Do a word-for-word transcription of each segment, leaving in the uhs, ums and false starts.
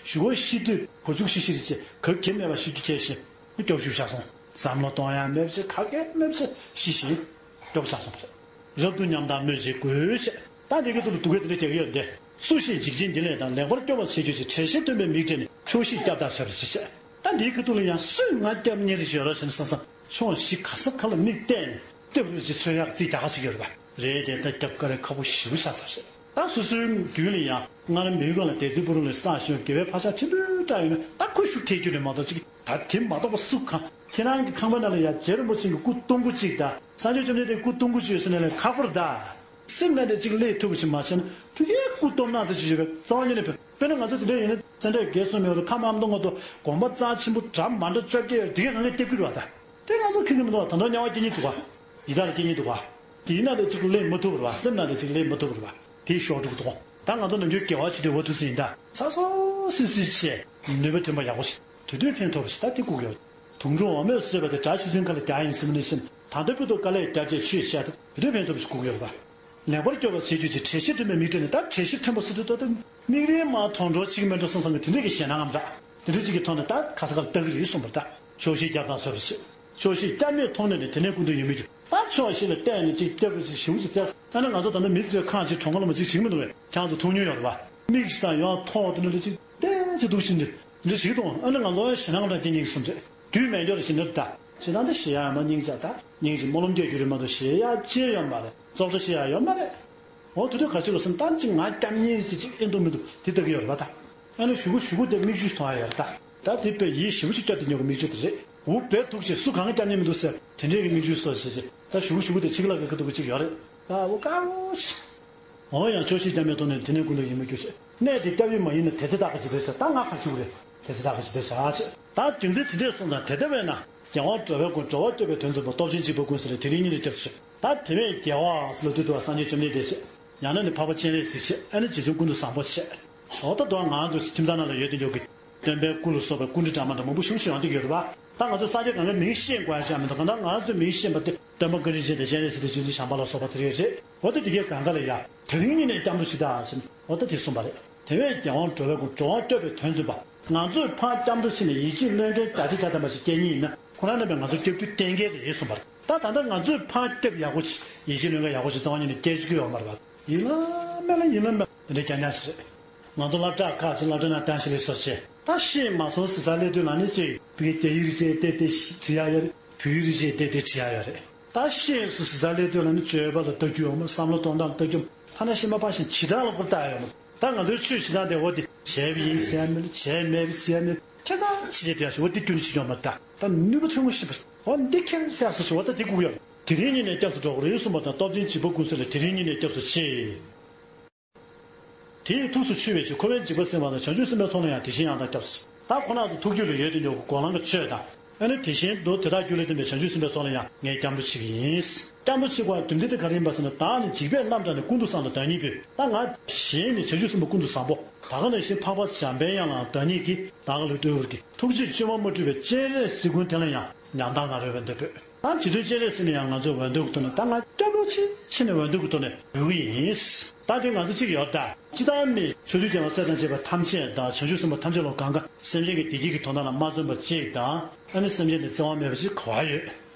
ཞུ་བ་ཤི་དུས་གོ་ཆུག་ཤི་ཤི་རེད་ཅེས་ག་གེ་མེད་པ་ཤི་རྒྱུ་བྱས་ཤིང་སྐྱོབ་ཞུ་བཞག་སོང་། བསམ་བློ་གཏོང་ཡ་མེད་ཅེས་ག་གེ་མེད་ཅེས་ཤི་ཤིང་སྐྱོབ་བཞག་སོང་། རབ་ཏུ་ཉམས་དང་སྨོས་ཅི་དགོས་ཅེས། ད་འདི་གི་ཐོག་ལ་སྡུག་སྐད་དེ་འདྲ་རྒྱག་གི་ཡོད་དེ། སུ་ཞིག་འཇིགས་ཆེན་འདི་ལས་དང་ལེགས་པར་སྐྱོབ་པར་བྱེད་རྒྱུ་ཅིག་དྲན་ཤེས་སྟོན་པའི་མིག་བགྲད་ནས་ཆོག་ཤེས་སྐྱབས་དང་ཟེར་ཞེས་བཤད། ད་འདིའི་ཁ་ཐུག་ལ་ཡང་སུས་ང་སྐྱབས་གཉེར་ཞིག་ཡོད་རོགས་ཞེས་ན་བསམ་བསམ་ཕྱོགས་བཞི་ག་ས་ག་ལ་མིག་བལྟས་ནས་སྐྱབས་རེ་ཞིག་འཚོལ་ཡག་རྩིས་རྒྱག་ཁ་ཞིག་ཡོད་རེད་པ། རེད་དེ་ད་སྐྱབས་དཀའ་ལས་ཁག་པོ་ཞེ་པོ་ཆགས་ས་རེད། ད་སོ་སོའི་རྒྱུད་ལ་ཡང་སྔར་མི་ཡུལ་ལ་སྡེ་རྩིས་པུ་རུ་ལ་བསགས་ཤིང་དགེ་བའི་ཕ་ཤག་ཆེན་པོའི་བཀྲ་ཡོད་ན་ད་ཁོ་ཤུགས་ཐེབས་རྒྱུ་རེད་མ་གཏོགས་ཅིག་ད་དེ་མ་གཏོགས་པ་སུ་གང་ཁྱེད་རང་གི་ཁང་པ་ནང་ལ་ཡང་རྗེ་རིན་པོ་ཆེ་གི་སྐུ་སྟོང་སྐུ་གཅིག་དང་སངས་རྒྱས་བཅོམ་ལྡན་འདས་སྐུ་སྟོང་སྐུ་གཅིག་ཡོད་ས་ནས་ལས་ཁག་པོ་རེད་ད། སེམས་ནང་དེ་གཅིག་སླེབས་ཐུབ་པ་ཞིག་མ་བྱས་ན་ཕ་གིའི་སྐུ་སྟོང་ནག་ཙམ་ཅིག་ཡོད་པའི་རྩ་བ་ཉིད་ནས་དཔེར་ན་ང་ཚོ་དེ་འདྲ་ཡིན་ན་ཙན་དན་བརྒྱད་གསུམ་ཡོད་རེད། ཁ་མ་མདོ་ང་ཚོ་དགོན་པ་རྩ་ཆེན་པོ་གྲྭ་མ་འདྲ་བཅོ་བརྒྱད་ཡོད་རེད། དེ་གས་གང་གས་སྟེར་གི་རེད་བ་ད། དེ་ང་ཚོ་ཁེ་གི་མི་འདུག་བ། ད་དུང་དམྱལ་བ་སྐྱེ་ཉེན་འདུག་བ། ཡི་དྭགས་ལ་སྐྱེ་ཉེན་འདུག་བ། དེ་ཡིན་ན་དེ་གཅིག་སླེབས་མ་ཐུབ་རེད་བ། སེམས་ནང་དེ་གཅིག་སླེབས་མ་ཐུབ་རེད་བ། དེ་ཤོར་འགྲོ་གི་འདུག་ད་ང་ཚོ་ནམ་རྒྱུན་དགེ་བ་བྱེད་དུས་འོ་ཐུག་ས་ཡིན་ད། ས་སོ་སི་སི་བྱས་ནུས་པ་ཐོན་པ་ཡག་པོ་ཞིག་དུས་དུས་ཕན་ཐོགས་པ་ཞིག་ད་དེ་སྒུག་ཡོད། དུང་སྒྲོན་འོ་མས་གསོས་པ་དེ་དགྲ་ཆུ་ཚན་ཁ་ལ་རྒྱག་ཡིན་ཟེར་མི་ནི་བཞིན་ད་ལྟ་བུ་དུ་དཀའ་ལས་བརྒྱབ་བྱས་ཆོས་བཤད་ད་དུས་དུས་ཕན་ཐོགས་པ་ཞིག་སྒུག་ཡོད་རེད་བ། ལེགས་པར་སྐྱོབ་པར་བྱེད་རྒྱུ་ཅིག་དྲན་ཤེས་ཐོན་པའི་མིག་བགྲད་ནས་ད་དྲན་ཤེས་ཐོན་པ་སུ་དེ་ལྟ་དུས་མིག་རིལ་མ་མཐོང་གྲོགས་གཅིག་མེད་འགྲོ་སང་སང་གི་དེ་འདྲས་ཀྱི་ཞེད་སྣང་ངམ་འདྲ། དེ་འདྲས་གཅིག་གི་ཐོག་ནས་ད་ག་ས་ག་ལ་ལྟ་གི་རེད་གསུངས་པར་ད་ཆོག་ཤེས་རྒྱབ་དང་བཟོ་རེ་བྱེད། ཆོག་ཤེས་སྐྱབས་གནས་མཐོང་ནས་ནི་དེ་ནས་ཀུན་ཏུ་ཡོད་མི་རྒྱུ་ད་ཕྱོགས་བཞི་ལ་བལྟས་ནས་གཅིག་སྐྱབས་རེ་ཞིག་ཞིབ་ཅིག་བཙལ་ད་ནི་ང་ཚོ་ད་ནི་མི་དེ་ཁང་གཅིག་གྲོང་ཁ་ལ་མ་གཅིག་བྱེད་ཀྱི་མི་འདུག་བས་ཁྱང་ཚོ་མཐོང་མྱོང་ཡོད་རེད་བ། མིག་ཞིག་ཙམ་ཡང་མཐོང་བ་དེ་ནི་ལ་གཅིག་བལྟས་ཅིག་འདུག་ཞིག་འདི་འདི་ཞིག་དང་ཨ་ནི་ང་ཚོ་ཞེད་སྣང་འདྲ་སྐྱེ་ཉེན་གྱི་སུམ་རེད། དུས་མེད་འགྱུར་ཞིག་འདིར་ད། ཞེ་སྡང་དེ་ཞེ་ཡག་ཡོད་མ་སྙིང་རྗེ་ད། སྙིང་རྗེ་སྨོན་ལམ་སྐྱེ་རྒྱུ་རེད་མ་གཏོགས་ཞེ་ཡག་ཅི་ཡོད་མ་རེད། བཙོག་ཁྲ་ཞེ་ཡག་ཡོད་མ་རེད། འོ་དེ་དུས་ག་ཅི་ལོ་སེམས་གཏམ་གཅིག་ང་སྐྱབས་གཉེར་ཅིག་ཅིག་ཨེ་འདུག་མི་འདུག་དེ་ལྟ་གི་ཡོད་རེད་པ་ད། ཨ་ནི་གཞུག་གུ་གཞུག་གུ་དེ་མིག་ཆུ་མཐོང་ཡ་ཡོད་རེད་ད། ད་དེ་དཔེ་ཡིད་ཞེ་པོ་ཅིག་སྐྱོ་དེ་ཉོ་གི་མིག་ཆུ་དེ་རེད། འུ་བེར་འདུག་ཅེས་སུ་གང་སྐྱབས་གཉེར་མི་འདུག་ཟེར་དེ་འདྲས་ཀྱི་མིག་ཆུ་གསོ་བྱེད་ཅེས་ད་གཞུག་གུ་གཞུག་གུ་དེ་ཆིག་ལ་གི་ཁ་ཐུག་གི་ཅིག་ཡོད་རེད། ད་འུ་དཀར་པོ་ཞིག་འོ་ཡང་ཆོག་ཤེས་སྐྱབས་གནས་ཐོག་ནས་དེ་ནས་ཀུན་ཏུ་ཡིད་མ་སྐྱོ་ཞེས། གནས་དེ་སྐྱབས་ཡུལ་མ་ཡིན་ན་དེ་ཚེ་བདག་གི་ཇི་ལྟར་ཟེར་ད་ང་ག་ཅིག་རེད། དེ་ཚེ་བདག་གི་ཇི་ལྟར་བྱ་ཞེས། ད་རྒྱུ་མཚན་དེ་འདྲས་གསུངས་ཙང་དེ་ལྟ་བས་ན་རྒྱལ་དབང་འགྲོ་བའི་མགོན་འགྲོ་བ་སྐྱོབ་པའི་དོན་མཛད་པ་སྟོབས་ཆེན་འཇིགས་པ་ཀུན་ཟེར་ལས་དེ་རིང་ཉིད་ནས་སྐྱབས་སུ་མཆི། ད་དེ་བས་རྒྱལ་བའང་ཟེར་ལ་དུས་དུ་བ་སངས་རྒྱས་བཅོམ་ལྡན་འདས་བྱས། ཡང་ན་ནི་འཕགས་པ་སྤྱན་རས་གཟིགས་བྱས། ཨ་ནི་རྗེ་བཙུན་ཀུན་ཏུ་བཟང་པོ་བྱས། འོ་ད་དུང་ང་ཚོ་ཁྱིམ་ཚང་ནང་ལ་ཡོད་དེ་འཇོག་གི་སྟོན་པའི་སྐུ་ལ་སོགས་པའི་སྐུ་ཕྲེང་གྲངས་མང་དྲགས་མང་པོ་ཞེ་པོ་ཞིག་ཡོང་བསྡད་ཀྱི་ཡོད་རེད་པ། ད་ང་ཚོས་སངས་རྒྱས་གང་གའི་མིང་ཤེས་དགོས་ཡ་ཅང་མི་འདུག་གང་ལྟར་ང་ཚོས་མིང་ཤེས་པ་དེ་སྟོན་པ་བཀའ་དྲིན་ཅན་དང་སྤྱན་རས་གཟིགས་དང་རྗེ་བཙུན་བྱམས་པ་ལ་སོགས་པ་དེ་རེད་རེད། འོ་ད་དེ་གའི་གང་ག་ལ་ཡ་དེ་རིང་ཉིད་ནས་སྐྱབས་འགྲོ་ཞིག་དང་ཟེར་ནས་འོ་ད་དེ་གསུངས་པ་རེད། དེ་བས་རྒྱལ་དབང་འགྲོ་བའི་མགོན་འགྲོ་བ་སྐྱོབ་པའི་དོན་མཛད་པ། ང་ཚོས་ཕར་སྐྱབས་འགྲོ་ཕྱིན་ནས་ཡིད་ཆེས་བློས་འགེལ་བརྒྱ་ཆ་བརྒྱ་ཐམ་པ་ཞིག་སྐྱེ་ངེས་ཡིན་ན་ཁོ་རང་རྣམ་པས་ང་ཚོ་སྐྱབས་རྒྱུ་གཏན་འཁེལ་རེད་གསུངས་པ་རེད། ད་ད་ལྟ་ང་ཚོས་ཕར་སྐྱབས་ཡག་པོ་ཞིག་ཡིད་ཆེས་བློས་འགེལ་ཡག་པོ་ཞིག་རྩ་བ་ཉིད་ནས་སྐྱེ་བཅུག་གི་ཡོད་མ་རེད་པ། ཡིན་ལ་མེད་ལ་ཡིན་ལ་མེད་དེ་འདྲའི་རྐྱང་རྐྱང་ཞིག་རེད། ང་ཚོ་སློབ་གྲྭ་ཁག་ཅིག་སློབ་གྲྭ་ནང་བཏང་ཞིག་ལས་སོ་བྱས་ད་ཤེས་མ་སོང་ཟེར་ས་སླེབས་དུས་ལ་ནི་ཅིག་བོད་སྐད་རྒྱ་ཡིག་རིགས་ཅིག་བལྟས་བལྟས་བྲིས་ཡག་ཡོད་རེད། བོད་ཡིག་རིགས་ཅིག་བལྟས་བལྟས་བྲིས་ཡག་ཡོད་རེད། ད་ཤེས་སོང་ཟེར་ས་སླེབས་དུས་ལ་ནི་སྤྱོད་པ་ལ་ལྟ་རྒྱུ་ཡོད་མ་བསམ་བློ་གཏོང་སྟངས་ལ་ལྟ་རྒྱུ་ཐ་ན་ཤེས་མ་པ་ཞིག་བྱེད་སྟངས་ལ་ཁོ་ལྟ་ཡག་ཡོད་མ་ད་ང་ཚོའི་ཆོས་བྱེད་སྟངས་དེ་འོ་དེ་བྱས་པ་ཡིན་ཟེར་ཡག་མེད་ལ་བྱས་མེད་པ་ཟེར་ཡག་མེད། ཁྱེད་ཚང་ཕྱི་རྒྱལ་བསྡད་ཤིག་འོ་དེ་ཁྱོན་ནས་ཤེས་ཀྱི་ཡོད་མ་རེད་ད། ད་ནུས་པ་ཐོན་དགོས་ཤེས་པ་འོ་འདི་ཁྱེད་ཟེར་ཡག་སོ་ཞིག་འོ་ད་དེ་སྒུག་ཡོད། དེ་རིང་ཉིད་ནས་སྐྱབས་སུ་འགྲོ་དགོས་རེད་གསུངས་པ་དང་སྟོབས་ཆེན་འཇིགས་པ་ཀུན་ཟེར་ལ་དེ་རིང་ཉིད་ནས་སྐྱབས་སུ་མཆི། དེ་ཡི་ཐུགས་སུ་ཆུད་པའི་ཕྱིར་འཁོར་བའི་འཇིགས་པ་སེལ་བ་དང་བྱང་ཆུབ་སེམས་དཔའི་ཚོགས་ལ་ཡང་དེ་བཞིན་ཡང་དག་སྐྱབས་སུ་མཆི། ད་ཁོ་རང་ཚོ་ཐུགས་རྒྱུད་ལ་ཡོད་དེ་འཇོག་གི་སྒོ་ལམ་གྱི་ཆོས་དང་། ཨ་ནི་དེ་བཞིན་དུ་དེ་དག་རྒྱུད་ལ་ལྡན་པའི་བྱང་ཆུབ་སེམས་དཔའི་ཚོགས་ལ་ཡང་ངས་སྐྱབས་འགྲོ་བྱེད་ཀྱི་ཡིན། སྐྱབས་འགྲོ་བྱེད་དགོས་པའི་རྒྱུ་མཚན་དེ་ག་རེ་ཡིན་པ་ཟེར་ན་བདག་ནི་འཇིགས་པས་རྣམ་བཀྲ་ནས་ཀུན་ཏུ་བཟང་དང་བདག་ཉིད་པོས། ད་ང་གཞན་ནི་བྱང་ཆུབ་སེམས་དཔའ་ཀུན་ཏུ་བཟང་པོ། ད་ག་ནང་བཞིན་འཕགས་པ་འཇམ་པའི་དབྱངས་ལའང་བདག་ཉིད་ཀྱིས་བདག་ལ་གཏོད་པར་གྱིས། ཐུགས་རྗེས་བཅོས་མ་མ་འཁྲུལ་བའི་སྤྱན་རས་གཟིགས་མགོན་དེ་ལ་ཡང་ཉང་བདག་ང་རོས་པའི་འདོད་པོས། ད་བྱིས་དུས་སྤྱན་རས་གཟིགས་ནས་ཡང་ང་ཚོར་འོས་འདེམས་ཀྱི་ཐོག་ནས་ད་ང་སྐྱབས་འགྲོ་ཆེ་ཆེ་ནས་འོས་འདེམས་ཀྱི་ཐོག་ནས་འབུལ་གྱི་ཡིན། ད་དེ་ང་ཚོ་གཅིག་ཡོད་ད། སྤྱིར་བཏང་ནི་ཕྱོགས་བཅུའི་རྒྱལ་བ་སྲས་དང་བཅས་པ་ཐམས་ཅད་དང་བྱང་ཆུབ་སེམས་དཔའ་ཐམས་ཅད་ལ་གང་ག་སེམས་ཅན་གྱི་བདེ་སྐྱིད་ཀྱི་དོན་དག་ལ་མ་བརྩོན་པ་གཅིག་དང་། ཨ་ནི་སེམས་ཅན་དེ་བརྩེ་བ་མེད་པ་ཞིག་ག་བ་ཡོད།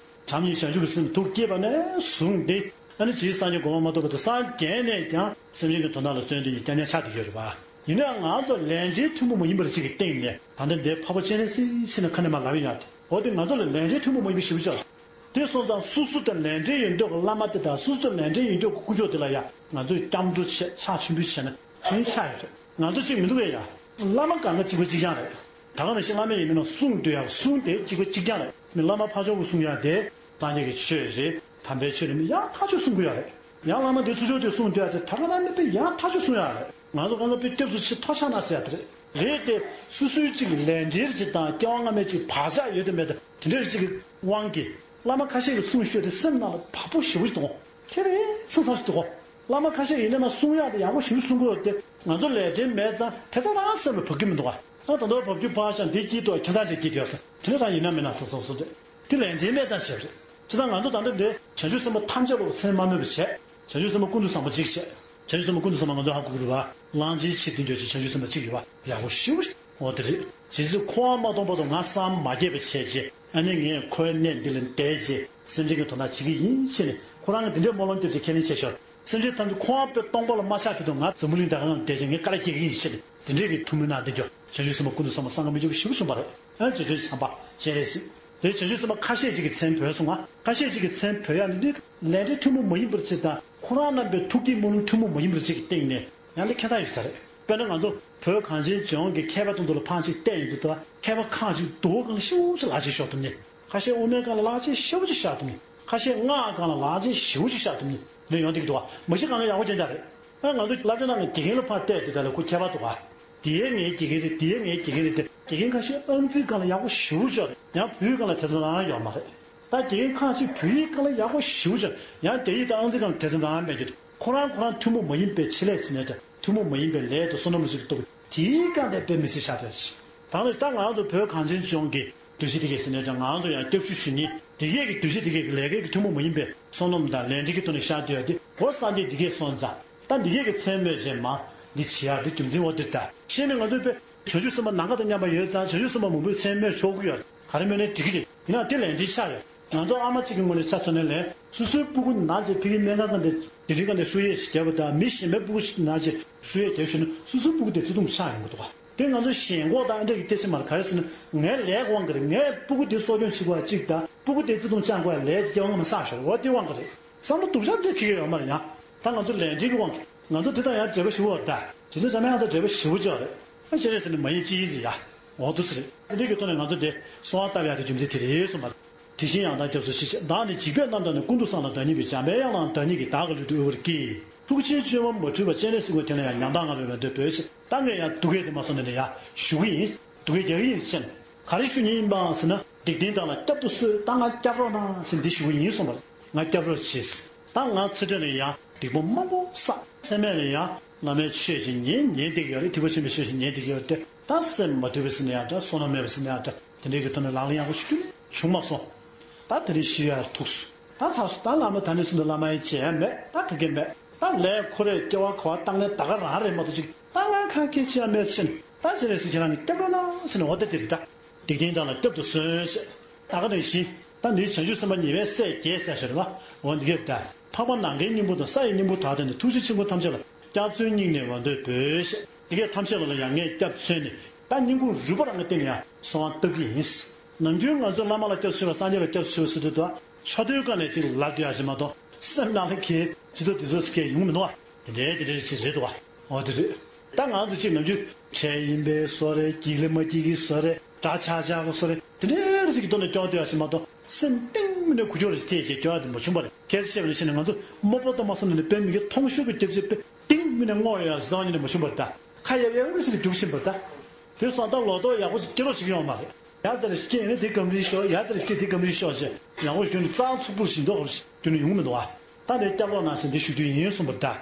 བྱམས་སྙིང་བྱང་ཆུབ་ཀྱི་སེམས་ཐུགས་བསྐྱེད་པ་ནས་བཟུང་སྟེ། ཨ་ནི་ཇི་སྲིད་སངས་རྒྱས་གོ་འཕང་མ་ཐོབ་བར་དུ་སངས་རྒྱས་ནས་ཀྱང་སེམས་ཅན་གྱི་དོན་དག་ལ་བརྩོན་འདོད་ཀྱི་རྐྱང་རྐྱང་ཆགས་བསྡད་ཡོད་རེད་པ། ཡིན་ནའང་ང་ཚོ་ལས་འབྲས་མཐུན་པོ་མ་ཡིན་པར་གཅིག་གི་སྟེང་ནས་ད་ལྟ་འདིར་འཕགས་པ་སྤྱན་རས་གཟིགས་ཟེར་ནས་ཁ་ནས་མར་ལབ་ཡོང་ཡ་དེ། འོ་དེ་ང་ཚོ་ལ་ལས་འབྲས་མཐུན་པོ་མ་ཡིན་པ་ཞེ་པོ་ཅིག་ཡོད། དེ་སོང་ཙང་སོ་སོ་དང་ལས་འབྲས་ཡོད་མདོག་གི་བླ་མ་དེ་དང་སོ་སོ་དང་ལས་འབྲས་ཡོད་མདོག་གི་དཀོན་མཆོག་དེ་ལ་ཡ་ང་ཚོས་སྐྱབས་འགྲོ་བྱས་ཕྱག་མཆོད་འབུལ་བྱས་ན་དེ་ཆགས་ཡོད་རེད། ང་ཚོ་གཅིག་མི་འདུག་གས་ཡ། བླ་མ་གང་ག་གཅིག་པ་གཅིག་རྐྱང་རེད། ད་ག་ནང་བཞིན་བླ་མ་ཡིན་ན་གསུང་འདོད་ཡག་གསུང་དེ་གཅིག་པ་གཅིག་རྐྱང་རེད། མི་བླ་མ་ཕར་ཕྱོགས་ཀྱི་གསུང་ཡག་དེ་སངས་རྒྱས་ཀྱི་ཆོས་རེད། དམ་པའི་ཆོས་རེད། མི་ཡང་ཐག་ཆོད་གསུང་གི་ཡོད་རེད། ཡང་བླ་མ་དེ་ཚུར་ཕྱོགས་དེ་གསུང་འདོད་ཡག་དེ་ད་ག་ནང་མེད་པའི་ཡང་ཐག་ཆོད་གསུང་ཡག་རེད། ང་ཚོ་གང་ག་དཔེ་སྐྱབས་སུ་མཆི་ཐོ་ཆག་ན་ཟེར་ཡག་དེ་རེད། རེད་དེ་སོ་སོའི་གཅིག་ལས་འབྲས་གཅིག་དང་སྐྱེ་བ་སྔ་མའི་གཅིག་བག་ཆགས་ཡོད་དེ་མེད་དེ་དེ་འདྲའི་གཅིག་གི་དབང་གིས་བླ་མ་ཁ་ཤས་ཀྱི་གསུང་ཤོད་དེ་སེམས་ནང་ལ་བག་ཕེབས་ཞེ་པོ་ཞིག་འདུག་ཁྱེད་རེ་ཚང་ཚང་ཞིག་འདུག་བླ་མ་ཁ་ཤས་ཡིན་ན་མ་གསུང་ཡག་དེ་ཡག་པོ་ཞིག་གསུང་གི་ཡོད་དེ་ང་ཚོ་ལས་འབྲས་མེད་ཙང་དེ་ལྟ་རང་སེམས་ལ་བབས་ཀྱི་མི་འདུག་ཨ། ད་ལྟ་བབས་རྒྱུ་ཕར་བཞག་འདི་སྐྱིད་འདུག་ཁྱེད་ཚང་འདྲ་སྐྱིད་འདུག་ཟེར་དེ་ལ་རང་ཡིན་ན་མིན་ན་ཟེར་སོང་སོང་རེད། དེ་ལས་འབྲས་མེད་ཙང་བྱས་པ་རེད། བྱས་ཙང་ང་ཚོ་ད་ལྟ་འདི་བྱང་ཆུབ་སེམས་དཔའ་ཐམས་ཅད་ལ་མཚན་མ་སྨོས་པ་བྱས། བྱང་ཆུབ་སེམས་དཔའ་ཀུན་ཏུ་བཟང་པོ་གཅིག་བྱས། བྱང་ཆུབ་སེམས་དཔའ་ཀུན་ཏུ་བཟང་པོ་ང་ཚོ་ཧ་གོ་གི་རེད་བ། གླང་ཆེན་ཆེ་འདི་འདོད་ཅིག་བྱང་ཆུབ་སེམས་དཔའ་གཅིག་ཡོད་བ། ཡག་པོ་ཞེ་པོ་ཞིག་འོ་དེ་རེད། རྗེས་སུ་འཁོར་བ་མ་སྟོངས་བར་དུ་ང་བསམ་མ་རྒྱས་པ་བྱས་རྗེས་ཨ་ནི་ངས་འཁོར་བའི་གནས་འདི་ལས་འདས་རྗེས་སེམས་ཅན་གྱི་དོན་དག་བྱེད་ཀྱི་ཡིན་ཞེས་ནས་ཁོ་རང་གིས་འདི་འདྲའི་སྨོན་ལམ་བཏབ་རྗེས་ཁས་ལེན་བྱས་ཞོར། སེམས་ཅན་ཐམས་ཅད་འཁོར་བ་དཔེ་སྟོང་པ་ལ་མ་ཆགས་ཀྱི་དུས་ང་འཛམ་བུ་གླིང་འདི་ག་ནང་བསྡད་ཅིང་ངས་དཀའ་ལས་སྐྱེལ་གྱི་ཡིན་ཞེས་དེ་འདྲའི་གི་ཐུགས་སྨོན་གནང་བསྡད་རྒྱུ་བྱང་ཆུབ་སེམས་དཔའ་ཀུན་ཏུ་བཟང་སེམས་དཔའ་སངས་རྒྱས་མི་འགྱུར་བ་ཞེ་པོ་བྱུང་བ་རེད། ཨ་རྗེ་བཙུན་བྱམས་པ་སྤྱན་རས་གཟིགས། དེ་བྱང་ཆུབ་སེམས་དཔའ་ཁ་ཤས་ཅིག་གི་མཚན་བོས་སོང་ང་། ཁ་ཤས་ཅིག་གི་མཚན་བོས་ཡ་ནི་འདི་ལས་འབྲས་ཐུན་མོང་མ་ཡིན་པར་ཚིག་དང་ཁོ་རང་རྣམ་པའི་ཐུགས་བསྐྱེད་སྨོན་ལམ་ཐུན་མོང་མ་ཡིན་པར་ཚིག་གི་སྟེང་ནས་ཡང་འདི་ཁྱད་མཐའ་ཡོད་ས་རེད། དཔེར་ན་ང་ཚོ་བོད་གངས་ཅན་ལྗོངས་ཀྱི་མཁས་པ་དང་དུ་ལ་ཕངས་ཅིག་བལྟས་ཡོང་དུས་དུ་མཁས་པ་ཁག་ཅིག་རྡོ་སྒང་ལ་ཤོག་ཅིག་ལག་ཅིག་ཤོག་ཐུབ་ནི། ཁ་ཤས་དབུ་མའི་སྒང་ལ་ལག་ཅིག་ཤོག་ཅིག་ཤོག་ཐུབ་ནི། ཁ་ཤས་སྔགས་སྒང་ལ་ལག་ཅིག་ཞེ་པོ་ཅིག་ཤོག་ཐུབ་ནི། དེ་ཡོང་དེ་གི་འདུག་བ། མ་གཞི་གང་ག་ཡག་པོ་ཅན་ཅག་རེད། ཨ་ང་ཚོ་སློབ་གྲྭ་ནང་གི་དགེ་རྒན་ལ་ཕར་བལྟས་དུས་ད་ལ་ཁོ་ཁྱད་པར་འདུག་ག་དེའི་ངའི་དགེ་རྒན་རེད། དེའི་ངའི་དགེ་རྒན་རེད་དེ། དགེ་རྒན་ཁ་ཤས་ཨང་རྩིས་སྒང་ལ་ཡག་པོ་ཞེ་པོ་ཅིག་ཡོད་རེད། ཡང་བོད་ཡིག་སྒང་ལ་དེ་ཙམ་རང་ཡོད་མ་རེད། ད་དགེ་རྒན་ཁ་ཤས་བོད་ཡིག་སྒང་ལ་ཡག་པོ་ཞེ་པོ་ཅིག་ཡང་རྒྱ་ཡིག་དང་ཨང་རྩིས་སྒང་ལ་དེ་ཙམ་རང་མེད་ཀྱི་རེད། ཁོ་རང་ཁོ་རང་ཐུན་མོང་མ་ཡིན་པའི་ཆེད་ལས་ཟིན་ནས་ད་ཐུན་མོང་མ་ཡིན་པའི་ལས་དང་བསོད་ནམས་ལ་ཅིག་གཏོགས་དེའི་སྒང་དེ་དཔེ་མི་སྲིད་ཤ་སྟོན་ཞིག་ད་ནི་ད་ང་ཚོ་བོད་གངས་ཅན་ལྗོངས་ཀྱི་འདུ་ཤེས་དེ་གས་ཟིན་ནས་ད་ང་ཚོ་ཡང་སྐྱབས་ཞུ་ཞུ་ནི་དེ་གས་ཀྱི་འདུ་ཤེས་དེ་གས་ཀྱི་ལས་ཀའི་གི་ཐུན་མོང་མ་ཡིན་པའི་བསོད་ནམས་དང་ལས་འབྲས་ཀྱི་ཐོག་ནས་ཤ་སྟོན་ཡ་དེ་གོ་སངས་རྒྱས་དེ་གས་སོང་ཙང་། ད་འདི་གས་ཀྱི་མཚན་སྨོས་རྗེས་མ་འདི་བྱེད་ཡག་འདི་རྒྱུ་མཚན་འོ་འདིར་ད་ཤེས་ནས་ང་ཚོས་དཔེ་བྱང་ཆུབ་སེམས་དཔའ་ནམ་མཁའ་དང་མཉམ་པ་ཡོད་ཙང་བྱང་ཆུབ་སེམས་དཔའ་མང་པོའི་མཚན་སྨོས་ཆོག་གི་ཡོད། ག་རེ་སྨོས་ནའི་འགྲིག་གི་རེད། ཡིན་ནའང་དེ་ལས་འབྲས་ཆགས་ཡོད། ང་ཚོ་ཨ་མ་གཅིག་གི་ངོས་ནས་ཆ་མཚོན་ནའི་ལས་སོ་སོའི་སྤུ་གུ་ན་ཚེ་ཕ་གིའི་སྨན་ཁང་ཁང་དེ་དེ་རིང་ཁང་དེ་བསུ་ཡས་ཤིག་བརྒྱབ་པ་དང་མི་གཞན་པའི་སྤུ་གུ་ཞིག་ན་ཚེ་བསུ་ཡས་བརྒྱབ་ཞུས་ན་སོ་སོའི་སྤུ་གུ་དེ་བརྩེ་དུང་ཆགས་ཡོང་གི་འདུག་ག་དེ་ང་ཚོ་ཞེན་ཁོག་དང་ཨ་འདྲ་གི་སྐད་ཆ་མ་རེད། ག་རེ་ཟེར་ན་ངའི་ལས་དབང་གིས་རེད། ངའི་སྤུ་གུ་དེ་གསོ་སྐྱོང་བྱེད་དགོས་པ་གཅིག་དང་སྤུ་གུ་དེ་བརྩེ་དུང་བཅང་དགོས་པ་ལས་སྐྱེ་བ་སྔ་མ་བསགས་ཤོར་བ་དེ་དབང་གིས་རེད། བསམ་བློ་སྡུག་ཤག་ཚོས་ཁྱེར་གྱི་ཡོད་མ་རེད་ཡ། ད་ང་ཚོ་ལས་འབྲས་ཀྱི་དབང་གིས་ང་ཚོ་དེ་དང་ཡང་འབྲེལ་བ་ཞེ་པོ་ཡོད་རེད་ད། དེ་ཚོ་ཚང་མ་ཡང་དང་འབྲེལ་བ་ཞེ་པོ་ཅིག་ཡོད་རེད། ཨ་ཅེ་རེད་ཟེར་ནས་མ་ཡིན་ཅི་ཡིན་ཟེར་ཡ། འོ་འདུག་སེ་རེད། དེ་འདྲའི་གི་ཐོག་ནས་ང་ཚོ་དེ་གསོལ་བ་བཏབ་ཡག་གི་རྒྱུ་མཚན་དེ་རེད་གསུངས་པ། དེ་བཞིན་ཡང་དག་སྐྱབས་སུ་མཆི། བདག་ནི་འཇིགས་པས་རྣམ་དག་ནས། ཀུན་ཏུ་བཟང་ལ་བདག་ཉིད་ཀྱི། འཇམ་པའི་དབྱངས་ལའང་བདག་ཉིད་ཀྱིས། བདག་གི་ལུས་འདི་དབུལ་བར་བགྱི། ཐུགས་རྗེའི་བཅོས་མ་མ་འཁྲུལ་པ་སྤྱན་རས་གཟིགས་ཀུན། དེ་ལ་ཡང་ཉམས་དང་བསྔགས་པའི་འོད་ཟེར་འབོད་ཅིག་ད་ངས་ཡང་སྡུག་སྐད་དེ་མ་སོང་ནས་ནས་ཡ་ཞུ་གི་ཡིན། སྡུག་སྐད་རྒྱག་གི་ཡིན་ཟེར་ནས་ག་རེ་ཞུ་མཁན་ཡིན་པ་ཟེར་ན། སྡིག་ལྡན་དག་ལ་བསྐྱབ་ཏུ་གསོལ། ད་ང་སྐྱབས་རོགས་གནང་ཟེར་འདི་ཞུ་གི་ཡིན་གསུངས་པ་རེད། ང་སྐྱབས་རོགས་བྱེད། ད་ང་ཚེ་སྟོད་ནས་ཡང་སྡིག་པ་མང་པོ་བསགས། ཚད་མེད་ལ་ཡང་བླ་མའི་ཆོས་ཀྱི་ཉན་ཉན་བསྡད་ཀྱི་ཡོད་རེད། ཐེག་པ་ཆེན་པོའི་ཆོས་ཀྱི་ཉན་བསྡད་ཀྱི་ཡོད་རེད་དེ། ད་སེམས་མ་དུལ་བ་ཟེར་ན་ཡང་འདྲ། བསོད་ནམས་མེད་པ་ཟེར་ན་ཡང་འདྲ། དེ་འདྲའི་གི་ཐོག་ནས་ལག་ལེན་ཡག་པོ་ཞིག་ཁྱོན་ནས་བྱུང་མ་སོང་། ད་དེ་རིང་ཤི་ཡར་ཐུག་སོང་། ད་ཚར་སོང་། ད་བླ་མ་ད་ནས་བཟུང་དུ་བླ་མ་ཡི་བྱས་མེད། ད་ག་གེ་མེད། ད་ལས་ཁོ་རེ་སྐྱེ་བ་ག་བ་བཏང་ནས་ད་ག་རང་རེད་མ་གཏོགས་ཅིག་ད་ང་གང་གལ་ཆེ་ཡ་མེད་ཟེར་ནས། ད་ཅི་རེད་ཟེར། ཁྱེད་རང་གི་སྐྱབས་རོགས་གནང་ཟེར་ནས། འོ་ད་དེ་རེད་ད། སྡིག་ལྡན་དག་ལ་བསྐྱབ་ཏུ་གསོལ་ཞེས། ད་ག་ནང་བཞིན་ད་འདིའི་བྱང་ཆུབ་སེམས་དཔའ་ཉེ་བའི་སྲས་བརྒྱད་ཟེར་ཞོར་བ། འོ་འདི་གས་ད། འཕགས་པ་ནམ་མཁའི་སྙིང་པོ་དང་ས་ཡི་སྙིང་པོ་དག་དང་ནི། ཐུགས་རྗེ་ཆེན་པོ་ཐམས་ཅད་ལ་སྐྱབས་བཅོལ་སྙིང་ནས་འོ་འདོད་འབོད་ཞེས། འདི་གས་ཐམས་ཅད་ལ་ལ་ཡང་ངས་སྐྱབས་བཅོལ་ནས་ད་སྙིང་ཁུང་རུས་པ་རང་གི་སྟེང་ནས་ཡང་གསོལ་བ་བཏབ་ཀྱི་ཡིན། ནམ་རྒྱུན་ང་ཚོ་བླ་མ་ལ་སྐྱབས་སུ་མཆིའོ། སངས་རྒྱས་ལ་སྐྱབས་སུ་མཆིའོ་ཟེར་དུས་དུ་ཆོ་འདོད་སྒང་ནས་ཅིག་ལབ་སྡོད་ཡ་ཞིག་མ་གཏོགས་སེམས་ནང་ལ་གལ་ཇི་ལྟར་འདི་ཚོ་སྐད་ཡོང་མི་འདུག་བ། དེ་འདྲའི་དེ་འདྲའི་ཅིག་རེད་འདུག་བ། འོ་དེ་རེད། ད་ང་ཚོ་གཅིག་ནམ་རྒྱུན་འཕྲད་ཡིན་པའི་བཟོ་རེད། སྐྱིད་ལ་མ་སྐྱིད་ཀྱི་བཟོ་རེད། འདྲ་ཆགས་ཆགས་ཀྱི་བཟོ་རེད། དེ་འདྲའི་རིགས་ཀྱི་ཐོག་ནས་སྐྱོང་སྡོད་ཡ་ཞིག་མ་གཏོགས་སེམས་གཏིང་མི་ནས་འགུལ་སྐྱོད་རེ་ཐེབས་བྱས་སྐྱོང་ཡ་དེ་མ་བྱུང་བ་རེད། གལ་སྲིད་བཤད་པ་ནང་བཞིན་ནས་ང་ཚོ་མ་པོ་ཏོ་མ་སོང་ནས་དཔེ་མི་སྲིད་མཐོང་ཤོས་ཀྱི་སྐྱབས་རྗེ་དཔེ་གཏིང་མི་ནས་བསྔོ་ཡ་ཟེར་བ་ཉིད་ནས་མ་བྱུང་བ་རེད་ད། ཁ་ཡབ་ཡབ་རེ་ཞིག་ཏུ་རྒྱུག་བཞིན་པ་རེད་ད། དེ་སོང་ད་ལོ་ཏོག་ཡག་པོ་ཞིག་སྐྱེ་རོགས་ཞིག་ཡོང་མ་རེད། ཡ་ཙེ་རེ་ཞིག་སྐྱེས་ནས་དེ་གམ་རི་ཤོག་ཡ་ཙེ་རེ་སྐྱེས་དེ་གམ་རི་ཤོག་ཞེས་ཡག་པོ་ཞིག་ནས་རྩ་ཚུགས་པོར་ཞིག་འདོགས་རོགས་ཞིག་རྒྱུ་ནི་ཡོང་མི་འདུག་ཨ། ད་ནས་སྐྱབས་རོགས་གནང་ཟེར་འདི་ཞུ་རྒྱུ་ཡིན་གསུངས་པ་རེད་ད།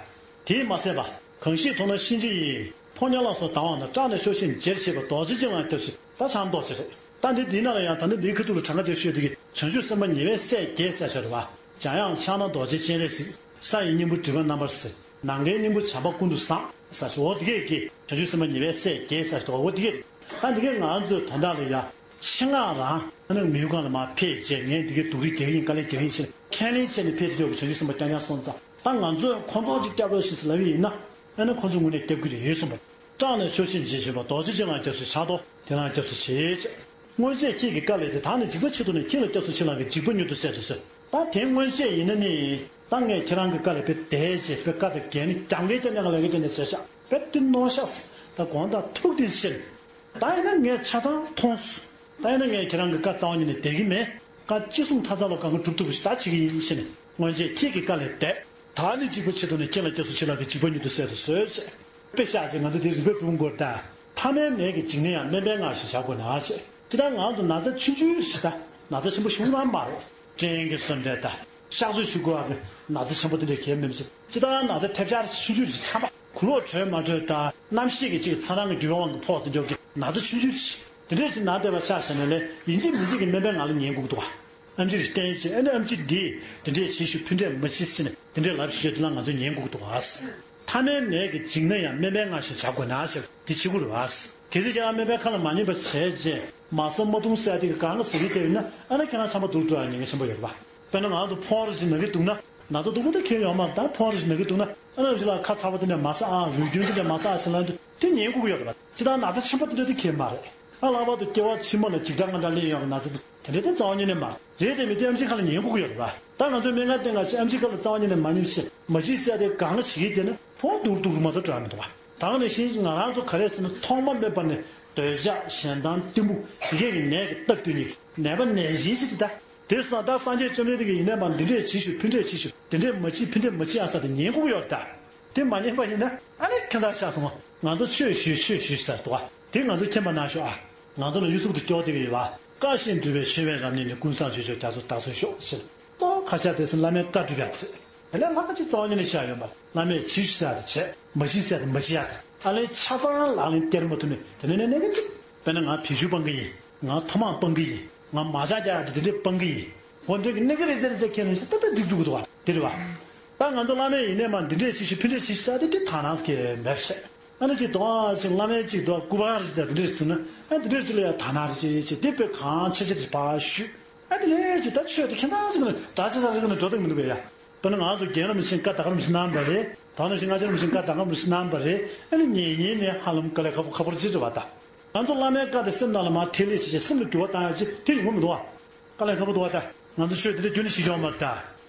དེས་མ་ཚད་པ། གང་ཞིག་མཐོང་ན་གཤིན་རྗེ་ཡི། ཕོ་ཉ་ལ་སོགས་སྡང་བ་དང་། སྐྲག་ནས་ཕྱོགས་བཞིར་འབྱེར་བྱེད་པ། རྡོ་རྗེ་འཆང་ལ་སྐྱབས་སུ། ད་ཆང་རྡོ་རྗེ་རེད། ད་འདི་འདིའི་ནང་ལ་ཡང་ད་ནི་འདིའི་ཁ་ཐུག་ལ་གྲངས་ཀ་དེ་ཤོད་དེ་གི་བྱང་ཆུབ་སེམས་དཔའ་ཉེ་བའི་སྲས་བརྒྱད་ཟེར་ཤོད་རེད་བ། འཇམ་དབྱངས་ཕྱག་ན་རྡོ་རྗེ་སྤྱན་རས་གཟིགས། ས་ཡི་སྙིང་པོ་སྒྲིབ་པ་རྣམ་པར་སེལ། ནམ་མཁའི་སྙིང་པོ་བྱམས་པ་ཀུན་ཏུ་བཟང་། ཟེར་ཤོད། འོ་དེ་གས་ཀྱི་བྱང་ཆུབ་སེམས་དཔའ་ཉེ་བའི་སྲས་བརྒྱད་ཟེར་ཤོད། འོ་དེ་གས་ད་འདི་གས་ང་ཚོའི་དོན་དག་ལ་ཡ། ཆེད་མངགས་རང་ཨ་ནི་མི་ཡུལ་ཁང་ལ་མར་ཕེབས་རྗེས་ངས་འདི་གའི་སྡུག་རུས་རྒྱག་གི་ཡིན། དཀའ་ལས་རྒྱག་གི་ཡིན་ཟེར་ཁས་ལེན་བྱས་ནས་ཕེབས་དུས་ཀྱི་བྱང་ཆུབ་སེམས་དཔའ་རྐྱང་རྐྱང་སོང་ཙང་། ད་ང་ཚོས་ཁོང་ཚོ་གཅིག་སྐྱབས་རོགས་ཞེས་ལབ་པ་ཡིན་ན། ཨ་ནི་ཁོང་ཚོ་དངོས་གནས་སྐྱབས་ཀྱི་རེད་གསུངས་པ། སྐྲག་ནས་ཕྱོགས་བཞིར་འབྱེར་བྱེད་པ། རྡོ་རྗེ་འཆང་ལ་སྐྱབས་སུ་མཆི། ཕྱག་རྡོར་དེ་ལའང་སྐྱབས་སུ་མཆི། ཞེས། སྔོན་ཆད་ཁྱེད་ཀྱི་བཀའ་ལས་ཏེ། བདག་ནི་འཇིགས་པ་ཆེ་མཐོང་ནས། ཁྱེད་ལ་སྐྱབས་སུ་མཆི་ལགས་ཀྱིས། འཇིགས་པ་མྱུར་དུ་བསལ་དུ་གསོལ། ད་དེ་སྔོན་ཆད་ཡིན་ན་ནི། ད་ངས་ཁྱེད་རང་གི་བཀའ་ལས་དཔེ་དེ་ཅེས་དཔེ་བཀའ་དང་འགལ་ནི་རྒྱབ་འགལ་རྐྱང་རྐྱང་གི་ལས་ཀ་རྐྱང་རྐྱང་བྱས་ཤག་དཔེ་དེ་ནོར་ཤག་ད་དགོངས་དག་ཐུགས་དེ་ཤེས། ད་ཡིན་ན་ངས་ཆ་ཚང་མཐོང་སོང་། ད་ཡིན་ན་ངས་ཁྱེད་རང་གི་བཀའ་རྩ་བ་ཉིད་ནས་འདེད་ཀྱི་མེད། བཀའ་ཅི་གསུང་མཐའ་མཚམས་ལ་གང་ག་སྒྲུབ་ཐུབ་པ་ཞིག་ད་བྱེད་ཀྱི་ཡིན་ཞེས་ནས། སྔོན་ཆད་ཁྱེད་ཀྱི་བཀའ་ལས་འདས། བདག་ནི་འཇིགས་པ་ཆེ་མཐོང་ནས། ཁྱེད་ལ་སྐྱབས་སུ་མཆི་ལགས་ཀྱིས། འཇིགས་པ་མྱུར་དུ་བསལ་དུ་གསོལ། ཞེས་དཔེ་བཞག་ཅིང་ང་ཚོ་དེ་རིགས་པས་སྒྲུབ་དགོས་ད། ཐ་མལ་ནད་ཀྱི་འཇིགས་ནད་ཡང་། སྨན་པའི་སྔགས་བཞིན་བྱ་དགོས་ན། ཞེས། ཇི་ལྟར་ང་ཚོ་ན་ཚ་ཆུང་ཆུང་ཞིག་ད། ན་ཚ་ཆེན་པོ་ཞིག་རང་མ་རེད། སྐྲན་གྱི་སོན་འབྲས་ད། གཤག་བཅོས་ཞུ་དགོས་པ་གི་ན་ཚ་ཆེན་པོ་དེ་འདྲ་གལ་མེད་པ་ཞིག་ཇི་ལྟར་ན་ཚ་ཐེབས་ཆག་ཆུང་ཆུང་ཞིག་ཆམ་པ། གུ་ལོག་བྲོས་མ་བྲོས་ད། གནམ་གཤིས་ཀྱི་ཅིག་ཚ་གྲང་གི་རྒྱུ་དབང་གིས་ཕོག་དེ་འདྲ་གི་ན་ཚ་ཆུང་ཆུང་ཞིག་དེ་འདྲས་ཞིག་ན་བསྡད་པ་ཆ་བཞག་ན་ལས་ཡིན་གཅིག་མིན་གཅིག་གི་སྨན་པའི་ངག་ལ་ཉན་དགོས་ཀྱི་འདུག་བ། ཨེམ་ཆི་རེ་བསྟན་བྱས། ཨ་ནི་ཨེམ་ཆི་འདིས་དེ་འདྲས་བྱེད་ཤོག་ཕུ་འདྲས་མ་བྱེད་ཟེར་ནས་དེ་འདྲས་ལབ་བཞག་དེ་ལ་ང་ཚོས་ཉན་དགོས་ཀྱི་འདུག་བ། ཐ་མའི་ནད་ཀྱི་འཇིགས་སྣང་ཡང་སྨན་པས་མངའ་ཞེས་བྱ་དགོས་ན་ཟེར་འདི་བྱེད་དགོས་རེད་བ། གལ་སྲིད་ཀྱང་སྨན་པའི་ཁ་ལ་མ་ཉན་པ་བྱས་རྗེས་མ་ཟ་མ་འཐུང་ཟེར་དེ་གི་གང་ག་ཟེར་གྱི་བསྡད་ཡོད་ན་ཨ་ནི་ཁྱེད་རང་ཆམ་པ་སྡུག་འགྲོ་ཡ་ཉེན་ཁ་ཆེན་པོ་ཡོད་རེད་བ། དཔེར་ན་ང་ཚོ་ཕོ་བ་རེ་ཞིག་ན་གི་འདུག་ན་ན་ཚ་སྡུག་པོ་དེ་ཁྱེར་ཡོང་མ་རེད། ད་ཕོ་བ་རེ་ཞིག་ན་གི་འདུག་ན་ཨ་ནི་རེ་ཞིག་ལ་ཁ་ཚ་པོ་དེ་འདྲ་མ་ཟ་ཨ་རུས་རྒྱུན་དེ་འདྲ་མ་ཟ་ཨ་ཟེར་ལབ་དུས་དེ་ཉན་དགོས་ཀྱི་ཡོད་རེད་བ། ཅི་ལྟར་ན་ཚ་ཆམ་པ་དེ་འདྲ་དེ་ཁྱེར་མ་རེད། ཨ་ལྷག་པར་དུ་སྐྱེ་བ་ཕྱི་མ་ལ་འཇིགས་སྐྲག་དངངས་སྐྲག་སླེབས་ཡོང་གི་ན་ཚ་དེ་དེ་འདྲའི་དེ་རྩ་བ་ཉིད་ནས་མ་རེད། དེ་མི་དེ་ཨེམ་ཆི་ཁ་ལ་ཉན་དགོས་ཀྱི་ཡོད་རེད་པ། ད་ང་ཚོའི་སྨན་ཁང་སྟེང་ག་ཆེ་ཨེམ་ཆི་ཁ་ལ་རྩ་བ་ཉིད་ནས་མ་ཉན་ཞེས་མ་བྱེད་ཟེར་དེ་གང་ག་བྱེད་ཀྱི་དེ་ནི་ཕོ་བ་སྡུག་སྡུག་རུ་མ་གཏོགས་འགྲོ་ཡ་མི་འདུག་པ། ད་ག་ནང་བཞིན་ང་རང་ཚོ་ག་རེ་ཟེར་ན་ཐོག་མ་མེད་པ་ནས་འདོད་ཆགས་ཞེ་སྡང་གཏི་མུག་དེ་གས་ཀྱི་ནད་ཀྱི་རྟགས་སྟོན་ནི་ནད་པ་ནད་གཞན་ཞིག་དེ་ད། དེ་སོང་ད་སངས་རྒྱས་བཅོམ་ལྡན་འདས་ཀྱིས་ཡིན་ནའི་མ་འདི་འདྲས་བྱེད་ཤོག་ཕུད་འདྲས་བྱེད་ཤོག་འདི་འདྲས་མ་བྱེད་ཕུད་འདྲས་མ་བྱེད་ཨ་ས་དེ་ཉན་དགོས་ཀྱི་ཡོད་ད། དེ་མ་ཉན་པ་ཡིན་ན་ཨ་ནི་ཁྱེད་ཚ་ཤག་སོང་ང་ཚོ་ཆོས་ཞུས་ཆོས་ཞུས་ཟེར་འདུག་བ། དེ་ང་ཚོ་མཁྱེན་པ་གནང་ཤོག་ཨ། ང་ཚོ་ལ་གཡུ་གཟུགས་དུ་སྐྱོར་བསྡད་ཀྱི་ཡོད་བ། བཀའ་བཞིན་སྒྲུབ་པའི་ཆོས་པའི་རབ་གནས་ནི། ཀུན་བཟང་སྤྱོད་མཆོག་རྒྱ་མཚོ་བདག་སོགས་ཤོག་ཟེར། ཏོ་ཁ་ཤ་དེ་སུ་བླ་མའི་བཀའ་སྒྲུབ་ཡ་ཚེ། དེ་ལས་ལྷག་ག་ཅིག་རྩ་བ་ཉིད་ནས་བྱ་ཡོད་མ་རེད། བླ་མས་བྱིས་ཤིག་ཟེར་ཡ་དེ་བྱས། མ་བྱིས་ཟེར་ཡ་དེ་མ་བྱིས་ཡ་དེ། ཨ་ལས་ཆ་ཚང་ལག་ལེན་བསྟར་མ་ཐུབ་ནས་དེ་ནས་ནས་གནས་ཀ་ཅིག་དཔེར་ན་ང་བེད་སྤྱོད་སྤང་གི་ཡིན། ང་ཐོག་མང་སྤང་གི་ཡིན། ང་མ་ཆག་རྒྱག་ཡ་དེ་དེ་འདྲས་སྤང་གི་ཡིན། འོ་འདྲས་ཀྱི་གནས་ཀ་རེ་རེ་རེ་ཁྱེར་ནས་ཤི་ཏག་ཏག་འགྲིག་འགྲོ་གི་འདུག་བ། དེ་རེད་བ། ད་ང་ཚོ་བླ་མས་ཡིན་ནས་མ་འདི་འདྲས་བྱེད་ཤིག་ཕི་འདྲས་བྱེད་ཤིག་ཟེར་ཡ་དེ་དེ་དག་སྣང་གི་མེད་པ་བྱས། ཨ་ནི་ཅིག་དོ་ཨ་ཅིག་བླ་མའི་ཅིག་དོ་སྐུ་པར་ཞིག་དང་དེ་འདྲས་ཞིག་ཐུག་ན་ཨ་འདི་འདྲས་ཞིག་ལ་ཡ་དག་སྣང་རེ་བྱེད་བྱེད་དེ་དཔེ་གང་ཆེ་ཆེ་རེ་ཕར་ཞུས། ཨ་དེ་ལས་ཅིག་ད་ཆོས་དེ་ཁྱེད་ཚང་ཅིག་ནས་འདྲ་ཆ་ཆ་ཅིག་ནས་འགྲོ་སྟངས་མི་འདུག་གས་ཡ། དཔེར་ན་ང་ཚོ་རྒན་རབས་ནས་བྱིན་བཀའ་ད་ག་རང་བཞིན་གནང་བ་རེད། ད་ནང་བཞིན་ང་ཚོ་རང་བཞིན་བཀའ་ད་ག་རང་བཞིན་གནང་བ་རེད། ཨ་ནི་ཉན་ཉན་ནས་ཧ་ལམ་དཀའ་ལས་ཁག་པོ་ཁག་པོ་ཅིག་རེད་བ་ད། ང་ཚོ་བླ་མའི་བཀའ་དེ་སེམས་ནང་ལ་མར་ཐེ་ལེ་བྱེད་བྱེད་སེམས་ལ་འགྱུར་བ་བཏང་ཡ་ཅིག་དེ་ཡོང་གི་མི་འདུག་བ། དཀའ་ལས་ཁག་པོ་འདུག་བ་ད། ང་ཚོ་ཆོས་དེ་འདྲ་ཁྱོན་ནས་ཞིག་ཡོང་མ་རེད་ད།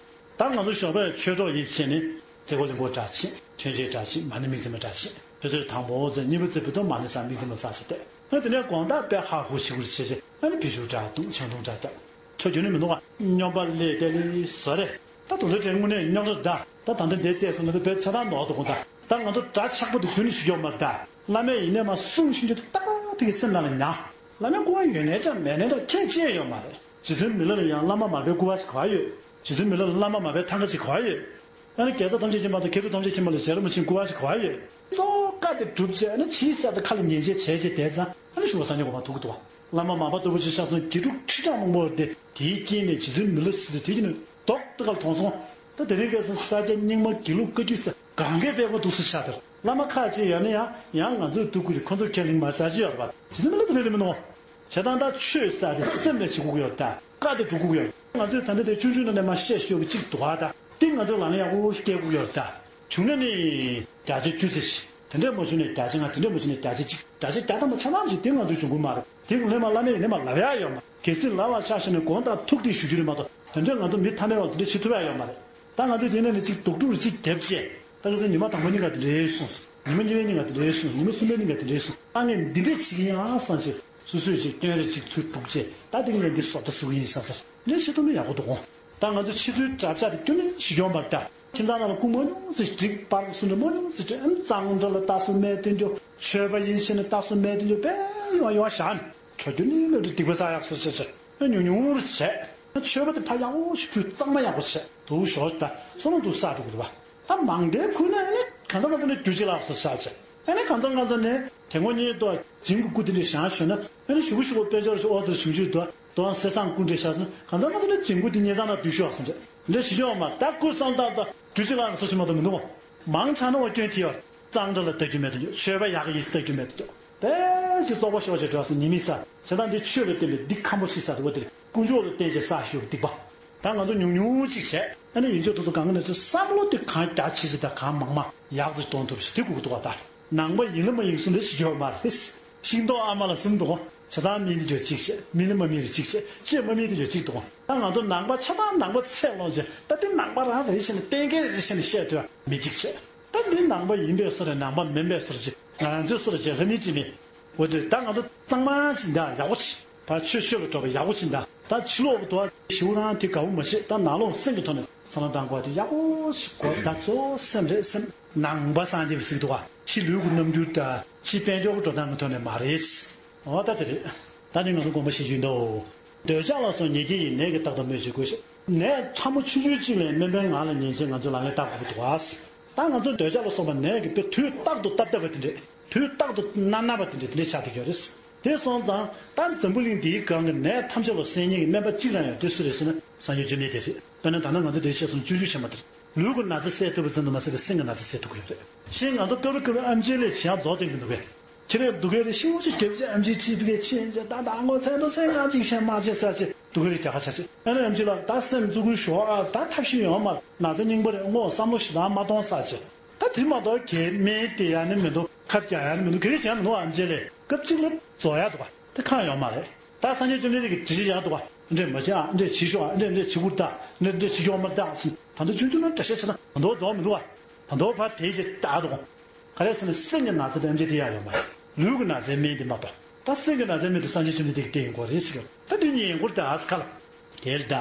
ད་ང་ཚོ་ཞོགས་པའི་ཆོས་གྲོགས་ཡིན་བྱས་ནས་ཚེ་སྒོ་གླིང་སྐོར་འདྲ་བྱེད། མཆོད་མཇལ་འདྲ་བྱེད། མ་ཎི་དམིགས་བརྩེ་མ་འདྲ་བྱེད། ཆུ་ཚོད་དང་པོ་ཚེ་གཉིས་པ་ཚེ་བུ་དང་མ་ཎི་བསགས་དམིགས་བརྩེ་མ་བསགས་བྱས་ཏེ། ཨ་དེ་ནས་དགོང་དག་དཔེ་ཧ་ཧུ་ཞིག་གུར་བྱེད་བྱེད་ཨ་ནི་བི་ཤུ་འདྲ་བཏུང་ཆང་འཐུང་འདྲ་བརྒྱབ། ཁྱོད་རྒྱུན་ནས་མི་འདུག་ག་སྨྱོན་པ་ལས་དེ་ལས་བཟོ་རེད། ད་དུང་ཚོད་དྲན་དངོས་གནས་སྨྱོན་རེད་ད། ད་ད་འདི་འདས་བལྟས་སོང་ན་ད་བོད་ཚེ་ཐང་ནོར་འདུག་གོ་ད། ད་ང་ཚོ་འདྲ་ཆགས་པོ་དེ་གཞུང་ནས་ཞུ་རྒྱུ་མ་རེད་ད། བླ་མས་ཡིན་ནས་མ་གསུང་ཤེས་རྒྱུ་དེ་ཏག་ཏག་གི་སེམས་ནང་ལ་ཉར། བླ་མའི་སྐུ་པར་ཡོད་ནའི་འདྲ་མེད་ནའི་འདྲ་ཁྱད་ཅི་ཡང་ཡོད་མ་རེད། རྗེ་བཙུན་མི་ལ་ལ་ཡང་བླ་མ་མ་པའི་སྐུ་པར་ཞིག་ག་པར་ཡོད། རྗེ་བཙུན་མི་ལ་ལ་བླ་མ་མ་པའི་ཐང་ག་ཞིག་ག་པར་ཡོད། ཨ་ནི་དགེ་རྩ་ཐམས་ཅད་མཁྱེན་པ་དང་མཁས་གྲུབ་ཐམས་ཅད་མཁྱེན་པ་ལ་རྗེ་རིན་པོ་ཆེའི་སྐུ་པར་ཞིག་ག་པར་ཡོད། གཙོ་བོ་བཀའ་དེ་སྒྲུབ་བྱས་ཨ་ནི་ཕྱིའི་གསར་དུ་ཁ་ལ་ཉན་བྱས་བྱས་བྱས་བསྡད་ཙང་ཨ་ནི་ཞུ་བ་སངས་རྒྱས་གོ་འཕང་ཐོབ་ཀྱི་འདུག་བ། བླ་མ་མ་པ་ལྟ་བུ་ཅིག་ཆགས་སོང་དགེ་ཕྲུག་ཁྲི་ཕྲག་མང་པོ་དེ་དེའི་རྐྱེན་ནས་རྗེ་བཙུན་མི་ལ་ཟེར་དུས་དེ་རྒྱུན་ནས་རྡོག་ཏུ་ཁ་ལ་མཐོང་སོང་། ད་དེ་རིང་ཁ་སང་ས་སྐྱ་རྙིང་མ་དགེ་ལུགས་བཀའ་བརྒྱུད་ཟེར་གང་གའི་དཔེ་ཁོ་འདུག་སེ་ཆགས་དེར་བླ་མ་ཁ་ཅིག་ཡོད་ན་ཡང་ཡང་ང་ཚོས་སྡུག་གི་རེད། ཁོ་ཚོས་ཁས་ལེན་མ་ཟ་ཅི་ཡོད་རེད་པ། རྗེ་བཙུན་མི་ལ་དེ་རེད་མི་འདུག་བྱས་ཙང་ད་ཆོས་ཟེར་དེ་སེམས་ནས་བྱེད་དགོས་ཀྱི་ཡོད་རེད་ད། བཀའ་དེ་སྒྲུབ་དགོས་ཀྱི་ཡོད་རེད། ང་ཚོས་ད་ལྟ་དེ་ཆུང་ཆུང་ནང་ནས་མར་བཤད་ཤོད་ཀྱི་གཅིག་འདུག་ཨ་ད། དེ་ང་ཚོས་ལག་ལེན་ཡག་པོ་ཞིག་བཀལ་དགོས་ཀྱི་ཡོད་རེད་ད། བྱུང་ན་ནི་བརྒྱ་ཆ་བཅུ་ཙམ་ཞིག་དེ་འདྲས་མ་བྱུང་ན་བརྒྱ་ཆ་ལྔ། དེ་འདྲས་མ་བྱུང་ན་བརྒྱ་ཆ་གཅིག་བརྒྱ་ཆ་བརྒྱ་ཐམ་པ་ཆ་ཚང་ཞིག་དེ་ང་ཚོས་བྱུང་གི་མ་རེད། དེ་ལས་མ་བླ་མས་ཡིན་ནས་མ་ལབ་ཡ་ཡོད་མ་རེད། གལ་སྲིད་ལབ་པ་ཆ་བཞག་ན་དགོངས་དག་ཐུགས་གཏད་ཞུ་རྒྱུ་རེད་མ་གཏོགས་དེ་འདྲས་ང་ཚོ་མི་ཐ་མལ་བ་དེ་འདྲས་བྱེད་ཐུབ་ཡ་ཡོད་མ་རེད། ད་ང་ཚོས་དེ་ནས་ནི་གཅིག་རྡོག་ཕྲུག་རེ་གཅིག་རྒྱབ་བྱས། ད་ག་ཚོད་ཉི་མ་དང་པོ་གཉིས་ཀ་དེ་འདྲའི་གསུངས་སོང་། ཉི་མ་གཉིས་པའི་གཉིས་ཀ་དེ་འདྲའི་གསུངས། ཉི་མ་གསུམ་པའི་གཉིས་ཀ་དེ་འདྲའི་གསུངས། ད་ངས་འདི་འདྲ་བྱེད་ཀྱི་ཡིན་ཨ་བསམ་བྱས་སོ་སོས་ཅིག་སྐྱོན་རེ་གཅིག་ཚུར་སྒྲུག་བྱས། ད་དེ་ངས་འདི་བཟོ་ལྟ་བཟོ་གི་ཡིན་བསམ་བསམ་འདྲ་བྱེད་ཐུབ་ན་ཡག་པོ་འདུག་གོ། ད་ང་ཚོ་ཕྱི་ཚུལ་གྲྭ་ཆས་དེ་ཁྱོན་ནས་ཞིག་ཡོང་བར་ད། ཁྱིམ་ཚང་ནང་ལ་སྐུ་མང་ཉུང་ཙམ་བསྒྲིགས། པར་སུ་འདྲ་མང་ཉུང་ཙམ་བསྒྲིགས། ཨ་ནི་གཙང་སྦྲ་ལ་ལྟ་སུ་སྨན་སྟོན་རྒྱུ། མཆོད་པ་ཡིན་ཞེས་ནས་ལྟ་སུ་སྨན་སྟོན་རྒྱུ་དཔེ་ཡོང་ཡོང་བཞག་ནས། ཁྲོ་རྒྱུ་ནི་སློབ་གྲྭའི་སྡིག་པ་བསགས་ཡག་སོ་ཟེར་ཟེར། ཉུང་ཉུང་རུ་བྱས། མཆོད་པ་དེ་ཕར་ཡག་པོ་ཞིག་ཕུལ། གཙང་མ་ཡག་པོ་བྱས་འདུག་ཞོར་ད་བསམ་བློ་འདུག་བསགས་འགྲོ་དགོས་རེད་བ། ད་མང་སྡེ་ཁུལ་ན་ཨ་ནི་གང་ལྟར་མ་ཐུབ་ན་རྒྱུ་གཅིག་ལ་སོ་བསགས་བྱས། ཨ་ནི་གང་ལྟར་གང་ལྟར་ནས་དེ་སྔོན་ཉིད་དུ་བྱིང་གི་སྐུ་དེ་འདྲ་བཞེངས་ཞོར་ན་ཨ་ནི་ཞུ་གུ་ཞུ་གུ་དཔལ་འབྱོར་ཞིག་ཨོ་དེར་བྱུང་རྒྱུ་དུ་དོན་སེ་སང་སྐུ་འདྲ་བཞག་སོང་། གང་ལྟར་མ་ཐུབ་ན་བྱིང་གུ་དེ་ཉེ་ཚང་ན་བསྡུས་ཤོག་ཟེར་འདྲ་འདྲ་ཞིག་ཡོད་མ་རེད། ད་སྐུ་བསམ་སྟངས་དང་རྒྱུ་གཅིག་ལ་སོ་ཞིག་མ་གཏོགས་མི་འདུག་མ། མང་དྲགས་ན་འོ་སྐྱོན་དེ་ཡོད། གཙང་སྦྲ་ལ་ལྟ་རྒྱུ་མེད་དུ་འགྱོ། མཆོད་པ་ཡག་གི་ཡིན་ལྟ་རྒྱུ་མེད་དུ་འགྱོ། དེ་ཅིག་བཙོག་པ་ཤོར་བྱས་འགྲོ་སོང་ཉི་མའི་ས། བྱས་ཙང་འདི་ཆོས་ལ་བརྟེན་པའི་སྡིག་ཁམ་པོ་ཞིག་ས་དེ་བ་དེར་དཀོན་མཆོག་ལ་བརྟེན་བྱས་བསགས་ཞུ་སྡིག་པ། ད་ང་ཚོ་ཉུང་ཉུང་ཅིག་བྱས་ཨ་ནི་ཡིན་ཆོག་ཐུག་ཐུག་གང་ག་ནས་ཚོ་བསམ་བློ་དེ་གང་རྒྱ་ཆེ་ཟེར་ད་གང་མང་མང་ཡག་ཚོ་གཏོང་ཐུབ་ཞིག་དེ་དགོས་ཀྱི་འདུག་བ། ད་ནང་པ་ཡིན་ལ་མ་ཡིན་གསུམ་རེ་ཞིག་ཡོད་མ་རེད། ཤིང་ཏོག་ཨ་མ་ལ་གསུམ་འདུག་བ། བྱས་ཙང་སྨིན་དེ་འགྱོ་གཅིག་བྱས། སྨིན་ལ་མ་སྨིན་རེ་གཅིག་བྱས། བྱས་མ་སྨིན་དེ་འགྱོ་གཅིག་འདུག་བ། ད་ང་ཚོ་ནང་པ་ཆ་ཚང་ནང་པ་ཚད་ལོངས་བྱས་ད་དེ་ནང་པ་རང་རེད་ཟེར་ནས་གཏན་འཁེལ་རེ་བྱས་ནས་བཤད་ཐུབ་ཡ་མི་གཅིག་བྱས། ད་འདི་ནང་པ་ཡིན་པའི་བཟོ་རེད། ནང་པ་མིན་པའི་བཟོ་རེད་ཅེས་ང་རང་ཚོའི་བཟོ་རེད་ཅེས་ལྷ་མིའི་དྲི་མེད། འོ་དེ་ད་ང་ཚོ་གཙང་མ་ཕྱིན་ད་ཡག་པོ་ཕྱིན། ད་ཆོས་ཆོས་ལ་འགྲོ་བ་ཡག་པོ་ཕྱིན་ད། ད་ཕྱི་ལོགས་ཀྱི་དུ་བ་ཞིའུ་རང་དེ་དགའ་བོ་མ་བྱེད། ད་ནང་ལོགས་སེམས་ཀྱི་ཐོག་ནས་བསམ་བློ་བཏང་དགོས་དེ་ཡག་པོ་ཞིག་དགོས། ད་གཙོ་བོ་སེམས་རེད། སེམས་ནང་པ་སངས་རྒྱས་པའི་གཟིགས་འདུག་བ། ཕྱི་ལུས་ཀྱི་རྣམ་འགྱུར་ད་ཕྱི་དཔལ་འབྱོར་གྱི་འགྲོ་སྟངས་ཀྱི་ཐོག་ནས་མ་རེད། འོ་ད་དེ་རེད། ད་ནི་ང་ཚོ་དགོངས་པ་བཞེས་རྒྱུ་འདུག་འདོད་ཆགས་ལ་སོགས་ཉེས་བརྒྱད་ཡི། ནད་ཀྱི་རྟགས་དང་སྨོས་ཅི་དགོས་ཤེས། ནད་ཕྲ་མོ་ཆུང་ཆུང་གཅིག་ལ་སྨན་པའི་ངག་ལ་ཉན་བྱས་ང་ཚོས་ལག་ལེན་བསྟར་དགོས་ཀྱི་འདུག་བ། ད་ང་ཚོ་འདོད་ཆགས་ལ་སོགས་པ་ནད་ཀྱི་དཔེ་དུས་རྟག་ཏུ་སྟབས་བདེ་བ་དེ་འདྲས་དུས་རྟག་ཏུ་མནར་མནར་བ་དེ་འདྲས་དེ་འདྲས་ཆགས་བསྡད་ཀྱི་ཡོད་རེད། དེ་སོང་ཙང་ད་འཛམ་བུ་གླིང་འདིའི་སྒང་གི་ནད་ཐམས་ཅད་ལ་སེལ་མཁན་གྱི་སྨན་པ་གཅིག་རང་ཡོད་དེ་སུ་རེད་ཟེར་ན་སངས་རྒྱས་བཅོམ་ལྡན་འདས་རེད། དཔེར་ན་ད་ནང་ང་ཚོ་འདིར་བཤད་སོང་བཅུ་བཅུ་ཆེན་པོ་དེ་རེད། ལུས་ཀྱི་ན་ཚ་སེལ་ཐུབ་པ་ཙམ་དུ་མ་ཟད་པའི་སེམས་ཀྱི་ན་ཚ་སེལ་ཐུབ་ཀྱི་ཡོད་རེད། ཤིང་ང་ཚོ་སྐབས་རེ་སྐབས་རེ་ཨེམ་ཆི་ལས་བྱེད་ཡག་རྫོགས་བསྡད་ཀྱི་འདུག་གས། ཁྱེད་རས་སྡུག་གས་རེ་ཤིང་ཅིག་འདེབས་བྱས་ཨེམ་ཆི་ཁྲིད་པའི་ཕྱིན་བྱས་ད་ད་ངོ་ཚ་དོ་སེམས་ཁ་ཅིག་བྱས་མ་བྱས་ས་ཅིག་སྡུག་གས་རེ་རྒྱག་ཁ་ཆ་ཅིག་ཨ་ནི་ཨེམ་ཆི་ལ་ད་སེམས་བཙུགས་ཁུལ་ཞོག་ཨ། ད་ཐབས་ཤེས་ཡོད་མ་རེད། ན་ཚ་རྙིང་པ་རེད། དངོས་བསམ་བློ་ཞེ་དྲག་མ་གཏོང་ས་ཅིག་ད་དེ་མ་གཏོགས་གས་སྨན་སྟེར་ཡག་ནི་མི་འདུག་ཁབ་རྒྱག་ཡག་ནི་མི་འདུག་ག་རེ་བྱས་ཡག་མི་འདུག་ཨེམ་ཆི་ལས་སྐབས་གཅིག་ལ་རྫོགས་ཡག་འདུག་ག་དེ་གང་ཡོད་མ་རེད། ད་སངས་རྒྱས་བཅོམ་ལྡན་འདས་ཀྱིས་འགྲེལ་བཤད་ཡག་འདུག་ག་འདྲེ་མ་བྱེད་ཨ། འདྲེ་བྱེད་ཤོག་ཨ། འདྲེ་འདྲེ་བྱེད་ཁུར་ད། འདྲེ་འདྲེ་བྱེད་ཤོག་མ་ད་ཟེར། ད་དུང་ཆུང་ཆུང་ན་འདྲ་བཤད་བྱས་ན་ད་དུང་རྫོགས་མི་འདུག་ག་ད་དུང་ཕར་དེའི་རྗེས་ད་འདུག་ག་ག་རེ་ཟེར་ན་སེམས་ཀྱི་ན་ཚ་དེ་ཨེམ་ཆི་དེ་ཡག་ཡོད་མ་རེད། ལུས་ཀྱི་ན་ཚའི་སྨན་དེ་མ་གཏོགས། ད་སེམས་ཀྱི་ན་ཚའི་སྨན་དེ་སངས་རྒྱས་བཅོམ་ལྡན་འདས་ཀྱིས་བསྟན་ཡོད་ཀྱི་རེད་ཟེར་གྱི་ཡོད། ད་དེ་ཉན་ཁུར་ད་ཨ་ས་ཁ་ལ། དེར་ད།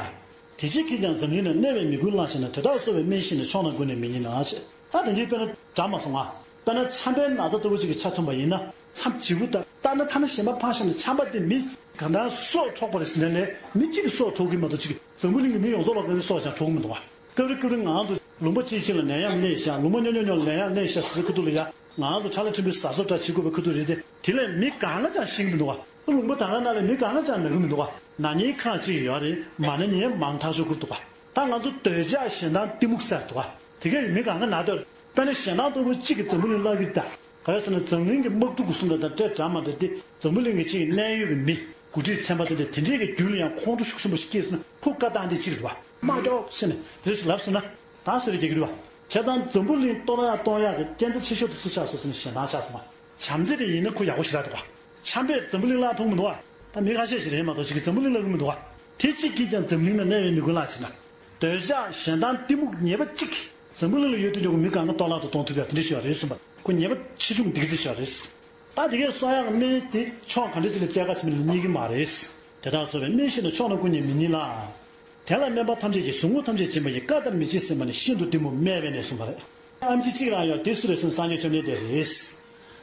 དེ་ཕྱིར་ཁྱེད་ཀྱང་འཛམ་གླིང་ན་གནས་པའི་མི་ཀུན་བླང་ཞིང་ན། དེ་དག་གསོ་བའི་སྨན་ཤེས་ན། མཆོག་རྣམས་ཀུན་ནས་མི་ཉན་ལ་ཞེས། ད་དེ་འདྲའི་དཔེར་ན་འདྲ་མ་སོང་ང་། དཔེར་ན་ཆམ་པའི་ན་ཚ་ལྟ་བུ་ཅིག་གི་ཆ་མཚོན་པ་ཡིན་ན། མཚམས་བརྗེ་པོ་ད་ལྟ་ན་ཐ་ན་གཞན་པ་ཕར་བཞག་ན་ཆམ་པ་དེ་མི་ག་འདྲ་སྲོག་འཕྲོག་པ་རེད་ཟེར་ནས་ལས་མི་གཅིག་གི་སྲོག་འཕྲོག་གི་མ་གཏོགས་ཅིག་འཛམ་བུ་གླིང་གི་མི་ཡོངས་རྫོགས་ལ་ག་རེ་སྲོག་ཀྱང་འཕྲོག་གི་མི་འདུག་བ། སྐབས་རེ་སྐབས་རེ་ང་ཚོ་ལུང་པ་གཅིག་གཅིག་ལ་ནད་ཡམས་སླེབས་ཤག་ལུང་པ་ཉོ་ཉོ་ཉོ་ནད་ཡམས་སླེབས་ཤག་ཟེར་ཁུ་ཐུག་ལ་ཡ། ང་ཚོ་ཁྲ་ལ་ཕྲན་བུའི་གཟབ་གཟབ་འདྲ་བྱེད་དགོས་པའི་ཁུ་ཐུག་རེད་དེ། དེ་ལས་མི་གང་ག་ཅང་ཤེས་ཀྱི་མི་འདུག་བ། ལུང་པ་ད་ག་ནང་ལས་མི་གང་ག་ཅང་ན་གི་མི་འདུག་བ། ན་མཁན་ཁག་ཅིག་ཡོད་རེད། མ་ན་མཁན་མང་ཐག་ཆོད་ཀྱི་འདུག་བ། ད་ང་ཚོ་འདོད་ཆགས་ཞེ་སྡང་གཏི་མུག་ཟེར་འདུག་བ། དེ་གས་མི་གང་ག་ན་འདོད། དཔེར་ན་ཞེ་སྡང་སྟོབས་པོ་གཅིག་གིས་འཛམ་བུ་གླིང་བརླག་གི་ད། ག་རེ་ཟེར་ན་འཛམ་གླིང་གི་དམག་འཁྲུག་གི་གསུང་སྟངས་དང་འདྲ་འདྲ་མ་འདྲ་དེ། འཛམ་བུ་གླིང་གི་གཅིག་གནད་ཡོད་ཀྱི་མི་འགོ་ཁྲིད་ཚན་པ་དེ་འདྲ་དེ་འདྲས་ཀྱི་རྒྱུད་ལ་ཡང་ཁོང་ཁྲོ་ཤུགས་ཆེན་པོ་ཞིག་སྐྱེས་སོང་ན་ཁོ་བཀའ་བཏང་དེ་གཅིག་རེད་བ། དམག་རྒྱག་ཟེར་ནས་དེ་འདྲ་ཞིག་ལབ་སོང་ན། ད་སུ་རེད་རྒྱག་གི་རེད་བ། བྱས་ཙང་འཛམ་བུ་གླིང་གཏོར་ཡག་གཏོང་ཡག་གི་རྐྱེན་རྩ་ཆེ་ཤོས་དེ་སུ་ཆགས་སོང་ཟེར་ན་ཞེ་སྡང་ཆགས་སོང་བ། བྱམས་བརྩེ་དེ་ཡིན་ན་ཁོ་ཡག་པོ་ཞེ་དྲག་འདུག་བ། ཆམ་པས་འཛམ་བུ་གླིང་བརླག་ཐུབ་མི་འདུག་བ། ད་མི་ཁ་ཤས་ཤིག་རེད་མ་གཏོགས་ཅིག་གིས་འཛམ་བུ་གླིང་བརླག་གི་མི་འདུག་བ། དེ་གཅིག་གིས་ཀྱང་འཛམ་གླིང་ན་གནས་པའི་མི་ཀུན་བརླག་ཕྱིན་ན། འདོད་ཆགས་ཞེ་སྡང་གཏི་མུག་ཉེས་པ་གཅིག་གིས་འཛམ་བུ་གླིང་ལ་ཡོད་དུས་ཀྱང་མི་གང་ག་གཏོར་བརླག་ཏུ་གཏོང་ཐུབ་ཡག་དེ་འདྲ་ཞིག་ཡོད་རེད་གསུངས་པ། ཁོ་ཉེས་པ་ཆེ་ཆུང་འདི་ག་ཚོད་ཞིག་ཡོད་རེད། ད་དེ་གས་གསོ་ཡག་སྨན་དེ་ཕྱོགས་ག་འདྲ་ཅིག་ལ་བཙལ་ག་ཕྱིན་པ་ལ་རྙེད་ཀྱི་མ་རེད། དེ་དག་གསོ་བའི་སྨན་ཤེས་ན་མཆོག་རྣམས་ཀུན་ཉིད་མི་ཉིད་ལ། དེ་ལ་སྨན་པ་ཐམས་ཅད་ཀྱིས་ཟུག་རྔུ་ཐམས་ཅད་འབྱིན་པ་ཡི། བཀའ་ལྟར་མི་བྱེད་ཟིན་པ་ནི་ཤིན་ཏུ་གཏི་མུག་སྨད་པས་ནས་གསུངས་པ་རེད། ཨེམ་ཆི་གཅིག་རང་ཡོད་དེ་སུ་རེད་ཟེར་ན་སངས་རྒྱས་བཅོམ་ལྡན་འདས་རེད།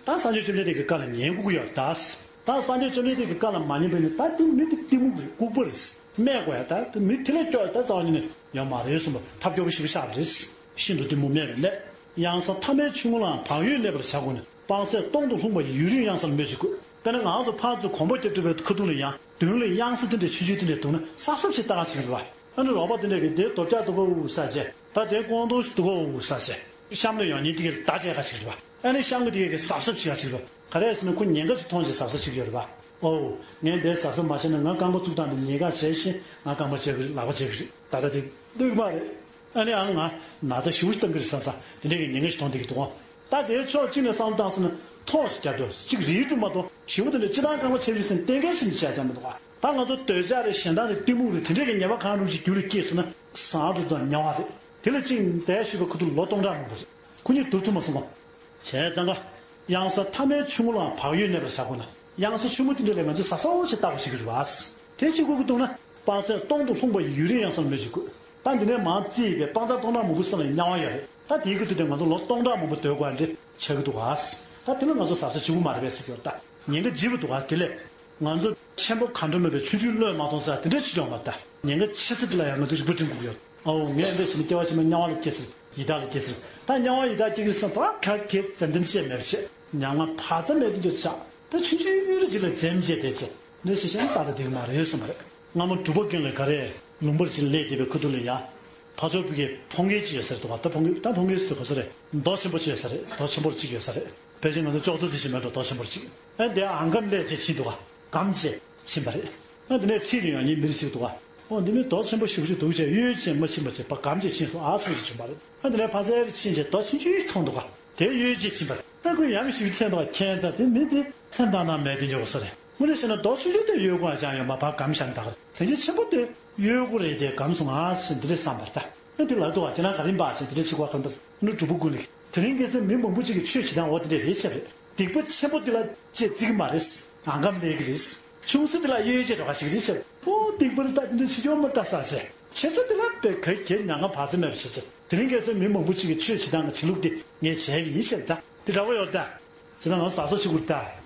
ད་སངས་རྒྱས་བཅོམ་ལྡན་འདས་ཀྱི་བཀའ་ལ་ཉན་དགོས་ཀྱི་ཡོད་ད། ད་སངས་རྒྱས་བཅོམ་ལྡན་འདས་ཀྱི་བཀའ་ལ་མ་ཉན་པ་ཡིན་ན་ད་དེ་མི་དེ་གཏི་མུག་རེད། ལྐུགས་པ་རེད། སྨད་དགོས་ཡ་ད་དེ་མི་དེ་ལས་སྐྱོ་ཡ་ད་རྩ་བ་ཉིད་ནས་ཡོད་མ་རེད་གསུངས་པ་ཐབས་སྐྱོ་པོ་ཞེ་པོ་ཆགས་པ་རེད། ཤིན་ཏུ་གཏི་མུག་སྨད་པས་ནས། གཡང་ས་ཐ་མའི་ཆུ་ངོགས་ལའང་བག་ཡོད་གནས་པར་བྱ་དགོས་ན། སྤང་སེར་སྟོང་དུ་ལྷུང་བ་ཡི། ཡུན་རིང་གཡང་སར་སྨོས་ཅི་དགོས། དཔེར་ན་ང་ཚོ་ཕར་ཚུར་གོམ་པ་རྒྱབ་འགྲོ་བའི་ཁ་ཐུག་ལ་ཡང་མདུན་ལ་གཡང་ས་དེ་འདྲའི་ཆུང་ཆུང་དེ་འདྲ་འདུག་ན་གཟབ་གཟབ་བྱས་ལྟ་ག་བྱེད་ཀྱི་རེད་བ། ཨ་ནི་རོགས་པ་དེ་འདྲ་གིས་དེ་རྡོ་བཀྱག་འདུག་གོ་ས་བྱས། ད་དེ་ཀོང་རྡོང་ཞིག་འདུག་གོ་ས་བྱས། གཤམ་ལ་ཡོང་མཁན་དེ་གས་ལ་བརྡ་སྤྲད་ག་བྱེད་ཀྱི་རེད་བ། ཨ་ནི་གཤམ་གྱི་དེ་གས་ཀྱིས་གཟབ་གཟབ་བྱེད་ག་བྱེད་ཀྱི་རེད་བ། ག་རེ་ཟེར་ན་ཁོ་ཉེན་ཁ་ཞིག་མཐོང་བྱས་གཟབ་གཟབ་བྱེད་ཀྱི་ཡོད་རེད་བ། ཨོ། ངས་འདིར་གཟབ་གཟབ་མ་བྱས་ན་ང་རྐང་པ་བཙུགས་སྟངས་དེ་ཉེན་ཁ་བྱས་ཤིང་ང་རྐང་པ་བྱེད་ཀྱི་རེད། ལག་པ་བྱེད་ཀྱི་རེད། ད་ལྟ་དེ་སྡུག་མ་རེད། ཨ་ནི་ཨང་ང་ན་ཚ་ཞེ་པོ་ཞིག་བཏང་གི་རེད་བསམ་བསམ་དེ་འདྲ་གི་ཉེན་ཁ་ཞིག་མཐོང་བསྡད་ཀྱི་འདུག་ཨང་། ད་དེའི་ཕྱོགས་གཅིག་ནས་བསམ་བློ་བཏང་སོང་ན་ཐོག་ཞིག་རྒྱབ་འགྲོ་གཅིག་རིལ་འགྲོ་མ་གཏོགས་ཞེ་པོ་དེ་འདྲ་སྤྱིར་བཏང་རྐང་པ་ཆེ་རིལ་ཟིན་གཏན་འཁེལ་ཞིག་བྱས་ཙང་མི་འདུག་ཨ། ད་ང་ཚོ་འདོད་ཆགས་རེད། ཞེ་སྡང་རེད། གཏི་མུག་རེད། དེ་འདྲ་གི་ཉེས་པ་གང་རུང་ཞིག་རྒྱུད་ལ་སྐྱེས་སོང་ན་བཟང་འགྲོ་དང་དམྱལ་བ་རེད། དེ་ལ་གཅིག་འདས་ཞུས་པའི་ཁུ་ཐུག་ལོ་སྟོང་ཕྲག་མང་པོ་རེད། ཁོ་གཉིས་བསྡུར་ཐུབ་མ་སོང་ངོ་། བྱས་ཙང་ཀ། གཡང་ས་ཐ་མའི་ཆུ་ངོགས་ལའང་བག་ཡོད་གནས་པར་བྱ་དགོས་ན། གཡང་ས་ཆུ་མོ་དེ་འདྲ་ལ་ང་ཚོས་གཟབ་གཟབ་བྱས་ལྟ་དགོས་ཤིག་རེད་བ། དེ་གཅིག་དགོས་ཀྱི་འདུག་ན། སྤང་སེར་སྟོང་དུ་ལྷུང་བ་ཡི། ཡུན་རིང་གཡང་སར་སྨོས་ཅི་དགོས། ད་འདི་ནས་མར་བརྩིས་པའི་སྤང་སེར་སྟོང་ཕྲག་མང་པོ་སེམས་ལ་དམྱལ་བ་ཡོད་རེད། ད་དེའི་ཁུ་ཐུག་དེ་ང་ཚོ་ལོ་སྟོང་ཕྲག་མང་པོ་སྡོད་དགོས་ཡ་འདྲ་ཆགས་ཀྱི་འདུག་བ། ད་དེ་ལ་ང་ཚོ་གཟབ་གཟབ་བྱེད་དགོས་མ་རེད་པས་ཟེར་གྱི་ཡོད་ད། ཉེན་ཁ་ལྗིད་པོ་འདུག་བ། དེ་ལས། ང་ཚོ་ཆེན་པོ་ག་འདྲ་མེད་པའི་ཆུང་ཆུང་བློས་མ་གཏོང་ས་དེ་འདྲ་བྱེད་ཀྱི་ཡོད་མ་རེད་ད། ཉེན་ཁ་ཆེ་ས་དེ་ལ་ཡང་ང་ཚོ་རིག་པ་སྒྲིམ་དགོས་ཀྱི་ཡོད། ཨོ་ངས་འདི་བྱས་ན་སྐྱེ་བ་ཕྱི་མ་དམྱལ་བ་ལ་སྐྱེ་ཟེར། ཡི་དྭགས་ལ་སྐྱེ་ཟེར། ད་དམྱལ་བ་ཡི་དྭགས་སྐྱེ་གི་རེད་བསམ་ད་ག་གེ་འཛེམ་འཛེམ་བྱས་མེད་པ་བྱས། ཉམ་ང་བག་ཚ་མེད་དུ་འགྱུར་ཆགས། ད་ཆུང་ཆུང་རེ་ཅིག་ལ་འཛེམ་བྱས་བསྡད་བྱས། འདི་བྱས་ཤིང་ད་ལྟ་འགྲིག་གི་མ་རེད་གསུངས་པ་རེད། སྔ་མོ་འབྲུག་པ་རྒན་ལགས་ག་རེ་ལུང་པར་ཅིག་སླེབས་བསྡད་པའི་ཁུ་ཐུག་ལ་ཡ། ཕར་ཕྱོགས་བོད་ཀྱི་ཕོ་རྒན་ཅིག་ཡོད་ས་རེད་འདུག་བ། ད་ཕོ་རྒན་ད་ཕོ་རྒན་ཟེར་དུས་ག་ས་རེད། རྡོ་ཆེན་པོ་ཅིག་ཡོད་ས་རེད། རྡོ་ཆེན་པོ་གཅིག་ཡོད་ས་རེད། ཕལ་ཆེར་ང་ཚོ་ལྕོག་ཚོད་ཅིག་མེད་འགྲོ། རྡོ་ཆེན་པོ་གཅིག་ཨ་འདི་ཨང་སྒམ་ལས་ཅིག་ཕྱིན་འདུག་བ། སྒམ་ཅིག་ཕྱིན་པ་རེད། ཨ་འདི་ནས་ཁྲིད་ནས་ཡང་ཉིན་མི་རེ་ཞིག་འདུག་བ། ཨོ་འདི་ནས་རྡོ་ཆེན་པོ་ཞེ་པོ་ཅིག་འདུག་བྱས་གཡུལ་ཅིག་མ་ཕྱིན་པ་བྱས་པ་སྒམ་ཅིག་ཕྱིན་སོང་ཨ་བསམ་གྱི་བྱུང་བ་རེད། ཨ་འདི་ནས་ཕ་སེ་རེ་ཕྱིན་བྱས་རྡོ་ཆུང་ཆུང་ཞིག་མཐོང་འདུག་བ། དེ་གཡུལ་ཅིག་ཕྱིན་པ་རེད། ཨ་ཁོས་ཡང་ཞིག་མཚན་འདུག་བ། ཁྱད་མཚར་དེ་མི་དེ་སེམས་ཐག་ནང་མེད་དེ་འཇོག་ས་རེད། དངོས་གནས་བཤད་ན་རྡོ་ཆུང་ཆུང་དེ་གཡུལ་དགོས་ཡ་ཅང་ཡོད་མ་ཕར་སྒམ་བཞག་ནས་ད་ག་རེད། དེ་ཅིག་ཆེན་པོ་དེ་གཡུལ་དགོས་རེད་དེ་སྒམ་སོང་ཨ་ཟེར་འདི་འདྲས་བསམ་པ་རེད་ད། ཨ་འདི་ལ་འདུག་བ། ཁྱེད་རང་ག་རེ་འབའ་ཞིག་འདི་འདྲས་ཅིག་བ་ག་རེ་འབའ་ཟེར་ནུ་གྲུབ་པོ་ཀུན་ལེགས། དེ་རིང་ཁ་སང་མི་མང་པོ་ཅིག་གིས་ཆོས་བྱེད་སྟངས་འོ་དེ་འདྲས་རེད་བྱས་པས། སྡིག་པ་ཆེན་པོ་འདི་ལ་ཅེས་བརྩི་གི་མ་རེད། ཨང་སྒམ་ལས་ཀྱི་རེད། ཆུང་ས་འདི་ལ་གཡོལ་བྱེད་འགྲོ་ག་ཞིག་རེད་བྱས་པས། ཕོ་སྡིག་པ་ལ་ལྟ་དེ་འདྲས་བྱེད་ཀྱི་ཡོད་མ་ལྟ་ས་བྱས། ཆེ་ས་འདི་ལ་དཔེ་ག་གེ་ཉམ་ང་བག་ཚ་མེད་པ་བྱེད་བྱས། དེ་རིང་ཁ་སང་མི་མང་པོ་ཅིག་གིས་ཆོས་བྱེད་སྟངས་ཀྱི་བྱེད་ལུགས་འདི་ངས་བྱས་ཀྱི་ཡིན་བཤད་ད། འདི་འདྲ་བོ་ཡོད་ད། བྱས་ན་ང་གཟབ་གཟབ་བྱེད་དགོས་ད།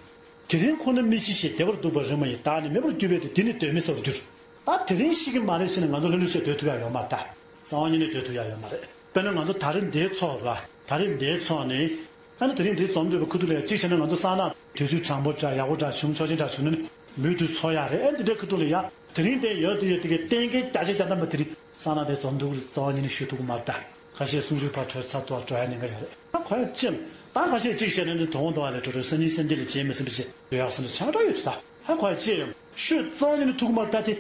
དེ་རིང་ཁོ་ན་མི་འཆི་ཞིང་བདེ་བར་འདུག་པ་རིང་མ་ཡིན། བདག་ནི་མེད་པར་གྱུར་པས་དེ་དེ་ནི་གདོན་མི་ཟ་བར་འགྱུར། ད་དེ་རིང་ཤི་གི་མ་རེད་ཟེར་ནས་ང་ཚོ་ལྷོད་ལྷོད་བྱས་སྡོད་ཐུབ་ཡ་ཡོད་མ་རེད་ད། གསང་བ་དངོས་གནས་སྡོད་ཐུབ་ཡ་ཡོད་མ་རེད། དཔེར་ན་ང་ཚོ་ད་རེས་འདིའི་ཚོགས་ར། ད་རེས་འདིའི་ཚོགས་ནི། ཨ་ནི་དེ་རིང་འདིའི་འཛོམས་འགྲོ་བའི་ཁུ་ཐུག་ལ་ཡ་གཅིག་བྱས་ན་ང་ཚོ་གསང་སྔགས་དུས་ཚོད་དྲང་པོ་འདྲ་ཡག་པོ་འདྲ་བྱུང་ཆོག་མཆན་འདྲ་བྱུང་ན་ནི་མུ་མཐུད་ཚོགས་ཡ་རེད། ཨ་ནི་འདི་འདྲའི་ཁུ་ཐུག་ལ་ཡ་དེ་རིང་དེ་ཡོད་དེ་ཡོད་དེ་གའི་གཏན་འཁེལ་བརྒྱ་ཆ་བརྒྱ་ཐམ་པ་དེ་རིང་གསང་སྔགས་དེ་འཛོམས་འགྲོ་གི་རྩ་བ་ཉིད་ནས་ཞུ་ཐུབ་ཀྱི་མ་རེད་ད། ཁ་ཤས་གསུང་ཆོས་ཕར་གྲོལ་ཚར་འདུག་འགྲོ་ཡ་ཉེན་ཁ་ཡོད་རེད། ད་གོ་ཡ་ཅི་ཡང་ད་ཁ་ཤས་གཅིག་བྱས་ན་ནི་དོ་དགོང་དོ་བ་ལས་འགྲོ་འགྲོ་སང་ཉིན་སེམས་ཅན་ལ་བྱེད་མི་སེམས་པ་བྱེད་འགྲོ་ཡག་སོང་ན་ཆང་འདྲ་ཡོད་ཅི་ད། ཧ་གོ་ཡ་ཅི་ཡང་ཤོད་གཙང་ཉིན་ཐུག་མར་ད་དེ།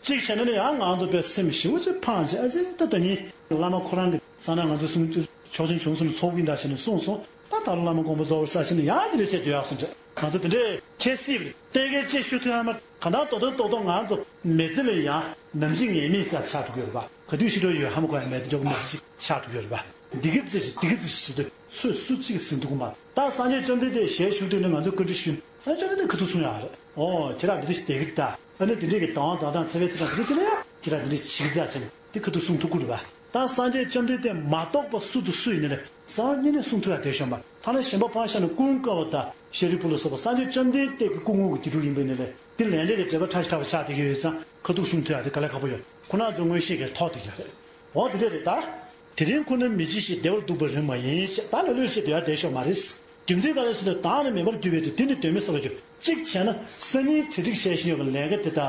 གཅིག་བྱས་ན་ནི་ཡང་ང་ཚོ་དཔེ་སེམས་ཞེ་པོ་ཅིག་ཕངས་བྱས་ཨ་ཙི་ད་ད་ཉིན་བླ་མ་ཁོ་རང་གི་ས་ན་ང་ཚོ་གསུང་ཆོག་མཆན་བྱུང་སོང་ནས་ཚོགས་ཀྱིན་ད་བྱས་ནས་གསུངས་སོང་། ད་ད་ལོ་བླ་མ་དགོངས་པ་རྫོགས་པར་ས་ཞིག་ནས་ཡང་དེ་འདྲ་བྱས་དུས་ཡག་སོང་བྱས་ང་ཚོ་དེ་འདྲས་ཁྱད་སྲིད་པ་རེད། གཏན་འཁེལ་ཅེས་ཞུ་ཐུབ་ཡ་མ་ག་ད་རྡོག་རྡོག་རྡོག་རྡོག་ང་ཚོ་མི་ཚེ་ལ་ཡང་ནམ་འཆི་ངེས་མེད་ས་ཆགས་འགྲོ་གི་ཡོད་རེད་པ། ག་དུས་ཤི་འགྲོ་ཡོད་ཧ་མ་གོ་ཡ་མེད་དེ་འཇོག་མི་ཚེ་ཆགས་འགྲོ་གི་ཡོད་རེད་པ། འདི་གི་ཚེ་ཞིག་འདི་གི་ཚེ་ཞིག་ཟེར་དུས་ཚོད་སུ་གཅིག་ཟིན་འདུག་གི་མ་རེད། ད་སངས་རྒྱས་བཅོམ་ལྡན་འདས་ཞལ་བཞུགས་དུས་ནས་ང་ཚོས་བཀའ་འདྲི་ཞུས་སངས་རྒྱས་བཅོམ་ལྡན་འདས་ག་དུས་གསུང་ཡ་རེད། ཨོ་ཁྱེད་རང་འདི་འདྲ་ཞིག་བསྡད་གི་ད། ཨ་ནི་དེ་འདྲས་ཀྱི་དང་བ་དང་ཚེ་བའི་ཚེ་དང་དེ་འདྲ་ཅི་ལ་ཡང་ཁྱེད་རང་འདི་འདྲས་བྱེད་ཀྱི་ད་ཟེར་ནས་དེ་ཁ་ཐུག་གསུང་ཐུབ་ཀྱི་རེད་པ། ད་སངས་རྒྱས་བཅོམ་ལྡན་འདས་མ་གཏོགས་པ་སུ་དང་སུ་ཡིན་ནའི་ལས་གསང་བ་དངོས་གནས་གསུང་ཐུབ་ཡ་དེ་ཤོད་མ་ཐ་ན་གཞན་པ་ཕར་བཞག་ན་ཀུན་དགའ་བོ་དང་ཤཱ་རིའི་བུ་ལ་སོགས་པ་སངས་རྒྱས་བཅོམ་ལྡན་འདས་ཀྱི་སྐུ་དངོས་ཀྱི་དགེ་ཕྲུག་ཡིན་པའི་ནི་ལས་དེ་ལས་འབྲས་ཀྱི་འབྲེལ་བ་ཕྲ་ཞིང་ཕྲ་བ་ཆགས་བསྡད་ཀྱི་ཡོད་ཙང་ཁ་ཐུག་གསུང་ཐུབ་ཡ་དེ་དཀའ་ལས་ཁག་པོ་ཡོད། ཁོ་རང་ཚོ་མངོན་ཤེས་ཀྱིས་ཐོག་བསྡད་ཀྱི་ཡོད་རེད། འོ་དེ་འདྲས་རེད་ད། དེ་རིང་ཁོ་ན་མི་འཆི་ཞིང་བདེ་བར་འདུག་པ་རིང་མ་ཡིན་ཞེས་ད་ལ་ལོས་བྱེད་དུ་ཡ་བསྡད་ཤོག་མ་རེད། རྒྱུ་མཚན་ག་རེ་ཟེར་ན་བདག་ནི་མེད་པར་གྱུར་པའི་དུས་འདི་ནི་གདོན་མི་ཟ་བར་འགྱུར། གཅིག་བྱས་ན་སང་ཉིན་གྲ་སྒྲིག་བྱས་བཞིན་ཡོད་པའི་ལས་ཀ་དེ་དག་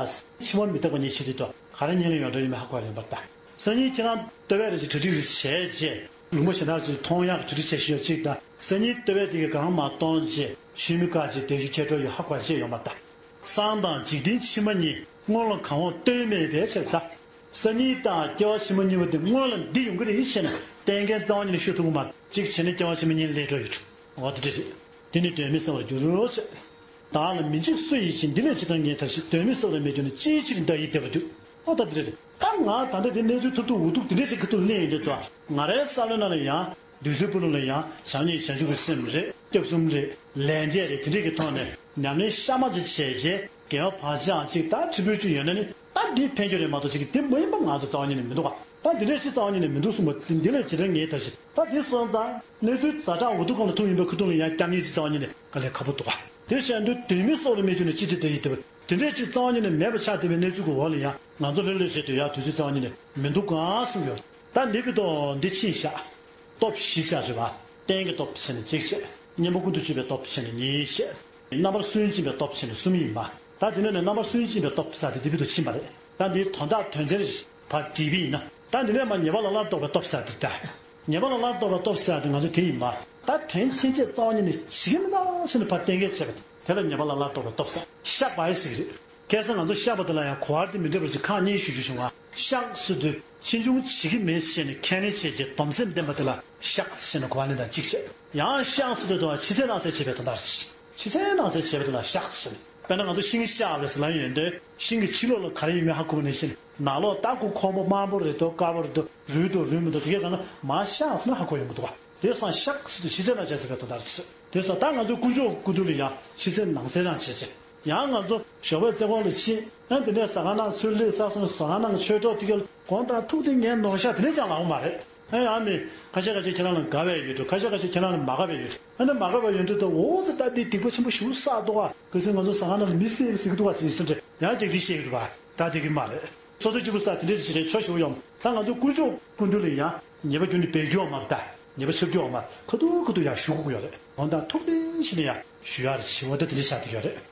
ཕྱི་མ་མི་རྟག་པ་ཉིད་ཆེད་དུ་ག་རེ་ཉིན་ལ་ཡོང་འདྲ་ཡིན་མིན་ཧ་གོ་ཡ་ཡིན་པར་ལྟ། སང་ཉིན་ཁྱེད་རང་ལྟོ་བས་རེ་ཞིག་གྲ་སྒྲིག་རེ་བྱས་རྗེས་ལུང་པ་གཞན་དག་ཅིག་མཐོང་ཡག་གྲ་སྒྲིག་བྱས་བཞིན་ཡོད་གཅིག་དང་སང་ཉིན་ལྟོ་བས་དེ་གའི་གང་མ་གཏོང་རྗེས་ཤུལ་མི་བཀག་ཅིག་བསྡད་རྒྱུ་ཁྱད་འཕགས་ཡོད་ཧ་གོ་ཡ་ཅིག་ཡོང་པར་ལྟ། སྲང་དང་འཇིག་རྟེན་ཕྱི་མ་གཉིས་སྔོན་ལ་གང་འོང་ལྟོས་མེད་པའི་ཕྱིར་ལྟ། སང་ཉིན་དང་སྐྱེ་བ་ཕྱི་མ་གཉིས་པོ་དེ་སྔོན་ལ་འདི་ཡོང་གི་རེད་ཞེ་ན་གཏན་འཁེལ་རྩ་བ་ཉིད་ནས་ཤོད་ཐུབ་ཀྱི་མ་རེད། གཅིག་བྱས་ན་སྐྱེ་བ་ཕྱི་མ་གཉིས་སླེབས་འགྲོ་ཡོད་འོ་དེ་འདྲ་རེད། འདི་ནི་གདོན་མི་ཟ་བར་འགྱུར་རོ་ཞེས། བདག་ལ་མི་འཇིགས་སུ་ཡིས་བྱིན་འདི་ལས་ཇི་ལྟར་ངེས་ཐར་ཞིག་གདོན་མི་ཟ་བར་མི་འགྱུར་ན་ཅིའི་ཕྱིར་བདག་ཡིད་བདེ་བར་འགྱུར། ཨོ་ད་འདི་རེད། ད་ང་ད་ལྟ་འདི་གནས་ཚུལ་ཐབས་སྡུག་འུ་སྡུག་འདི་འདྲ་ཞིག་ཁ་ཐུག་གླེང་ཡོང་དུས་ད་ང་རའི་བསམ་བློའི་ནང་ལ་ཡང་བདུད་རྩིའི་སྤུ་ལོ་ལ་ཡང་བྱམས་སྙིང་བྱང་ཆུབ་ཀྱི་སེམས་རེད་སྐྱབས་གསུམ་རེད་ལས་འབྲས་རེད་དེ་འདྲས་ཀྱི་ཐོག་ནས་ཉམས་ལེན་གཤའ་མ་ཅིག་བྱས་རྗེས་དགེ་བ་བག་ཆགས་ཅིག་ད་ཁྲི་འབུལ་ཅིག་ཡོད་ན་ནི་ད་འདི་ཕན་གྱི་རེད་མ་གཏོགས་ཅིག་འདི་མ་ཡིན་པ་ང་ཚོ་རྩ་བ་ཉིད་ནས་མི་འདུག་ག་ད་འདི་འདྲས་ཞིག་རྩ་བ་ཉིད་ནས་མི་འདུག་གསུངས་པ་འདི་ལས་ཇི་ལྟར་ངེས་ཐར་ཞིག་ད་འདི་སོང་ཙང་གནས་ཚུལ་ཛ་དྲག་འུ་སྡུག་གང་ལ་ཐུག་ཡིན་པའི་ཁ་ཐུག་ལ་ཡང་སྐྱབས་གནས་ཅིག་རྩ་བ་ཉིད་ནས་དཀའ་ལས་ཁག་པོ་འདུག་ག་དེ་བྱས་དུས་གདོན་མི་ཟ་བར་མི་འགྱུར་ན་ཅི་སྟེ་བདག་ཡིད་བདེ་བར། དེ་འདྲས་ཅིག་རྩ་བ་ཉིད་ནས་མེད་པ་ཆགས་བསྡད་པའི་གནས་ཚུལ་གྱི་འོག་ལ་ཡང་ང་ཚོ་ལྷོད་ལྷོད་བྱས་དུས་ཡང་དུས་ཚོད་རྩ་བ་ཉིད་ནས་མི་འདུག་གང་གསུངས་ཡོད། ད་འདི་གི་ཐོག་འདི་ཕྱིན་བཞག་སྟོབས་བཞི་བཞག་རེད་བ། རྟེན་གྱི་སྟོབས་བྱས་ནས་གཅིག་བྱས། གཉེན་པོ་ཀུན་ཏུ་སྤྱོད་པའི་སྟོབས་བྱས་ནས་གཉིས་བྱས། རྣམ་པར་སུན་འབྱིན་པའི་སྟོབས་བྱས་ནས་གསུམ་ཡིན་པ། ད་དེ་ནས་ནས་རྣམ་པར་སུན་འབྱིན་པའི་སྟོབས་ཟེར་དེ་འདི་བར་དུ་ཕྱིན་པ་རེད། ད་འདིའི་དོན་དག་དོན་ཚན་རེ་ཕར་བསྒྲིགས་པ་ཡིན་ན། ད་འདི་ནས་མར་ཉེས་པ་ལ་སླར་ལྡོག་པའི་སྟོབས་ཟེར་དེ་ད། ཉེས་པ་ལ་སླར་ལྡོག་པའི་སྟོབས་ཟེར་ཡ་དེ་ང་ཚོ་དེ་ཡིན་པ། ད་དོན་ཕྱིན་ཆད་རྩ་བ་ཉིད་ནས་བྱེད་ཀྱི་མི་འདུག་ཟེར་ནས་ཕར་གཏན་འཁེལ་བྱས་པ་དེ་ལ་ཉེས་པ་ལ་སླར་ལྡོག་པའི་སྟོབས་ཟེར། བཤགས་པ་ཡི་ཟེར་གྱི་རེད། ཁ་སང་ང་ཚོ་བཤགས་པ་དེ་ལ་ཡང་གོ་བ་དེ་མི་འདྲ་བ་ཞིག་ཁག་གཉིས་ཞུ་རྒྱུ་བྱུང་བ། བཤགས་ཟེར་དུས་ཕྱིས་འབྱུང་བྱེད་ཀྱི་མེད་ཟེར་ནས་ཁས་ལེན་བྱས་རྗེས་སྡོམ་སེམས་བསྟེན་པ་དེ་ལ་བཤགས་ཟེར་ནས་གོ་བ་ལེན་སྟངས་གཅིག་བྱས། ཡང་བཤགས་ཟེར་དུས་དང་ཕྱི་གསལ་ནང་གསལ་བྱེད་པའི་དོན་དག་རེད། ཕྱི་གསལ་ནང་གསལ་བྱེད་པ་དེ་ལ་བཤགས་ཟེར། དཔེར་ན་ང་ཚོ་ཤིང་གཤགས་རེད་ཟེར་ལབ་ཡོང་དུས་ཤིང་གི་ཕྱི་ལོགས་ལ་ག་རེ་ཡོད་མེད་ཧ་གོ་བ་ནང་བཞིན་ནང་ལོགས་ལྟ་སྐུ་ཁོག་པ་དམར་པོ་རེད་འདུག་དཀར་པོ་རེད་འདུག་རུལ་འདུག་རུལ་མི་འདུག་དེ་གས་གང་ན་མར་བཤགས་སོང་ན་ཧ་གོ་ཡོང་གི་འདུག་བ། དེ་སང་བཤགས་ཟེར་དུས་ཕྱི་གསལ་ནང་གསལ་བྱེད་པའི་དོན་དག་རེད། དེ་སོང་ད་ང་ཚོའི་དཀོན་མཆོག་སྐུ་མདུན་ལ་ཡང་ཕྱི་གསལ་ནང་གསལ་རང་བྱེད་ཅིང་ཡང་ང་ཚོ་ཞོགས་པའི་རྩེ་ཁོག་ལ་ཕྱིན་ཡང་དེ་ནས་ཟ་ཁང་ནང་ཚུར་སླེབས་ས་སོང་ཟ་ཁང་ནང་ཆོས་གྲོགས་དེ་གས་དགོང་དག་ཐུག་དེ་ངས་ནོར་ཤག་དེ་འདྲས་ཀྱང་ལབ་ཡོང་མ་རེད། ཨ་ཡང་མི། ཁ་ཤས་ཁ་ཤས་ཁྱེད་རང་ལ་དགའ་བའི་ཡོད་འགྲོ། ཁ་ཤས་ཁ་ཤས་ཁྱེད་རང་ལ་མ་དགའ་བའི་ཡོད་འགྲོ། ཨ་ནི་མ་དགའ་བའི་ཡོད་འགྲོ་ད་འོ་ཙི་ད་འདི་སྡིག་པ་ཆེན་པོ་ཞེ་པོ་བསགས་འདུག་ག་གལ་སྲིད་ང་ཚོ་ཟ་ཁང་ནང་ལ་མི་བསད་པ་ཟེར་གི་འདུག་ག་ཟེར་ནས་སུ་འདྲ་ཡང་སྐྱག་རྫུན་བཤད་ཀྱི་འདུག་ག་ད་དེ་གི་མ་རེད། སོ་སོ་སྐྱིད་པོ་ས་དེ་འདྲས་ཞིག་རེད་ཆོ་ཞེ་པོ་ཡོང་ད་ང་ཚོ་དཀོན་མཆོག་སྐུ་མདུན་ལ་ཡང་ཉེས་པ་རྒྱུ་ནི་སྦས་རྒྱུ་བ་མ་རེད་ད། ཉེས་པ་ཆབ་རྒྱུ་བ་མ་རེད། ཁ་ཐུག་ཁ་ཐུག་ཡང་ཞུ་དགོས་ཀྱི་ཡོད་རེད། འོ་ད་ཐུག་དེ་ཞིག་ནས་ཡང་ཞུ་ཡག་རེད་ཞེ་པོ་ད་དེ་འདྲས་ཆགས་བསྡད་ཡོད་རེད།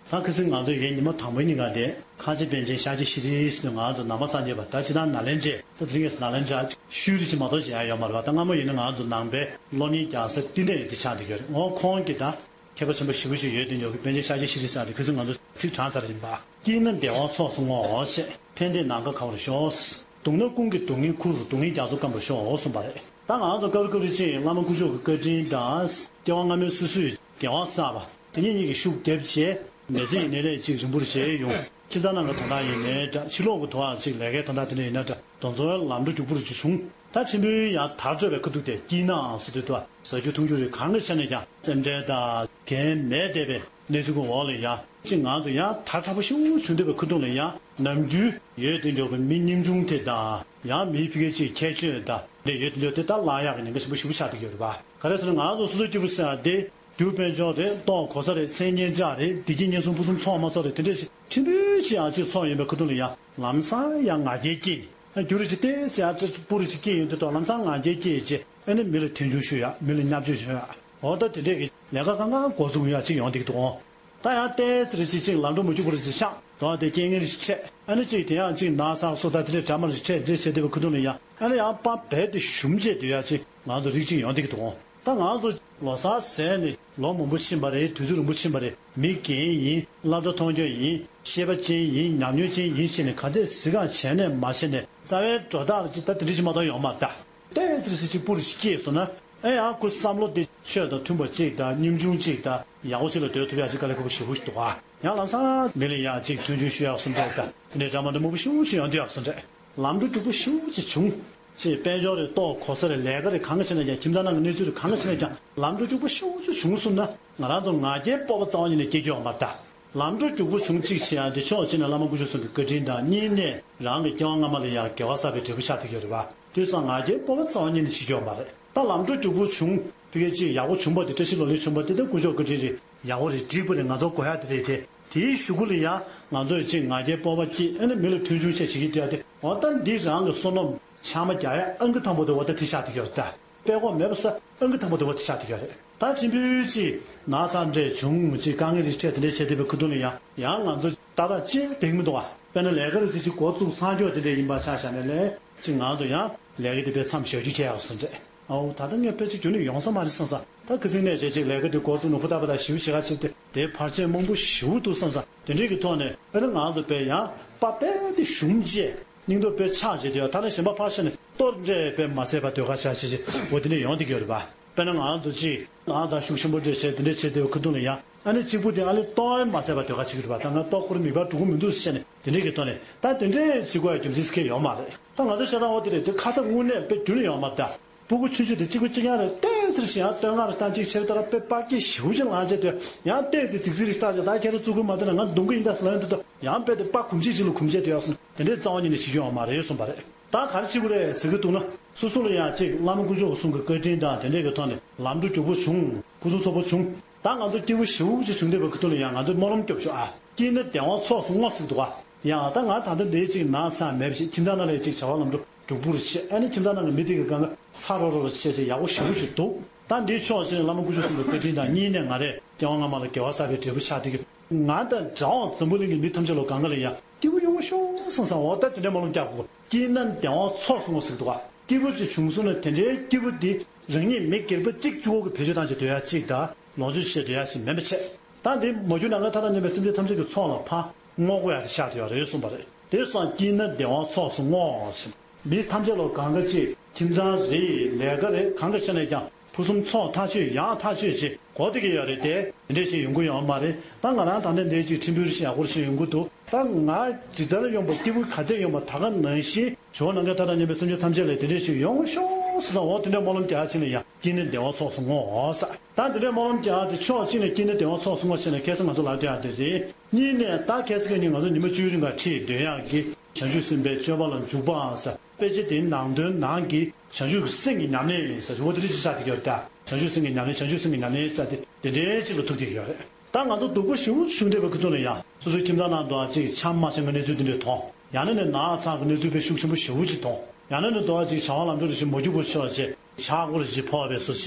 ད་ཁ་སང་ང་ཚོ་ཡའི་ཉི་མ་དང་པོའི་ཉིན་ག་དེ་ཁ་ཆེ་པཎ་ཆེན་ཤཱཀྱ་ཤྲཱི་ཟེར་དུས་ང་ཚོ་ནང་པ་སངས་རྒྱས་པ་ད་ཅི་ད་ནཱ་ལེནྡྲའི་ད་དེ་རིང་གི་ནཱ་ལེནྡྲ་ཤུལ་རེ་ཅིག་མ་གཏོགས་ཅིག་ཡང་ཡོད་མ་རེད་བ། ད་སྔ་མོ་ཡིན་ན་ང་ཚོ་ནང་པའི་སློབ་གཉེར་རྒྱག་ས་ཏན་ཏན་ཡོད་དེ་ཆགས་བསྡད་ཡོད་རེད། འོ་ཁོང་གིས་ད་མཁས་པ་ཆེན་པོ་ཞེ་པོ་ཅིག་ཡོད་དེ་ཉོ་གི་པཎ་ཆེན་ཤཱཀྱ་ཤྲཱི་ཟེར་དེ་ཁ་སང་ང་ཚོ་ཚིག་དྲངས་ཚར་ཡིན་པ། སྐྱིད་ན་བདེ་བ་ཚོགས་སུ་བསྔོ་ཞེས། ཕན་བདེ་ནམ་མཁའ་གང་བར་ཤོག་སྡུག་ན་ཀུན་གྱི་སྡུག་བསྔལ་ཁུར་སྡུག་བསྔལ་རྒྱ་མཚོ་སྐམ་པར་ཤོག་གསུངས་པ་རེད། ད་ང་ཚོ་སྐབས་རེ་སྐབས་རེ་ཅིག་བླ་མ་དཀོན་མཆོག་གི་བཀའ་དྲིན་དང་སྐྱེ་བ་སྔ་མའི་སོ་སོའི་དགེ་བ་བསགས་པ་དེ་ཉིད་གཉིས་ཀྱི་ཤུགས་རྒྱབ་བྱས་མི་ཚེ་ཡི་ནད་ལས་ཅིག་རིང་པོར་བྱས་ཡོང་། ཁྱིམ་ཚང་ནང་གི་དོན་དག་ཡིན་ནའི་འདྲ་ཕྱི་ལོགས་ཀྱི་དོན་དག་ཅིག་ལས་ཀའི་དོན་དག་དེ་འདྲ་ཡིན་ན་འདྲ་དེ་ཚོའི་ལམ་འགྲོ་རྒྱུག་པོ་རུ་ཅིག་བྱུང་། ད་ཕྲན་བུ་ཡང་དར་ཁྲོད་པའི་ཁ་ཐུག་དེ་སྐྱིད་ནའང་ཟེར་དུས་དུ་ཟ་རྒྱུ་འཐུང་རྒྱུ་རིགས་གང་གི་ཆ་ནས་ཀྱང་སེམས་ཁྲལ་དང་འགན་མེད་བསྡད་པའི་གནས་ཚུལ་གྱི་འོག་ལ་ཡང་ཅིག་ང་ཚོ་ཡང་དར་དྲག་པོ་ཞེ་པོ་བྱུང་བསྡད་པའི་ཁ་ཐུག་ལ་ཡང་ནམ་རྒྱུན་ཡོད་དེ་འཇོག་གི་མི་ཉམ་ཆུང་དེ་དང་ཡང་མིའི་ཕ་གི་ཅིག་ཁྱད་ཆོས་དང་འདྲ་ཡོད་དེ་འཇོག་དེ་ད་བརླག་ཡག་གི་ཉེན་ཁ་ཆེན་པོ་ཞེ་པོ་ཆགས་བསྡད་ཀྱི་ཡོད་རེད་པ། ག་རེ་ཟེར་ན་ང་ཚོ་སོ་སོ་སྐྱིད་པོ་ཟེར་ཡ་དེ་རྒྱུ་དཔལ་འབྱོར་རེད། ལྟོ་གོས་ས་རེད། མཚན་སྙན་གྲགས་རེད། བདེ་སྐྱིད་ཉེན་སྲུང་ཕུན་སུམ་ཚོགས་མ་ཚོགས་རེད། དེ་འདྲ་ཞིག་ཕྲན་བུ་ཞིག་ཡང་ཅིག་ཚོགས་ཡོང་བའི་ཁ་ཐུག་ལ་ཡང་ལམ་སང་ཡང་ང་རྒྱལ་སྐྱེས་ནས་རྒྱུ་རེ་ཅིག་ཏོག་ཙམ་ཡང་ཅིག་སྤུ་རེ་ཅིག་སྐྱེས་ཡོང་དུས་ཐོག་ལམ་སང་ང་རྒྱལ་སྐྱེས་རྗེས་ཨ་ནི་མི་ལ་མཐོང་ཆུང་ཞུ་ཡ། མི་ལ་བརྙས་བཅོས་ཞུ་ཡ། འོ་ད་དེ་འདྲས་ཀྱི་ལས་ཀ་གང་ག་འགོ་བཙུགས་ཡ་ཅིག་ཡོང་བསྡད་ཀྱི་འདུག་ཨོ། ད་ཡང་ཏོག་ཙམ་རེ་ཅིག་ཅིག་ལམ་འགྲོ་མ་རྒྱུག་པ་རེ་ཅིག་ཤར་འདུག་བ། དེ་རྐྱེན་ངན་རེ་ཅིག་འཕྲད། ཨ་ནི་ཅིག་དེ་ཡང་ཅིག་ན་ཚ་སོ་ད་དེ་འདྲའི་དྲ་མ་རེ་ཅིག་འཕྲད། དེ་འདྲ་བྱས་བསྡད་པའི་ཁ་ཐུག་ལ་ཡང་ཨ་ནི་ཡང་པ་རྦད་དེ་ཞུམ་བྱས་སྡོད་ཡ་ཅིག་ང་ཚོ་རིགས་གཅིག་ཡོང་བསྡད་ཀྱི་འདུག་ད་ང་ཚོ་ལོ་གསར་ཟེར་ནས་ལོ་མང་པོ་ཕྱིན་པ་རེད། དུས་ཚོད་རིང་པོ་ཕྱིན་པ་རེད། མི་རྒན་ཡིན། སློབ་གྲྭ་མཐོང་རྒྱུ་ཡིན། ཤེས་པ་ཅན་ཡིན། ཉམས་མྱོང་ཅན་ཡིན་ཞེས་ནས་ག་ཚད་གཟི་བཀག་བྱས་ནས་མ་བྱས་ནས་རྩ་བའི་འགྲོ་སྟངས་ལ་ཅིག་ད་དེ་འདྲ་ཅིག་མ་གཏོགས་ཡོང་མ་རེད་ད། ཏོག་ཙམ་ཅིག་སྤུ་རུ་ཞིག་སྐྱེས་སོང་ན། ཨེ་ཡང་ཁོ་བསམ་བློ་དེ་ཆོས་དང་མཐུན་པ་ཅིག་དང་སྙོམས་ཆུང་ཅིག་དང་ཡག་པོ་ཅིག་ལ་སྡོད་ཐུབ་ཡག་ཅིག་དཀའ་ལས་ཁག་པོ་ཞེ་པོ་ཞིག་འདུག་ཨ། ཡང་ལམ་སང་མི་ལ་ཡང་ཅིག་མཐུན་འགྱུར་ཞུ་ཡག་སོང་འདྲ་དང་དེ་འདྲའི་གྲ་མ་འདྲ་མང་པོ་ཞེ་པོ་ཞིག་ཡོང་དུས་ཡག་སོང་འདྲ། ལམ་འགྲོ་རྒྱུག་པོ་ཞེ་པོ་ཅིག་བྱུང་། ཅིག་དཔལ་འབྱོར་རེད། ལྟོ་གོས་ས་རེད། ལས་ཀ་རེད། གང་ག་བྱས་ན་ཀྱང་ཁྱིམ་ཚང་ནང་གི་གནས་ཚུལ་རེད། གང་ག་བྱས་ན་ཀྱང་ལམ་འགྲོ་རྒྱུག་པོ་ཞེ་པོ་ཅིག་བྱུང་སོང་ན་ང་རང་ཚོ་ང་རྒྱལ་སྤོབས་པ་རྩ་བ་ཉིད་ནས་སྐྱེ་རྒྱུ་ཡོད་མ་རེད་ད། ལམ་འགྲོ་རྒྱུག་པོ་བྱུང་གཅིག་བྱས་ཡང་དེ་ཕྱོགས་གཅིག་ནས་བླ་མ་སྐུ་ཞབས་གསུམ་གྱི་བཀའ་དྲིན་དང་། གཉིས་ནས་རང་གི་སྐྱེ་བ་སྔ་མ་ལ་ཡང་དགེ་བ་བསགས་པའི་འབྲས་བུ་ཆགས་བསྡད་ཀྱི་ཡོད་རེད་པ། དེ་སོང་ང་རྒྱལ་སྤོབས་པ་རྩ་བ་ཉིད་ནས་ཞིག་ཡོད་མ་རེད། ད་ལམ་འགྲོ་རྒྱུག་པོ་བྱུང་ཕ་གི་ཅིག་ཡག་པོ་བྱུང་པ་དེ། བཀྲ་ཤིས་ལོ་ལེགས་བྱུང་པ་དེ་ད་དཀོན་མཆོག་བཀའ་དྲིན་རེད། ཡག་པོ་རེད། འགྲིག་པ་རེད། ང་ཚོ་དགོས་ཡག་དེ་རེད་དེ། དེའི་གཞུག་གུ་ལ་ཡང་ང་ཚོས་ཅིག་ང་རྒྱལ་སྤོབས་པ་སྐྱེས། ཨ་ནི་མི་ལ་མཐུན་སྦྱོར་བྱས་བྱེད་ཀྱི་བསྡད་ཡ་དེ། འོ་ད་འདི་རང་གི་བསོད་ནམས་ཕྱགས་མ་རྒྱག་ཡ་ཨང་ཀི་དང་པོ་དེ་འོ་ད་དེ་ཆགས་བསྡད་ཀྱི་ཡོད་རེད་ད། དཔེ་ཁོག་མེད་པ་ས་ཨང་ཀི་དང་པོ་དེ་འོ་དེ་ཆགས་བསྡད་ཀྱི་ཡོད་རེད། ད་ཕྲན་བུ་ཅིག་ན་ཚ་འདྲ་བྱུང་། ཅིག་དཀའ་ངལ་རེ་འཕྲད། དེ་འདྲ་བྱས་བསྡད་པའི་ཁ་ཐུག་ལ་ཡང་ཡང་ང་ཚོ་ཏག་ཏག་ཅིག་བསྡད་ཀྱི་མི་འདུག་ག་དཔེར་ན་ལས་ཀ་རེ་ཅིག་ཅིག་འགོ་བཙུགས་ཚར་ཀྱོག་དེ་འདྲ་ཡིན་པ་ཆ་བཞག་ནས་ལས་ཅིག་ང་ཚོ་ཡང་ལས་ཀ་དེ་དཔེ་མཚམས་བཞག་རྒྱུ་ཁེལ་ཡག་སོང་འདྲ། ཨའོ་ད་ལྟ་ངས་དཔེ་ཅིག་རྒྱུན་ནས་ཡོང་ས་མ་རེད་བསམ་ས། ད་ཁ་སང་ནས་བྱས་ཅིག་ལས་ཀ་དེ་འགོ་བཙུགས་ནས་ཧུར་ཐག་པ་ད་ཞིབ་བྱེད་ག་ཅིག་དེ་དེ་བར་ཆད་མང་པོ་ཞེ་པོ་འདུག་བསམ་ས། དེ་འདྲའི་གི་ཐོག་ནས་ཨ་ནི་ང་ཚོ་དཔེ་ཡང་པ་དཔེ་དེ་ཞུམ་བྱས། སྙིང་སྟོབས་དཔེ་ཆག་བྱས་དུས་ད་ནི་གཞན་པ་ཕར་བཞག་ནས་ལྟོ་འདྲ་དཔེ་མ་ཟས་པ་སྡོད་ག་ཆགས་བྱས་བྱས་འོ་དེ་འདྲ་ཡོང་བསྡད་ཀྱི་ཡོད་རེད་པ། དཔེར་ན་ང་ཚོ་ཅིག་ལངས་ཚ་ཤུགས་ཆེན་པོ་འདྲ་བྱས་དེ་འདྲ་བྱས་དུས་ཁ་ཐུག་ལ་ཡང་ཨ་ནི་གཅིག་པུ་དེ་ཨ་ལས་ལྟོ་ཨེ་མ་ཟས་པ་སྡོད་ག་བྱེད་ཀྱི་རེད་པ། ད་ང་ལྟོ་ཁོར་མིད་པ་འགྲོ་གི་མི་འདུག་ཟེར་བྱས་ནས་དེ་འདྲའི་གི་ཐོག་ནས་ད་དེ་འདྲ་བྱེད་དགོས་ཡ་རྒྱུ་མཚན་ཁེལ་ཡོད་མ་རེད། ད་ང་ཚོ་ཤ་ཐང་འོ་དེ་རེད་དེ་ཁ་ཐབས་དངོས་གནས་དཔེ་རྒྱུན་ནས་ཡོད་མ་རེད་ད། སྤུ་གུ་ཆུང་ཆུང་དེ་གཅིག་པུ་གཅིག་རྐྱང་རེད། ཏོག་ཙམ་ཞིག་ཡང་བསྟོད་བསྔགས་རེ་བཏང་གཅིག་བྱས་པ་ལྟར་དཔེ་དཔའ་སྐྱེད་ཞེ་པོ་ཅིག་ལངས་བྱས་དུས་ཡང་ཏོག་ཙམ་རྫིག་རྫིག་རེ་བཏང་བྱས་ད་ཁྱེད་རང་བཙུགས་ཀྱི་མ་ཐུབ་ན་ང་རྡུང་གི་ཡིན་ད་ཟེར་ལབ་ཡོང་དུས་ད་ཡང་དཔེ་དེ་དཔའ་གོམས་གཤིས་ཅིག་ལ་གོམས་བྱས་དུས་ཡག་སོང་དེ་འདྲའི་རྩ་བ་ཉིད་ནས་བྱེད་རྒྱུ་ཡོད་མ་རེད་གསུངས་པ་རེད། ད་ག་རེ་བྱེད་དགོས་རེད་ཟེར་གྱི་འདུག་ན། སོ་སོ་ལ་ཡང་ཅིག་བླ་མ་དཀོན་མཆོག་གསུམ་གྱི་བཀའ་དྲིན་དང་དེ་འདྲས་ཀྱི་ཐོག་ནས་ལམ་འགྲོ་རྒྱུག་པོ་བྱུང་། ཕུན་སུམ་ཚོགས་པོ་བྱུང་། ད་ང་ཚོ་སྐྱིད་པོ་ཞེ་པོ་ཅིག་བྱུང་བསྡད་པའི་ཁ་ཐུག་ལ་ཡང་ང་ཚོས་སྨོན་ལམ་སྐྱོབ་ཤོག་ཨ། སྐྱིད་ན་བདེ་བ་ཚོགས་སུ་བསྔོ་ཟེར་གྱི་འདུག་ག་ཡང་ད་ང་ད་ལྟ་འདིའི་ཅིག་ན་ཚ་མེད་པ་ཞིག་ཁྱིམ་ཚང་ནང་ལ་ཅིག་བྱ་བ་ལམ་འགྲོ་རྒྱུག་པོ་རུ་བྱེད། ཨ་ནི་ཁྱིམ་ཚང་ནང་གི་མི་དེ་གི་སྒང་ག་ཚ་རོ་རོ་རུ་བྱེད་བྱེད་ཡག་པོ་ཞེ་པོ་ཅིག་འདུག་ད་འདིའི་ཕྱོགས་ཅིག་ནས་བླ་མ་དཀོན་མཆོག་གསུམ་གྱི་བཀའ་དྲིན་དང་། གཉིས་ནས་ང་རེ་སྐྱེ་བ་སྔ་མ་ལ་དགེ་བ་བསགས་པའི་འབྲས་བུ་ཆགས་བསྡད་ཀྱི། ང་དང་འདྲ་བ་འཛམ་བུ་གླིང་གི་མི་ཐམས་ཅད་ལ་སྒང་ག་ལ་ཡང་སྐྱིད་པོ་ཡོང་ཤོག་བསམ་བསམ་འོ་ད་དེ་འདྲའི་སྨོན་ལམ་རྒྱག་དགོས། སྐྱིད་ན་བདེ་བ་ཚོགས་སུ་བསྔོ་ཟེར་གྱི་འདུག་ག་སྐྱིད་པོ་ཅིག་བྱུང་སོང་ན་དེ་འདྲའི་སྐྱིད་པོ་དེ་རང་ཉིད་མི་སྒེར་པ་གཅིག་གཅིག་པོ་གི་བེད་སྤྱོད་བཏང་བྱས་སྡོད་ཡ་གཅིག་དང་ལོངས་སྤྱོད་བྱས་སྡོད་ཡ་གཅིག་མིན་པ་བྱས། ད་འདི་མ་གྱུར་ནམ་མཁའི་མཐའ་དང་མཉམ་པའི་སེམས་ཅན་ཐམས་ཅད་ཀྱི་ཚོགས་ལ་ཕར་བསྔོ་དགོས་ཡ་དེ་ཆགས་བསྡད་ཡོད་རེད་གསུངས་པ་རེད། དེ་སོང་སྐྱིད་ན་བདེ་བ་ཚོགས་སུ་བསྔོ་ཞེས། མི་ཐམས་ཅད་ལ་སྒང་ག་ཅིག་ཁྱིམ་ཚང་རེད། ལས་ཀ་རེད། གང་ག་བྱས་ནས་ཀྱང་ཕུན་སུམ་ཚོགས་ཐག་ཆོད་ཡག་ཐག་ཆོད་ཅིག་གོ་བསྡད་ཀྱི་ཡོད་རེད་དེ། དེ་འདྲས་ཞིག་ཡོང་གི་ཡོད་མ་རེད། ད་ང་རང་ད་ལྟ་འདི་ཅིག་ཕྲན་བུ་ཞིག་ཡག་པོ་ཞིག་ཡོང་གི་འདུག་ད་ང་ཇི་ལྟར་ཡོང་པ་སྐྱིད་པོ་ག་ཚད་ཡོང་པ་ད་ག་ནང་བཞིན་ཇོ་བོ་ནམ་མཁའི་མཐའ་དང་མཉམ་པའི་སེམས་ཅན་ཐམས་ཅད་ལ་དེ་འདྲས་ཞིག་ཡོང་ཤོག་ཟེར་ན་འོ་དེ་འདྲས་སྨོན་ལམ་རྒྱག་ཕྱིན་ན་ཡང་སྐྱིད་ན་བདེ་བ་ཚོགས་སུ་བསྔོའོ་ཟེར། ད་དེ་འདྲས་སྨོན་ལམ་རྒྱག་དེ་ཕྱོགས་གཅིག་ནས་སྐྱིད་ན་བདེ་བ་ཚོགས་སུ་བསྔོ་བྱས་ནས་ཁ་སང་ང་ཚོ་ལབ་བསྡད་ཡ་དེ་རེད། གཉིས་ནས་ད་ཁ་སང་ཁ་ཉིན་ང་ཚོ་ཉི་མ་བཅུའི་རིང་ག་ཁྲིད་སྡོད་ཡག་གི་བྱང་ཆུབ་སེམས་དཔའི་སྤྱོད་པ་ལ་འཇུག་པ་ཟེར། དཔེ་ཆ་དེའི་ནང་དོན་ནང་གི་བྱང་ཆུབ་ཀྱི་སེམས་ཀྱི་ཉམས་ལེན་ཡིན་ཟེར། འོ་དེ་འདྲ་ཅིག་ཆགས་བསྡད་ཀྱི་ཡོད་རེད་ད། བྱང་ཆུབ་སེམས་ཀྱི་ཉམས་ལེན། བྱང་ཆུབ་སེམས་ཀྱི་ཉམས་ལེན་ཟེར་དེ་དེ་འདྲའི་ཅིག་ལ་ཐུག་བསྡད་ཀྱི་ཡོད་རེད། ད་ང་ཚོ་སྡུག་པོ་ཞེ་པོ་ཅིག་བྱུང་བསྡད་པའི་ཁ་ཐུག་ལ་ཡང་སོ་སོའི་ཁྱིམ་ཚང་ནང་དུའང་ཅིག་འཆམ་མ་འཆམ་གྱི་གནས་ཚུལ་དེ་འདྲ་མཐོང་། ཡང་ན་ནི་ན་ཚ་གི་གནས་ཚུལ་དཔེ་ཤུགས་ཆེན་པོ་ཞེ་པོ་ཅིག་མཐོང་། ཡང་ན་ནི་དུ་བ་ཅིག་བྱ་བ་ལམ་འགྲོ་རེ་ཞིག་མ་རྒྱུག་པ་ཤོར་བྱས་ཆག་སྒོ་རེ་ཞིག་ཕོག་པའི་བཟོ་བྱས་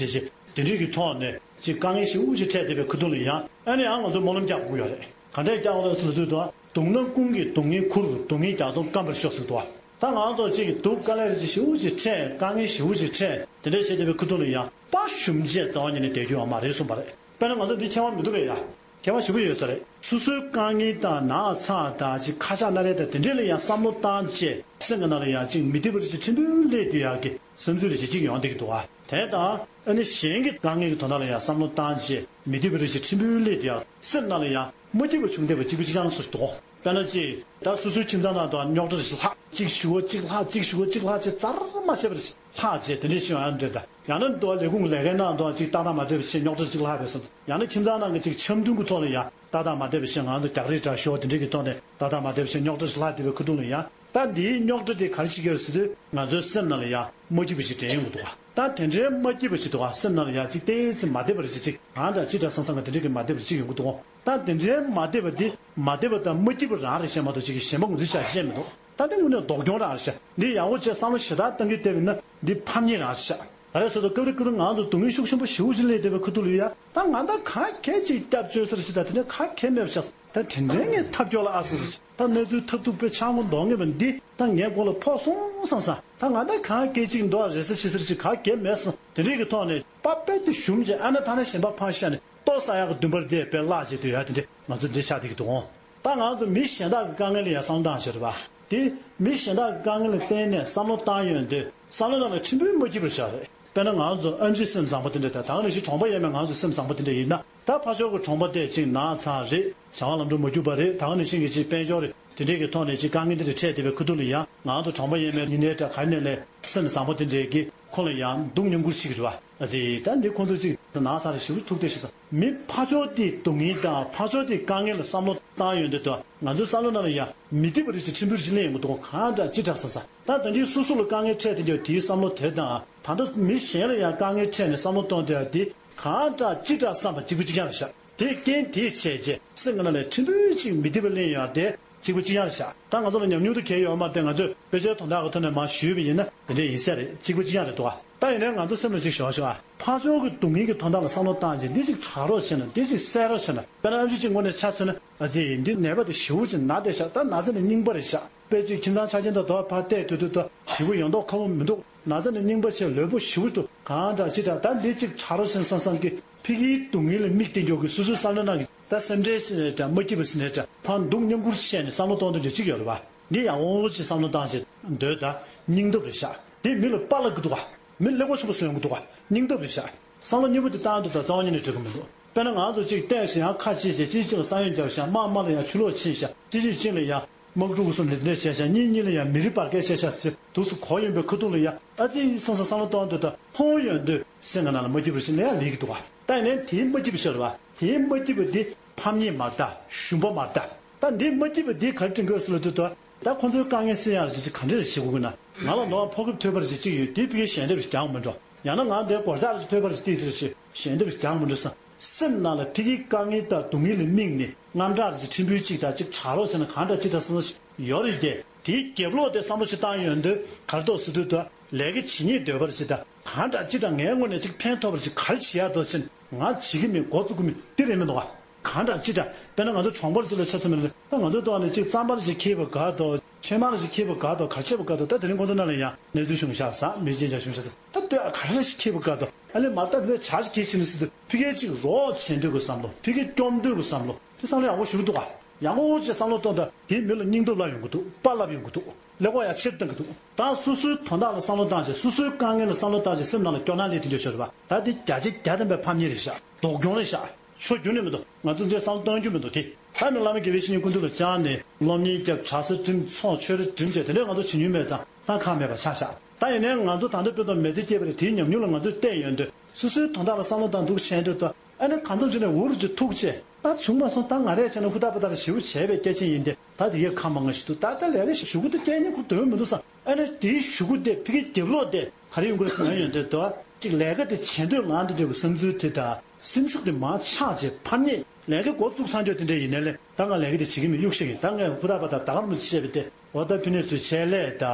བྱས་དེ་འདྲའི་གི་ཐོག་ནས་ཅིག་དཀའ་ངལ་ཞེ་པོ་ཅིག་འཕྲད་བསྡད་པའི་ཁ་ཐུག་ལ་ཡང་ཨ་ནི་ཡང་ང་ཚོ་སྨོན་ལམ་རྒྱག་དགོས་ཀྱི་ཡོད་རེད། ག་འདྲས་རྒྱག་དགོས་རེད་ཟེར་ལབ་དུས་དུ་བ། སྡུག་ན་ཀུན་གྱིས་སྡུག་བསྔལ་ཁུར། སྡུག་བསྔལ་རྒྱ་མཚོ་སྐམ་པར་ཤོག་ཟེར་འདུག་བ། ད་ང་ཚོ་གཅིག་གི་སྡུག་དཀའ་ལས་རེ་ཞིག་ཞེ་པོ་ཅིག་འཕྲད། དཀའ་ངལ་ཞེ་པོ་ཅིག་འཕྲད། དེ་འདྲས་བྱས་བསྡད་པའི་ཁ་ཐུག་ལ་ཡང་དཔའ་ཞུམ་བྱས་རྩ་བ་ཉིད་ནས་བསྡད་རྒྱུ་ཡོད་མ་རེད་གསུངས་པ་རེད། དཔེར་ན་ང་ཚོ་འདི་ཁྱད་པར་མི་འདུག་གས་ཡ། ཁྱད་པར་ཞེ་པོ་ཡོད་ས་རེད། སོ་སོའི་དཀའ་ངལ་དང་ན་ཚ་དང་ཅིག་ཁ་ཆག་སྣ་རལ་དང་དེ་འདྲས་ལ་ཡང་བསམ་བློ་བཏང་བྱས་སེམས་ཀྱི་ནང་ལ་ཡང་ཅིག་མི་བདེ་བ་རེ་ཞིག་ཕྲན་བུ་སླེབས་དུས་ཡག་གི་བསམ་ཚུལ་རེ་ཞིག་ཅིག་ཡོང་བསྡད་ཀྱི་འདུག་བ། དེ་དང་ཨ་ནི་གཞན་གྱི་དཀའ་ངལ་གྱི་དོན་དག་ལ་ཡང་བསམ་བློ་བཏང་བྱས་མི་བདེ་བ་རེ་ཞིག་ཕྲན་བུ་སླེབས་དུས་ཡག་སེམས་ནང་ལ་ཡང་མ་སྐྱིད་པ་བྱུང་བསྡད་པ་གཅིག་པུ་གཅིག་རྐྱང་སུ་ཞིག་འདུག་དཔེར་ན་ཅིག་ད་སོ་སོའི་ཁྱིམ་ཚང་ནང་དུ་རྙོག་དྲ་རེ་ཞིག་ལྷག་གཅིག་ཞུ་བ་གཅིག་ལྷག་གཅིག་ཞུ་བ་གཅིག་ལྷག་བྱས་རྩ་ར་མ་བྱས་པ་རེ་ཞིག་ལྷག་བྱས་དེ་འདྲས་ཤི་བ་ཡང་འདྲ་ད། ཡང་ན་འདུག་ལས་ཁུངས་ལས་ཀའི་ནང་དུ་ཅིག་ཏག་ཏག་མ་འགྲིག་པ་བྱས་རྙོག་དྲ་ཅིག་ལྷག་པས་སོ། ཡང་ན་ཁྱིམ་ཚང་ནང་གི་ཅིག་འཆམ་མཐུན་གྱི་ཐོག་ལ་ཡང་ཏག་ཏག་མ་འགྲིག་པ་བྱས་ང་ཚོ་རྒྱག་རེས་འདྲ་ཞོག་དེ་འདྲས་ཀྱི་ཐོག་ནས་ཏག་ཏག་མ་འགྲིག་པ་བྱས་རྙོག་དྲ་ཞིག་ལྷག་བསྡད་པའི་ཁ་ཐུག་ལ་ཡང་ད་འདིའི་རྙོག་དྲ་དེ་ག་རེ་བྱེད་ཀྱི་ཡོད་ཟེར་དུས་ང་ཚོའི་སེམས་ནང་ལ་ཡང་མ་སྐྱིད་པ་ཞིག་དྲན་ཡོང་གི་འདུག་བ། ད་དེ་འདྲའི་མ་སྐྱིད་པ་ཞིག་འདུག་བ། སེམས་ནང་ལ་ཡང་ཅིག་ཏོག་ཙམ་མ་བདེ་བ་རེ་ཞིག་ཅིག་གང་འདྲ་ཅི་འདྲ་བསམ་བསམ་ག་དེ་འདྲས་ཀྱི་མ་བདེ་བ་ཅིག་ཡོང་གི་འདུག་བ། ད་དེ་འདྲའི་མ་བདེ་བ་འདི་མ་བདེ་བ་དང་མ་སྐྱིད་པ་རང་རེད་བཤད་མ་གཏོགས་ཅིག་གཞན་པ་ངོས་འཛིན་བྱ་བཤད་མི་འདུག་ད་དེ་དངོས་གནས་སྡུག་གྱོང་རང་རེད་ཤག་འདི་ཡག་པོ་བྱས་བསམ་བློ་ཞེ་དྲག་བཏང་གི་བསྡད་པ་ཡིན་ན་འདི་ཕམ་ཉེས་རང་རེད་ཤག་ག་རེ་ཟེར་དུས་སྐབས་རེ་སྐབས་རེ་ང་ཚོ་སྡུག་བསྔལ་ཤུགས་ཆེན་པོ་ཞེ་པོ་ཅིག་སླེབས་བསྡད་པའི་ཁ་ཐུག་ལ་ཡ། ད་ང་ད་ག་གེ་ཅིག་སྐྱབས་བཅོལ་ས་རེད་ཤག་ད་དེ་འདྲའི་ག་གེ་མེད་པ་ཤག་ད་དེ་འདྲའི་ངས་ཐབས་སྐྱོ་ལ་ཨ་ཟེར་ཟེར། ད་གནས་ཚུལ་ཐབས་སྡུག་པའི་ཆག་སྒོ་འདོགས་ངེས་པ་འདི་ད་ངའི་མགོ་ལ་ཕོག་སོང་བསམ་ས། ད་ང་ད་ག་གེ་ཅིག་འདོགས་རེ་ས་ཆེ་ས་རེད་ཤག་ག་གེ་མེད་སོང་། དེ་འདྲའི་གི་ཐོག་ནས་པ་དཔེ་དེ་ཞུམ་བྱས་ཨ་ན་ད་ན་གཞན་པ་ཕར་བཞག་ནས་ལྟོ་ཟ་ཡག་གི་འདུན་པ་དེ་དཔེ་བརླག་བྱས་དུས་ཡ་དེ་འདྲའི་ང་ཚོ་འདི་ཆགས་བསྡད་ཀྱི་འདུག་འོང་། ད་ང་ཚོ་མི་གཞན་དག་གི་དཀའ་ངལ་ལ་ཡང་བསམ་བློ་བཏང་ཤེས་རེད་པ། དེ་མི་གཞན་དག་གི་དཀའ་ངལ་ལ་བརྟེན་ནས་བསམ་བློ་བཏང་ཡོང་དུས་བསམ་བློ་ནང་ལ་ཕྲན་བུའི་མ་སྐྱིད་པ་ཞིག་རེད། དཔེར་ན་ང་ཚོ་ཨེམ་ཆི་སེམས་བཟང་པོ་དེ་འདྲ་དང་ད་ག་ནང་བཞིན་གྲོང་པ་ཡས་མས་ང་ཚོ་སེམས་བཟང་པོ་དེ་འདྲ་ཡིན་ན། ད་ཕར་ཕྱོགས་ཀྱི་གྲོང་པ་དེ་ཅིག་ནགས་ཚང་རེད། བྱ་བ་ལམ་འགྲོ་མ་རྒྱུག་པ་རེད། ད་ག་ནང་བཞིན་གྱི་ཅིག་དཔལ་འབྱོར་རེད། དེ་འདྲས་ཀྱི་ཐོག་ནས་ཅིག་དཀའ་ངལ་དེ་འདྲ་འཕྲད་བསྡད་པའི་ཁ་ཐུག་ལ་ཡང་ང་ཚོ་གྲོང་པ་ཡས་མས་ཡིན་ནའི་འདྲ་ག་ནས་ལས་སེམས་བཟང་པོ་དེ་འདྲས་ཀྱིས་ཁོ་ལ་ཡང་སྡུག་མཉམ་ཁུར་བྱེད་ཀྱི་རེད་པ། ཨ་ཙི། ད་འདི་ཁོང་ཚོ་ཅིག་ནགས་ཚང་རེད། ཞེ་པོ་ཐུག་བསྡད་ཤག་ཟེར། མི་ཕར་ཕྱོགས་དེའི་སྡུག་བསྔལ་དང་ཕར་ཕྱོགས་དེའི་དཀའ་ངལ་ལ་བསམ་བློ་བཏང་ཡོང་དུས་ད་ང་ཚོའི་བསམ་བློ་ནང་ལ་ཡང་མི་བདེ་བ་རེ་ཞིག་ཕྲན་བུ་རེ་ཞིག་སླེབས་ཡོང་གི་འདུག་གང་འདྲ་ཅི་དྲག་ཟེར་ས། ད་ད་གིན་སོ་སོ་ལ་དཀའ་ངལ་འཕྲད་དེ་འདྲ་དེའི་བསམ་བློ་དེ་དང་ད་ལྟ་མི་གཞན་ལ་ཡང་དཀའ་ངལ་འཕྲད་ནས་བསམ་བློ་གཏོང་དུས་ཡང་དེ་གང་འདྲ་ཅི་དྲག་བསམ་པ་གཅིག་པ་གཅིག་རྐྱང་རེད་ཤག་དེ་རྐྱེན་དེས་བྱས་རྗེས་སེམས་ཀྱི་ནང་ལ་ཕྲན་བུ་ཅིག་མི་བདེ་བ་སླེབས་ཡོང་དེ་གཅིག་པ་གཅིག་རྐྱང་རེད་ཤག་ད་ང་ཚོ་ལ་ཉམས་མྱོང་དེ་གང་ཡང་ཡོད་མ་རེད། ང་ཚོས་དཔེ་ཆའི་དོན་དག་གི་ཐོག་ནས་མར་ཞུས་པ་ཡིན་ན་དེ་འདྲ་ཡིན་ས་རེད། གཅིག་པ་གཅིག་རྐྱང་རེད་འདུག་ག་ད་ཡིན་ནའི་ང་ཚོ་སེམས་ལ་ཅིག་ཞོག་ཞོག་ཨ། ཕར་ཕྱོགས་ཀྱི་སྡུག་བསྔལ་གྱི་དོན་དག་ལ་བསམ་བློ་བཏང་རྗེས་འདི་ཅིག་དྲག་རོགས་བྱས་ན། འདི་ཅིག་སེལ་རོགས་བྱས་ན། དཔེར་ན་ཨེམ་ཆི་ཅིག་ངོས་ནས་ཆ་མཚོན་ན། ཨ་ཙི། འདི་ནད་པ་དེ་ཞེ་པོ་ཅིག་ན་བསྡད་ཤག་ད་ན་ཚ་ནི་རྙིང་པ་རེད་ཤག་དཔེ་ཅིག་ཁྱིམ་ཚང་ཆ་རྐྱེན་དང་དོ་བ་ཕར་བལྟས་དུས་དུས་དོ་ཞེ་པོ་ཡོང་མདོག་ཁ་པོ་མི་འདུག་ན་ཚ་ནི་རྙིང་པ་བྱས་ལུས་པོ་ཞེ་པོ་འདུག་གང་འདྲ་ཅི་འདྲ། ད་འདི་ཅིག་དྲག་རོགས་བྱས་ན་བསམ་བསམ་གི་ཕ་གིའི་སྡུག་བསྔལ་ལ་དམིགས་ཏེ་འགྱོ་གི་སོ་སོའི་བསམ་བློ་ནང་གི་ད་སེམས་ཁྲལ་ཟེར་ནའི་འདྲ། མ་སྐྱིད་པ་ཟེར་ནའི་འདྲ། ཕར་སྡུག་མཉམ་ཁུར་བྱས་ནས་བསམ་བློ་གཏོང་དོན་ཅིག་ཡོད་རེད་པ། འདི་ཡག་པོ་ཅིག་བསམ་བློ་བཏང་བྱས་འདོད་ད། སྙིང་སྟོབས་རེད་ཤག་དེ་མི་ལ་དཔའ་ལབ་གི་འདུག་ག་མི་ཀླད་ཀོར་ཆེན་པོ་བཟོ་ཡོང་གི་འདུག་ག་སྙིང་སྟོབས་རེད་ཤག་བསམ་བློ་སྙིང་པོ་དེ་བཏང་དུས་ད་རྩ་བ་ཉིད་ནས་འགྲིག་གི་མི་འདུག་དཔེར་ན་ང་ཚོ་གཅིག་བལྟས་ཤིང་ཡང་ཁ་གཅིག་བྱས། གཅིག་གཅིག་ལ་ས་ཡོམ་བརྒྱབ་ཤག་དམག་དམག་ལ་ཡང་ཆུ་ལོག་ཕྱིན་ཤག་དེ་གཅིག་གཅིག་ལ་ཡང་དམག་འཁྲུག་གསུམ་ལས་འདྲ་བྱས་ཤག་གཉིས་གཉིས་ལ་ཡང་མི་རིགས་བར་བརྒལ་བྱས་ཤག་ཟེར་འདུག་སེ་གོ་ཡོང་པའི་ཁ་ཐུག་ལ་ཡང་ཨ་ཙི་བསམ་བསམ་བསམ་བློ་གཏོང་དུས་ད་ཕོ་བོ་ཡོང་དུས་སེམས་ཀྱི་ནང་ལ་མ་སྐྱིད་པ་ཞིག་ལ་ཡང་ལུས་ཀྱི་འདུག་ག་ད་ཡིན་ནའི་དེའི་མ་སྐྱིད་པ་ཤོར་བ། དེའི་མ་སྐྱིད་པ་འདི་ཕམ་ཉེས་མ་རེད་ད། ཞུམ་པ་མ་རེད་ད། ད་འདིའི་མ་སྐྱིད་པ་འདི་ག་རེ་དྲན་གྱི་ཡོད་ཟེར་ལབ་དུས་ད། ད་ཁོ་ཚོའི་དཀའ་ངལ་སེལ་ཡག་རེ་ཅིག་ག་འདྲ་རེ་བྱེད་དགོས་ཀྱི་ན། ང་ལ་ནོར་བ་ཕོ་ཁེབས་ཐོད་པ་རེ་ཅིག་ཅིག་ཡོད། དེ་ཕ་གིར་ཞལ་འདེབས་ཤིག་རྒྱག་མི་འགྲོ། ཡང་ན་ང་འདིར་སྒོར་ལྕགས་རེ་ཅིག་ཐོད་པ་རེ་ཅིག་ཏིག་ཙི་རེ་ཅིག་ཞལ་འདེབས་ཤིག་རྒྱག་མི་འགྲོ་བསམ། སེམས་ནང་ལ་ཕ་གིའི་དཀའ་ངལ་དང་སྡུག་བསྔལ་ལ་དམིགས་ནས་དངངས་སྐྲག་རེ་ཅིག་ཕྲན་བུ་ཅིག་དང་ཅིག་དྲག་རོགས་བྱས་ན་གང་འདྲ་ཅི་འདྲ་བསམ་བློ་ཞིག་ཡོད་རེད་དེ། དེའི་རྒྱབ་ལོགས་དེ་བསམ་བློ་ཞིག་བཏང་ཡོང་དུས་ག་རེ་འདུག་ཟེར་དུས་ད། ལས་ཀ་བྱེད་སྙིང་འདོད་པ་རེ་ཅིག་དང་གང་འདྲ་ཅི་འདྲ་ངའི་ངོས་ནས་ཅིག་ཕན་ཐོགས་པ་རེ་ཅིག་ག་རེ་བྱེད་ཡག་འདུག་ཟེར་ང་བྱེད་ཀྱི་མེད་འགོ་བཙུགས་ཀྱི་མེད་འདི་རེད་མི་འདུག་ག་གང་འདྲ་ཅི་འདྲ། དཔེར་ན་ང་ཚོ་གྲོང་པར་ཅིག་ལ་ཆ་མཚོན་པ་ན་ད་ང་ཚོའི་ཐོག་ནས་ཅིག་རྩམ་པ་རེ་ཅིག་འཁྱེར་བ་དགའ་འདུག་ཕྱེ་མར་རེ་ཅིག་འཁྱེར་བ་དགའ་འདུག་ག་རེ་བྱེད་པ་དགའ་འདུག་ད་དེ་རིང་ཁོང་ཚོ་ནང་ལ་ཡང་གནས་ཚུལ་བྱུང་ཤག་ཟ། མི་རྐྱེན་ཅག་བྱུང་ཤག་ཟ། ད་ལྟོས་ཨ་ག་རེ་ཅིག་འཁྱེར་བ་དགའ་འདུག་ཨ་ལས་མ་ད་དེ་ཇ་ཅིག་འཁྱེར་བ་དགའ་འདུག་ཕ་གིར་ཅིག་རོགས་བྱེད་འདོད་ཀྱི་བསམ་བློ། ཕ་གིར་སྐྱོབ་འདོད་ཀྱི་བསམ་བློ། དེ་བསམ་བློ་ཡག་པོ་ཞིག་འདུག་ག་ཡག་པོ་ཅིག་བསམ་བློ་གཏོང་དུས་དེའི་མི་ལ་སྙིང་སྟོབས་ལབ་ཡོང་གི་འདུག་དཔའ་ལབ་ཡོང་གི་འདུག་ཀླད་ཀོར་ཡང་ཆེར་བཏང་གི་འདུག་ད་སོ་སོའི་དོན་དག་ལ་བསམ་བློ་བཏང་བྱས། སོ་སོའི་དཀའ་ངལ་ལ་བསམ་བློ་བཏང་བྱས་སེམས་ནང་ལ་སྐྱོ་སྣང་སླེབས་དེ་འདྲ་ཤོར་བ། ད་དེ་བརྒྱ་ཆ་བརྒྱ་ཐམ་པའི་ཕམ་ཉེས་རེད་ཤག་སྡུག་གྱོང་རེད་ཤག་ཆོ་རྒྱུ་ནས་མི་འདུག་ང་ཚོ་འདྲའི་བསམ་བློ་གཏོང་རྒྱུ་མི་འདུག་དེ། ད་ནི་བླ་མ་དགེ་བའི་བཤེས་གཉེན་ཀུན་འདུས་ལ་བཅར་ནས་སློབ་གཉེར་བརྒྱབ། གྲྭ་ས་འགྲིམ། ཚོགས་ཆོས་རེ་འགྲིམ་བྱས་དེ་འདྲའི་ང་ཚོ་བྱེད་མྱོང་མེད་ཙང་ད་ཁག་མེད་པ་ཆགས་ཤག་ད་ཡིན་ནའི་ང་ཚོ་ད་ལྟ་དཔེ་དང་མི་ཚེ་སྐྱེལ་བ་རེད། དེའི་ཉམས་མྱོང་ལ་ང་ཚོས་བལྟས་ཡོང་དུས་སོ་སོའི་དོན་དག་ལ་བསམ་བློ་བཏང་འདུག་བྱས་འདོད་དོ། ཨ་ནི་གང་འཚམ་བྱས་ནས་འུ་རུ་ཅིག་ཐུག་བྱས། ད་བྱུང་མ་སོང་། ད་ང་རས་བྱས་ན་ཧུར་ཐག་པ་ཐག་ཞེ་པོ་བྱས་པའི་སྐྱེས་ཆེན་ཡིན་ཏེ། ད་དེ་གའི་ཁ་མང་ང་ཞིག་འདུག་ད་ལྟ་ལས་ཀ་ཞིག་ཞུ་གི་འདུག་སྐྱེས་ཉེ་ཁུར་དོན་མི་འདུག་བསམ། ཨ་ནི་དེའི་ཞུ་གུ་དེ་ཕ་གིའི་རྒྱབ་ལོགས་དེ་ག་རེ་ཡོང་གི་རེད་ཟེར་ན་ཡོང་དེ་དོ། གཅིག་ལས་ཀ་དེ་བྱེད་འདོད་ངང་དུ་འདྲ་བའི་བསམ་ཚུལ་དེ་དང་སེམས་ཤུགས་དེ་མར་ཆག་བྱས་ཕར་ཉེས། ལས་ཀ་འགོ་བཙུགས་ཚར་འཇོག་དེ་འདྲ་ཡིན་ནའི་ལས་ད་ང་ལས་ཀ་དེ་བྱེད་ཀྱི་མེད་གཡུག་བཞག་གི། ད་ངས་ཧུར་ཐག་པ་ཐག་ད་ག་རང་མི་བྱེད་པ་དེ། འོ་ད་ཕི་ནས་ཚུར་ཆད་ལས་ད་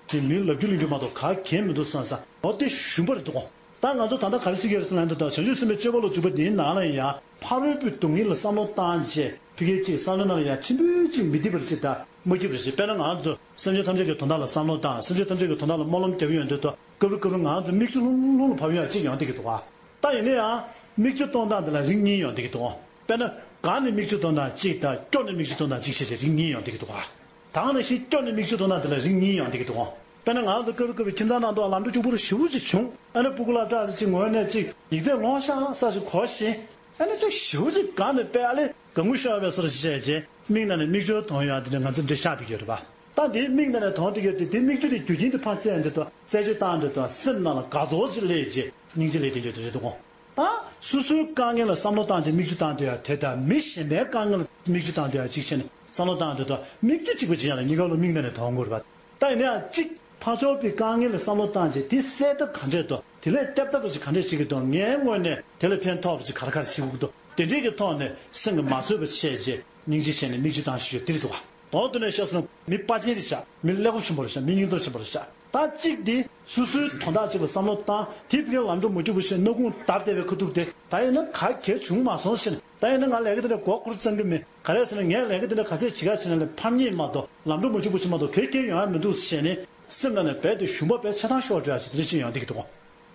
དེ་མིན་ལབ་རྒྱུ་ལེན་རྒྱུ་མ་གཏོགས་ག་གེ་མི་འདུག་བསམ་བསམ། འོ་དེ་ཞུམ་པ་རེད་འདུག་ད་ང་ཚོ་ད་ལྟ་ག་རེ་ཟེར་གྱི་རེད་ཟེར་ན་འདི་ལྟར་བྱང་ཆུབ་སེམས་དཔའི་སྤྱོད་པ་ལ་འཇུག་པ་འདིའི་ནང་ལ་ཡང་ཕ་རོལ་པོའི་སྡུག་བསྔལ་ལ་བསམ་བློ་བཏང་བྱས་ཕ་གིའི་གཅིག་བསམ་བློ་ནང་ལ་ཡང་ཕྲན་བུ་གཅིག་མི་བདེ་བ་རེ་ཅིག་དང་མ་སྐྱིད་པ་རེ་ཅིག་དཔེར་ན་ང་ཚོ་སེམས་ཅན་ཐམས་ཅད་ཀྱི་དོན་དག་ལ་བསམ་བློ་བཏང་། སེམས་ཅན་ཐམས་ཅད་ཀྱི་དོན་དག་ལ་སྨོན་ལམ་རྒྱབ་ཡོང་དུས་ད་སྐབས་རེ་སྐབས་རེ་ང་ཚོ་མིག་ཆུ་ལྷུང་ལྷུང་ལ་བབས་ཡོང་གཅིག་ཡོང་བསྡད་ཀྱི་འདུག་ག་ད་ཡིན་ན་ཡང་མིག་ཆུ་གཏོང་སྟངས་འདི་ལ་རིགས་གཉིས་ཡོང་བསྡད་ཀྱི་འདུག་དཔེར་ན་དགའ་ནས་མིག་ཆུ་གཏོང་སྟངས་གཅིག་དང་སྐྱོ་ནས་མིག་ཆུ་གཏོང་སྟངས་གཅིག་བྱས་བྱས་རིགས་གཉིས་ཡོང་བསྡད་ཀྱི་འདུག་ག་ད་ག་ནང་བཞིན་སྐྱོ་ནས་མིག་ཆུ་གཏོང་སྟངས་དེ་ལ་རིགས་གཉིས་ཡོང་བསྡད་ཀྱི་འདུག་དཔེར་ན་ང་ཚོ་སྐབས་རེ་སྐབས་རེ་ཁྱིམ་ཚང་ནང་དུ་ལམ་འགྲོ་སྐྱོ་པོ་རུ་ཞེ་པོ་ཅིག་བྱུང་། ཨ་ནི་སྤུ་གུ་ལ་སྐྲག་རེ་ཅིག་ངོས་ནས་ཅིག་ཡིག་ཚད་ལོངས་ཤག་ས་ཞིག་གོ་ཞིང་། ཨ་ནི་ཅིག་ཞེ་པོ་ཅིག་དགའ་ནས་དཔེ་ཨ་ལས་དགའ་མགུ་ཤོར་བའི་བཟོ་འདྲ་ཅིག་བྱས་རྗེས་མིག་ནང་ནས་མིག་ཆུ་གཏོང་ཡག་དེ་འདྲ་ང་ཚོ་འདྲ་ཆགས་བསྡད་ཀྱི་ཡོད་རེད་པ། ད་དེའི་མིག་ནང་ནས་གཏོང་བསྡད་ཀྱི་ཡོད་དེ་དེ་མིག་ཆུ་དེ་རྒྱུ་རྐྱེན་དེ་ཕར་བཙལ་འདྲ་དང་རྩད་གཅོད་བཏང་འདྲ་དང་སེམས་ནང་ལ་དགའ་ཚོར་ཅིག་སླེབས་རྗེས་སྙིང་རྗེ་སླེབས་བསྡད་ཀྱི་ཡོད་དེ་རེད་འདུག་གོ་ད་སོ་སོའི་དཀའ་ངལ་ལ་བསམ་བློ་བཏང་བྱས་མིག་ཆུ་བཏང་སྡོད་ཡ་དེ་དང་མི་གཞན་པའི་དཀའ་ངལ་ལ་མིག་ཆུ་བཏང་སྡོད་ཡ་གཅིག་བྱས་ནས་བསམ་བློ་བཏང་སྡོད་དང་མིག་ཆུ་གཅིག་པ་གཅིག་རྐྱང་ལ་གཉིས་ཀ་ལོ་མིག་ནང་ནས་གཏོང་དགོས་རེད་པ། ད་ཡིན་ན་ཡང་གཅིག་ཕར་ཕྱོགས་པའི་དཀའ་ངལ་ལ་བསམ་བློ་བཏང་བྱས་དེ་སེལ་ཐབས་ག་འདྲས་འདུག་དེ་ལས་སྐྱོབ་ཐབས་ཅིག་ག་འདྲས་བྱེད་ཀྱི་འདུག་ངའི་ངོས་ནས་དེ་ལ་ཕན་ཐོགས་པ་ཅིག་ག་རེ་ག་རེ་བྱེད་དགོས་ཀྱི་འདུག་དེ་འདྲས་ཀྱི་ཐོག་ནས་སེམས་ཀྱི་མ་བཟོད་པ་བྱས་རྗེས་སྙིང་རྗེ་བྱས་ནས་མིག་ཆུ་བཏང་ཤེས་ཡོད་དེ་རེད་འདུག་ག་དོན་དུ་ནས་བཤད་སོང་ན་མི་དཔའ་ཅན་རེད་ཤག་མི་ཀླད་ཀོར་ཆེན་པོ་རེད་ཤག་མི་སྙིང་སྟོབས་ཆེན་པོ་རེད་ཤག་ད་གཅིག་དེ་སོ་སོའི་དོན་དག་ཅིག་ལ་བསམ་བློ་བཏང་། དེ་ཕ་གིར་ལམ་འགྲོ་མ་འཁྱུག་པ་ཞིག་སྣ་ཁུང་བརྡབས་བསྡད་པའི་ཁ་ཐུག་དེ། ད་ཡིན་ན་ག་གེ་བྱུང་མ་སོང་ཟེར་ནས། ད་ཡིན་ན་ང་ལས་ཀ་དེ་འདྲ་མགོ་སྐོར་བརྩམ་གི་མེད། ག་རེ་ཟེར་ན་ངས་ལས་ཀ་དེ་འདྲ་ག་ཚད་བྱེད་ག་བྱེད་ན་ལས་ཕམ་ཉེས་མ་གཏོགས། ལམ་འགྲོ་མ་འཁྱུག་པ་ཞིག་མ་གཏོགས་ག་གེ་ཡོང་ཡ་མི་འདུག་ཟེར་ནས། སེམས་ནང་ནས་རྦད་དེ་ཞུམ་པ་རྦད་ཆ་ཚང་ཤོར་འགྲོ་ཡ་ཞིག་དེ་འདྲ་ཅིག་ཡོང་བསྡད་ཀྱི་འདུག་གོ།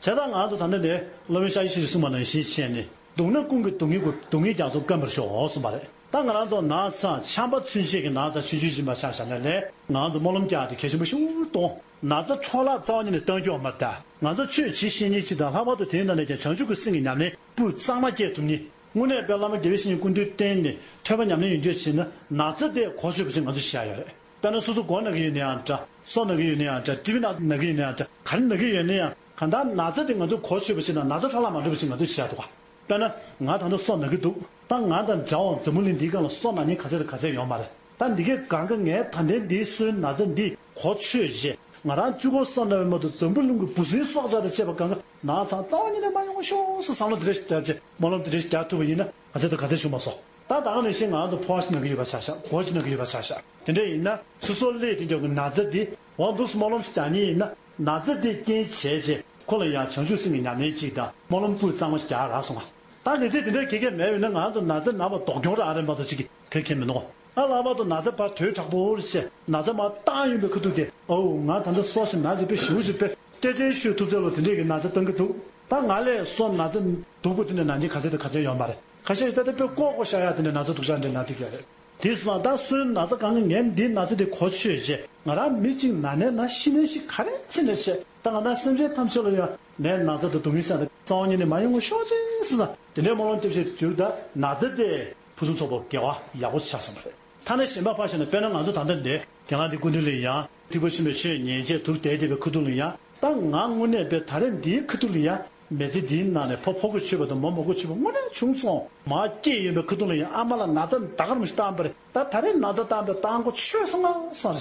བྱས་ཙང་ང་ཚོ་ད་ལྟ་འདི་སློབ་དཔོན་ཤཱཀྱ་ཤྲཱི་གིས་གསུངས་པ་ནང་བཞིན་བྱས་ནས། སྡུག་ན་ཀུན་གྱི་སྡུག་བསྔལ་ཀུན། སྡུག་བསྔལ་རྒྱ་མཚོ་བསྐམ་པར་ཤོག་གསུངས་པ་རེད། ད་ང་རང་ཚོ་ན་ཚ་ཆམ་པ་ཚུན་ཆད་ཀྱི་ན་ཚ་ཆུང་ཆུང་ཡིན་པ་ཆ་བཞག་ན་ལས། ང་ཚོ་སྨོན་ལམ་རྒྱག་དེ་གལ་ཆེན་པོ་ཞེ་པོ་མཐོང་། ན་ཚ་འཕྲོ་བརླག་རྩ་བ་ཉིད་ནས་གཏང་རྒྱུ་ཡོད་མ་རེད་ད། ང་ཚོ་ཆོས་བྱེད་ཤེས་མཁན་ཅིག་དང་། ལྷག་པར་དུ་དེའི་ནང་ནས་ཀྱང་བྱང་ཆུབ་ཀྱི་སེམས་ཀྱི་ཉམས་ལེན་སྤུས་གཙང་མ་སྐྱེ་ཐུབ་མཁན། དངོས་གནས་དཔེ་བླ་མ་དགེ་བའི་བཤེས་གཉེན་སྐུ་མདུན་བསྟེན་ནས་ཐོས་པ་ཉམས་ལེན་ཡོད་རྒྱུ་བྱས་ན། ན་ཚ་དེ་གོ་ཆོད་པ་ཞིག་ང་ཚོ་བྱེད་ཡ་ཡོད་རེད། དཔེར་ན་སོ་སོ་མགོ་ན་གི་ཡོད་ན་ཡང་འདྲ། སོ་ན་གི་ཡོད་ན་ཡང་འདྲ། ཊི་བི་ན་ན་གི་ཡོད་ན་ཡང་འདྲ། ག་རེ་ན་གི་ཡོད་ན་ཡང་། གང་ལྟར་ན་ཚ་དེ་ང་ཚོ་གོ་ཆོད་པ་ཞིག་དང་། ན་ཚ་འཕྲོ་བརླག་མ་འགྲོ་བ་ཞིག་ང་ཚོ་བྱེད་ཡ་འདུག་ག། དཔེར་ན་ང་ད་ལྟ་སོ་ན་གི་འདུག། ད་ང་དང་འདྲ་བའི་འཛམ་བུ་གླིང་འདིའི་སྒང་ལ་སོ་ན་མཁན་ག་ཚད་དང་ག་ཚད་ཡོད་མ་རེད། ད་འདི་གའི་སྒང་ག་ངས་ད་ལྟའི་འདིའི་སོའི་ན་ཚ་འདི་གོ་ཆོད་རྗེས། ང་རང་གཅིག་པོ་བསམ་ན་མ་གཏོགས། འཛམ་བུ་གླིང་གི་འབུ་སྲིན་སྲོག་ཆགས་དང་བཅས་པ་སྒང་ག་ན་ཚ་རྩ་བ་ཉིད་ནས་མ་ཡོང་བ་ཤོག་ཟེར་བསམ་བློ་འདི་འདྲ་ཞིག་བརྒྱབ་བྱས། སྨོན་ལམ་འདི་འདྲ་ཞིག་རྒྱག་ཐུབ་པ་ཡིན་ན། ག་ཚད་དང་ག་ཚད་བྱུང་མ་སོང་། ད་ད་ག་ནང་བཞིན་ང་ཚོ་ཕོ་བ་ཞིག་ན་གི་ཡོད་པ་ཆ་བཞག། མགོ་ཞིག་ན་གི་ཡོད་པ་ཆ་བཞག། དེ་འདྲ་ཡིན་ན་སོ་སོ་སླེབས་དེ་འཇོག་གི་ན་ཚ་འདི་འོ་འདུག་སེ་སྨོན་ལམ་ཞིག་རྒྱག་མཁན་ཡིན་ན། ན་ཚ་འདི་རྐྱེན་བྱས་བྱས་ཁོ་ལ་ཡང་བྱང་ཆུབ་སེམས་ཀྱི་ཉམས་ལེན་ཅིག་དང་། སྨོན་ལམ་སྤུས་གཙང་མ་ཞིག་རྒྱག་རག་སོང་ང་། ད་གལ་སྲིད་དེ་འདྲ་ག་གེ་མེད་པ་ཡིན་ན། ང་ཚོ་ན་ཚ་ན་བ་ལྡོག་གྱོང་རག་རེད་མ་གཏོགས་ཅིག་ག་གེ་མི་འདུག། ཨ། ལྷག་པར་དུ་ན་ཚ་ཕར་དོས་དྲག་པོ་རེད་བྱས། ན་ཚ་མར་བཏང་ཡོང་པའི་ཁ་ཐུག་དེ། ཨོ། ང་ད་ལྟ་སོ་ཞིག་ན་ཅིག་དཔེ་ཞེ་པོ་ཅིག་དཔེ་སྐད་ཆ་ཤོད་ཐུབ་ཚད་ལ་དེ་འདྲས་ཀྱི་ན་ཚ་བཏང་གི་འདུག། ད་ང་ལས་སོ་ན་ཚ་སྡུག་པོ་དེ་འདྲ་ན་མཁན་ག་ཚད་དང་ག་ཚད་ཡོད་མ་རེད། ཁ་ཤས་ད་ལྟ་དཔེ་ལྐོག་ལྐོག་བཞག་ཡ་དེ་འདྲ་ན་ཚ་སྡུག་ཅག་འདྲ་ན་ཐུག་ཡོད་རེད། དེ་སོང་ཙང་ད་སོའི་ན་ཚ་གང་གི། ངས་འདིའི་ན་ཚ་དེ་གོ་ཆོད་བྱས། ང་རང་མི་གཅིག་ན་ནས་ན། ཤི་ནས་ཤི། ག་རེ་བྱས་ནས་བྱས། ད་ང་རང་སེམས་ཅན་ཐམས་ཅད་ལ་ཡང་ནད་ན་ཚ་དང་སྡུག་བསྔལ་ཟེར་ཡ་དེ་རྩ་བ་ཉིད་ནས་མ་ཡོང་བ་ཤོག་ཅིག་ཟེར། དེ་འདྲའི་སྨོན་ལམ་རྒྱབ་བྱས་བྱུང་ད་ན་ཚ་དེ་ཕུན་སུམ་ཚོགས་པ་དགེ་བ་ཡག་པོ་ཆགས་སོང་བ་རེད། ཐ་ན་གཞན་པ་ཕར་བཞག་ན། དཔེར་ན་ང་ཚོ་ད་ལྟ་འདི་རྒན་ལགས་འདི་སྐུ་མདུན་ལ་ཡང་ཐེག་པ་ཆེན་པོའི་ཆོས་ཉན་བྱས་དུག་བསྡད་བསྡད་པའི་ཁ་ཐུག་ལ་ཡང་། ད་ང་དངོས་གནས་དཔེ་ད་རེས་འདིའི་ཁ་ཐུག་ལ་ཡང་མི་ཚེ་འདིའི་ནང་ནས་ཕོ་ཕོ་གི་ཆོད་པ་དང་མོ་མོ་གི་ཆོད་པ་དངོས་གནས་བྱུང་སོང་། མ་སྐྱེས་ཡོང་པའི་ཁ་ཐུག་ལ་ཡང་ཨ་མ་ལ་ན་ཚ་ད་ག་རང་ཞིག་བཏང་བ་རེད། ད་ད་རེས་ན་ཚ་བཏང་བས་བཏང་གོ་ཆོད་སོང་ང་བསམ་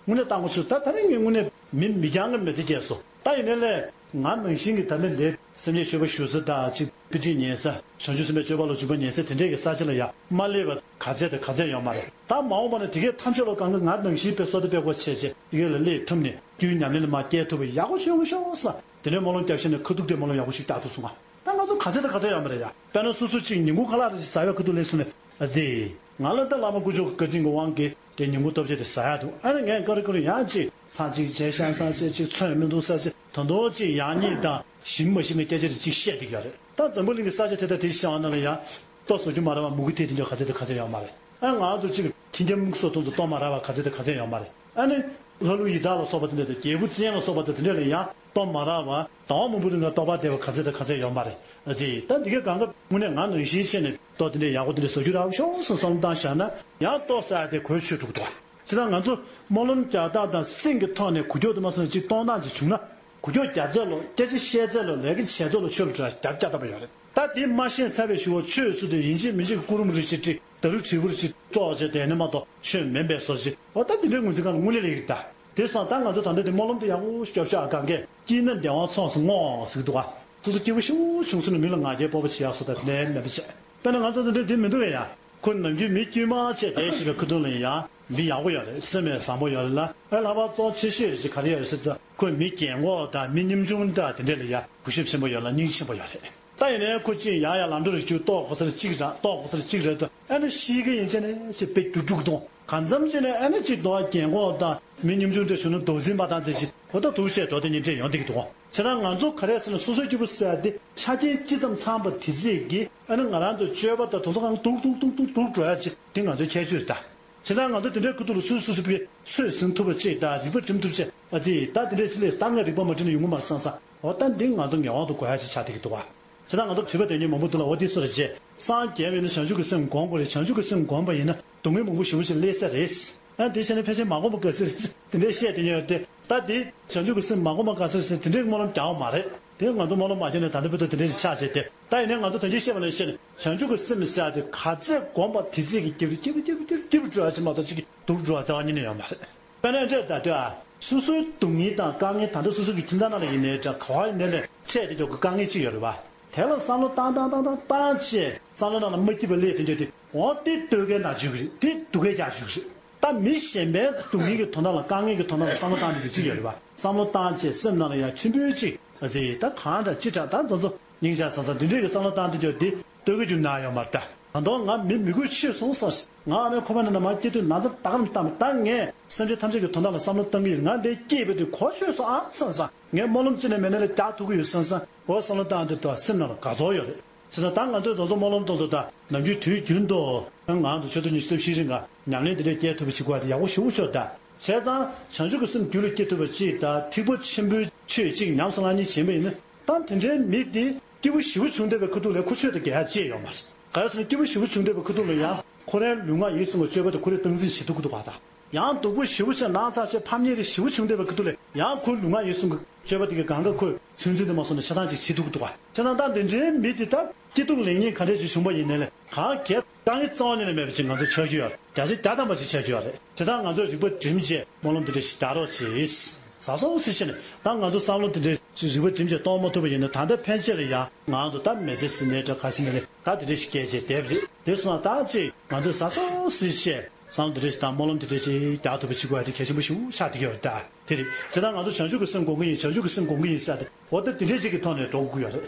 རེད། དངོས་གནས་བཏང་གོ་ཆོད། ད་ད་རེས་ངས་དངོས་གནས་མི་མི་རྐྱང་གི་མི་ཚེ་སྐྱེལ་སོང་། ད་ཡིན་ནའི་ལས་ང་ནང་བཞིན་གྱི་ད་ལྟ་འདི་སེམས་ཅན་མཆོད་པ་ཞུ་ས་དང་། ཅིག་དཔེ་ཁྲིད་ཉན་ས། བྱང་ཆུབ་སེམས་དཔའི་སྤྱོད་པ་ལ་འཇུག་པ་ཉན་ས་དེ་འདྲས་ཀྱི་ས་ཆ་ལ་ཡང་མ་སླེབས་པ་ག་ཚད་དང་ག་ཚད་ཡོད་མ་རེད། ད་མ་འོངས་པ་ན་དེ་གའི་ཐམས་ཅད་ལ་གང་གི་ང་ནང་བཞིན་དཔེ་བསོད་བདེ་དཔེ་སྒོ་ཕྱེ་བྱས། དེ་གའི་ལ་སླེབས་ཐུབ་ནས་རྒྱུའི་ཉམས་ལེན་ལ་མར་སྐྱེལ་ཐུབ་པ་ཡག་པོ་བྱུང་ཤོག་ཟེར། དེ་འདྲའི་སྨོན་ལམ་རྒྱབ་བཞིན་ནས་ཁ་ཐུག་དེ་སྨོན་ལམ་ཡག་པོ་ཞིག་རྒྱག་ཐུབ་སོང་ང་། ད་ང་ཚོ་ག་ཚད་དང་ག་ཚད་ཡོད་མ་རེད་ཡ། དཔེར་ན་སོ་སོ་གཅིག་ཉིན་གུང་ཁ་ལག་རེ་ཞིག་ཟ་བའི་ཁ་ཐུག་ལ་སོང་ནས། ཨ་ཙི། ང་ལ་ད་བླ་མ་དཀོན་མཆོག་གི་བཀའ་དྲིན་གྱི་དབང་གིས་དེ་ཉིན་གུང་ལྟོ་ཆས་དེ་ཟ་ཡག་འདུག། ཨ་ནི་ངས་ཀ་རུ་ཀ་རུ་ཡང་ཅིག་ཚར་གཅིག་བྱས་ཤ་ཚར་བྱས་ཅིག་ཚོད་མི་འདུག་ཟེར་བྱས། ད་དུང་ཅིག་ཡག་ཉེས་དང་ཞིམ་མ་ཞིམ་གྱི་སྐད་ཆ་རེ་ཅིག་བཤད་བསྡད་ཀྱི་ཡོད་རེད། ད་འཛམ་བུ་གླིང་གི་ས་ཆ་དེ་དང་དེ་བཞིན་ནང་ལ་ཡང་ལྟོ་བཟོ་རྒྱུ་མ་རག་པ་མུ་གེ་ཐེབས་དེ་འདྲ་ག་ཚད་དང་ག་ཚད་ཡོད་མ་རེད། ཨ། ང་ཚོ་གཅིག་ཁྱི་འཁྱམ་སོགས་དེ་ཚོ་ལྟོ་མ་རག་པ་ག་ཚད་དང་ག་ཚད་ཡོད་མ་རེད། ཨ་ནི་ལྷ་ཀླུ་ཡི་དྭགས་ལ་སོགས་པ་དེ་འདྲ་དང་རྒྱལ་བུ་བཙན་ལ་སོགས་པ་དང་དེ་འདྲ་ལ་ཡང་ལྟོ་མ་རག་པ་ཟླ་བ་མང་པོ་རིང་ལ་ལྟོ་ཕར་བསྡད་པ་ག་ཚད་དང་ག་ཚད་ཡོད་མ་རེད། ཨ་ཙི། ད་འདི་གའི་གང་ག་དངོས་གནས་ང་ནང་བཞིན་བྱས་ནས་ལྟོ་དེ་འདྲ་ཡག་པོ་དེ་འདྲ་བཟོ་རྒྱུ་རག་ཤོག་ཟེར་བསམ་བློ་བཏང་བཞག་ན། ཡང་ལྟོ་ཟ་ཡ་དེ་གོ་ཆོད་འགྲོ་གི་འདུག་བ། བྱས་ཙང་ང་ཚོ་སྨོན་ལམ་རྒྱག་སྟངས་དང་སེམས་ཀྱི་ཐོག་ནས་གོ་རྒྱུ་དེ་མ་སོང་ན་ཅིག་གཏོང་སྟངས་ཅིག་བྱུང་ན། གོ་རྒྱུ་རྒྱག་ཚད་ལོ། སྐད་ཆ་བཤད་ཚད་ལོ། ལས་ཀ་བྱེད་ཚད་ལོ་ཆོས་ལ་འགྲོ་ཡ་རྒྱ་རྒྱ་ལྟ་བུ་ཡོད་རེད། ད་དེ་མ་ཤེས་ཚར་བའི་གཞུག་གུ་ཆོས་སུ་དེ་ཡིན་གཅིག་མིན་གཅིག་སྐུ་རུམ་རེ་ཅིག་བསྒྲིགས། ད་རུ་དྲིལ་བུ་རེ་ཅིག་དཀྲོག་བྱས་བསྡད་ནས་མ་གཏོགས་ཆོས་མིན་པའི་བཟོ་ཅིག། འོ། ད་དེ་འདྲའི་ངོས་འཛིན་གང་ལ་དངོས་གནས་ལས་ཀྱི་ད། དེ་སོང་ཙང་ད་ང་ཚོ་ད་ལྟ་དེ་སྨོན་ལམ་དེ་ཡག་པོ་སྐྱོབ་ཤོག། ཨ། གང་གས་སྐྱིད་ན་བདེ་བ་ཚོགས་སུ་བསྔོ་ཟེར་གི་འདུག་ག། སོ་སོ་སྐྱིད་པོ་ཞེ་པོ་བྱུང་སོང་ན་མི་ལ་ང་རྒྱལ་སྤོབས་པ་བྱེད་ཡག་སོགས་དང་དེ་འདྲའི་མེད་པ་བྱས། དཔེར་ན་ང་ཚོ་འདི་འདྲའི་དེ་མི་འདུག་གས་ཡ། ཁོ་ནམ་རྒྱུན་མི་དཀྱུས་མ་བྱས་བསྡད་བཞིན་པའི་ཁ་ཐུག་ལ་ཡང་མི་ཡག་པོ་ཡོད་རེད། སེམས་བཟང་པོ་ཡོད་རེད་ལ། ཨ། ལྷག་པར་གཙོ་ཆེ་ཤོས་རེད་ཅེས་ག་རེ་ཡོད་རེད་ཟེར་དུས། ཁོས་མི་རྒན་གོག་དང་མི་ཉམ་ཆུང་དང་དེ་འདྲ་ལ་ཡ་གུས་ཞབས་ཆེན་པོ་ཡོད་ལ་སྙིང་རྗེ་ཆེན་པོ་ཡོད་རེད། ད་ཡིན་ནའི་ཁོ་གཅིག་ཡ་ཡ་ལམ་འགྲོ་རེ་བཅུག། ལྟོ་གོ་ས་རེ་གཅིག་རག། ལྟོ་གོ་ས་རེ་གཅིག་རག་དུས། ཨ་ནི་ཤི་གི་ཡིན་ཅེ་ནས་ཅེས་དཔེ་རྒྱུག་རྒྱུག་གཏོང་། གང་འཚམ་ཅེ་ནས་ཨ་ནི་གཅིག་དོ་རྒན་གོག་དང་མི་ཉམ་ཆུང་འདྲ་བྱུང་ན་འདུག་འཛིན་པ་དང་ཟེར་ཞིག། འོ། ད་འདུག་སེ་འགྲོ་དེ་ཉིན་འདྲ་ཡོང་བསྡད་ཀྱི་འདུག། བྱས་ན་ང་ཚོ་ག་རེ་ཟེར་ན། སོ་སོའི་སྐྱིད་པོ་ཟེར་ཡ་དེ་ཆ་རྐྱེན་ཅི་ཙམ་ཚང་པ་དེ་ཚད་ཀྱིས། ཨ་ནི་ང་རང་ཚོ་སྤྱོད་པ་དང་དེ་ཚོ་གང་སྡུག་སྡུག་སྡུག་སྡུག་སྡུག་འགྲོ་ཡ་ཅིག། དེ་ང་ཚོའི་ཁྱད་ཆོས་རེད་ད། བྱས་ཙང་ང་ཚོ་དེ་འདྲའི་ཁ་ཐུག་ལ་སོ་སོ་སོ་སོ་བའི་ཚོད་ཟིན་ཐུབ་པ་ཅིག་དང་། རིག་པ་སྒྲིམ་ཐུབ་ཅིག། ཨ་ཙི། ད་དེ་འདྲའི་ཅིག་ལས་ད་ངས་རིག་པ་མ་སྒྲིམ་ན་ཡོང་གི་མ་རེད་བསམ་བསམ། འོ། ད་འདི་ང་ཚོ་ངེས་པར་དུ་དགོས་ཡ་ཅིག་ཆགས་བསྡད་ཀྱི་འདུག་བ། བྱས་ཙང་ང་ཚོ་བྱིས་པ་དེ་ཉིད་མང་པོ་འདུག་ལ། འོ། དེ་སུ་རེད་ཅེས། སངས་རྒྱས་པ་ཡིན་ན་བྱང་ཆུབ་ཀྱི་སེམས་སྒོམ་དགོས་རེད། བྱང་ཆུབ་ཀྱི་སེམས་སྒོམ་པ་ཡིན་ན་སྡུག་བསྔལ་མང་པོ་ཞེ་པོ་ཅིག་སླེབས་ས་རེད། ཨ། དེ་བྱས་ན་ཕལ་ཆེར་མ་སྒོམ་པ་དགའ་ས་རེད། དེ་འདྲའི་བཤད་དེ་ཉོས་ཏེ། ད་དེ་བྱང་ཆུབ་ཀྱི་སེམས་མ་སྒོམ་པ་དགའ་ས་རེད་ཟེར་དེ་འདྲའི་སྨོན་ལམ་རྒྱག་པ་མ་རེད། དེ་ང་ཚོ་སྨོན་ལམ་མ་བརྒྱབ་ནས་ད་ལྟ་བར་དུ་དེ་འདྲ་ཞིག་ཆགས་བྱས་ཏེ། ད་ཡིན་ནའི་ང་ཚོ་དོན་གྱིས་བཤད་པ་ལ་བཤད་ནས་བྱང་ཆུབ་ཀྱི་སེམས་ཟེར་ཡ་དེ་ག་ཚད་སྒོམ་པ་དེ་ཚད་ཀྱིས་སྐྱིད་པོ་སྐྱིད་པོ་སྐྱིད་པོ་སྐྱིད་པོ་འགྲོ་ཡ་ཅིག་མ་གཏོགས་ཅིག་སྡུག་འགྲོ་བ་རྩ་བ་ཉིད་ནས་ཡོད་མ་རེད། དཔེར་ན་འདྲ་ད་ལྟོས་ཨ། སོ་སོའི་སྡུག་བསྔལ་དང་དཀའ་ངལ། ད་ལྟ་སོ་སོ་གི་ཁྱིམ་ཚང་ནང་ལ་ཡིན་ནའི་འདྲ། ག་བ་ཡིན་ནའི་ལས་འཕྲད་དེ་འཇོག་གི་དཀའ་ངལ་ཅིག་ཡོད་རེད་བ། དེ་ལ་བསམ་བློ་བཏང་བཏང་བཏང་བཏང་བྱས། བསམ་བློ་ནང་ལ་མ་སྐྱིད་པ་སླེབས་དེ་འདྲ་དེ། འོ། དེ་སྡུག་གའི་ན་འཇུག་གི་རེད། དེ་སྡུག་གའི་རྒྱག་འཇུག་གི་རེད། ད་མི་གཞན་པའི་སྡུག་བསྔལ་གྱི་དོན་དག་ལ་དཀའ་ངལ་གྱི་དོན་དག་ལ་བསམ་བློ་བཏང་དུས་ཅིག་ཡོད་རེད་པ། བསམ་བློ་བཏང་བྱས་སེམས་ནང་ལ་ཡང་ཕྲན་བུ་ཅིག་ཨ་ཙི་ད་གང་འདྲ་ཅི་འདྲ་ད་དེ་ཚོ་སྙིང་རྗེ་ཟ་ས་འདི་འདྲས་ཀྱི་བསམ་བློ་བཏང་དུས་ཀྱང་འདི་ལྟོས་གི་རྒྱུ་ན་ཡོད་མ་རེད་ད། ད་དུང་ང་མི་མི་དགོས་ཆོས་སོང་བསམ་ཞིག་ང་ཨ་མའི་ཁོག་པ་ནང་ན་མར་སྐྱེས་དུས་ན་ཚ་ད་ག་ནས་བཏང་མེད། ད་ངས་སེམས་ཅན་ཐམས་ཅད་ཀྱི་དོན་དག་ལ་བསམ་བློ་བཏང་གི་ཡོད། ང་འདི་སྐྱེས་པའི་དུས་གོ་ཆོད་སོང་ཨ་བསམ་བསམ། ངས་སྨོན་ལམ་ཅི་ནས་མེད་ནས་ལ་རྒྱག་ཐུབ་ཀྱི་ཡོད་བསམ་བསམ། འོ་བསམ་བློ་བཏང་དུས་ད་སེམས་ནང་ལ་དགའ་ཚོར་ཡོད་རེད། བྱས་ཙང་ད་ང་ཚོས་དེ་ཚོ་སྨོན་ལམ་གཏོང་ཚོ་ད་ནམ་རྒྱུན་དུས་རྒྱུན་དུ་ང་ཚོ་ཆུ་ཚོད་ཉི་ཤུ་རྩ་བཞི་རིང་ག་ཉམས་ལེན་དེ་འདྲས་སྐྱེལ་ཐུབ་པ་བྱེད་དགོས་ཡ་དེ་ཡག་པོ་ཞེ་པོ་ཤོད་ད། བྱས་ཙང་བྱང་ཆུབ་ཀྱི་སེམས་རྒྱུད་ལ་སྐྱེ་ཐུབ་པ་གཅིག་ད་ཐེག་པ་ཆེན་པོའི་ཆོས་གཅིག་ཉམས་སུ་བླངས་ཉིན་བྱེད་པ་ཡིན་ན་ད་དེ་འདྲའི་མི་དེ་སྐྱེས་བུ་ཞེ་པོ་བྱུང་བསྡད་པའི་ཁ་ཐུག་ལས་ཁོ་ཆོས་དང་འགལ་ཡ་ཅི་ཡོད་མ་རེད། ག་རེ་ཟེར་ན་སྐྱེས་བུ་ཞེ་པོ་བྱུང་བསྡད་པའི་ཁ་ཐུག་ལ་ཡང་ཁོ་རའི་ལུས་ངག་ཡིད་གསུམ་གྱི་སྤྱོད་པ་དེ་ཁོ་རའི་སྟངས་འཛིན་བྱེད་ཐུབ་ཀྱི་འདུག་ག་ད། ཡང་སྡུག་པོ་ཞེ་པོ་ཅིག་ན་ཚ་ཆེ་ཕམ་ཉེས་རིགས་ཞེ་པོ་བྱུང་བསྡད་པའི་ཁ་ཐུག་ལས་ཡང་ཁོའི་ལུས་ངག་ཡིད་གསུམ་གྱི་སྤྱོད་པ་དེ་གི་གང་ག་ཁོས་ཚོད་འཛིན་དུ་མ་སོང་ནས་ཆ་ཚང་ཅིག་བྱེད་ཐུབ་ཀྱི་འདུག་ག་བྱས་ཙང་ད་འདི་འདྲའི་མི་དེ་ད་སྐྱིད་སྡུག་ལེགས་ཉེས་ག་འདྲས་ཅིག་བྱུང་པ་ཡིན་ནའི་ལས་གང་གས་དཀའ་ངལ་རྩ་བ་ཉིད་ནས་མེད་པ་ཅིག་ང་ཚོ་ཆགས་ཀྱི་ཡོད། བརྒྱ་ཆ་བརྒྱ་ཐམ་པ་ཅིག་ཆགས་ཀྱི་ཡོད་རེད། བྱས་ཙང་ང་ཚོས་རིག་པ་བསྒྲིམས་བྱས་སྨོན་ལམ་འདི་འདྲ་ཞིག་རྒྱག་རོགས་བྱེད། ཟ་སོང་ཟེར་བྱས་ནས་ད་ང་ཚོ་བསམ་བློ་འདི་འདྲ་ཞིག་རིག་པ་བསྒྲིམས་བྱས་གཏོང་མ་ཐུབ་པ་ཡིན་ན་ད་ལྟ་ཕན་ཆད་ལ་ཡང་ང་ཚོ་ད་མི་ཚེ་ཟིན་ནའི་འདྲ་ག་ཟིན་ནའི་ད་འདི་འདྲ་ཞིག་སྐད་ཆ་བསྡད་པ་རེད། དེ་སོང་ཙང་ད་ཅིག་ང་ཚོས་ཟ་སོང་ཟེར་བྱས། བསམ་བློ་འདི་འདྲ་ཞིག་དང་སྨོན་ལམ་འདི་འདྲ་ཞིག་རྒྱག་ཐུབ་པ་བྱེད་དགོས་ཡ་དེ་གལ་ཆེན་པོ་ཞེ་པོ་ཆགས་བསྡད་ཀྱི་ཡོད་རེད་ད། དེ་རེད། བྱས་ཙང་ང་ཚོ་བྱང་ཆུབ་ཀྱི་སེམས་སྒོམ་གྱི་ཡིན། བྱང་ཆུབ་ཀྱི་སེམས་སྒོམ་གྱི་ཡིན་ཟེར་ཡ་དེ་འོ་ད་དེ་འདྲའི་ཅིག་གི་ཐོག་ནས་འགྲོ་དགོས་ཀྱི་ཡོད་རེད།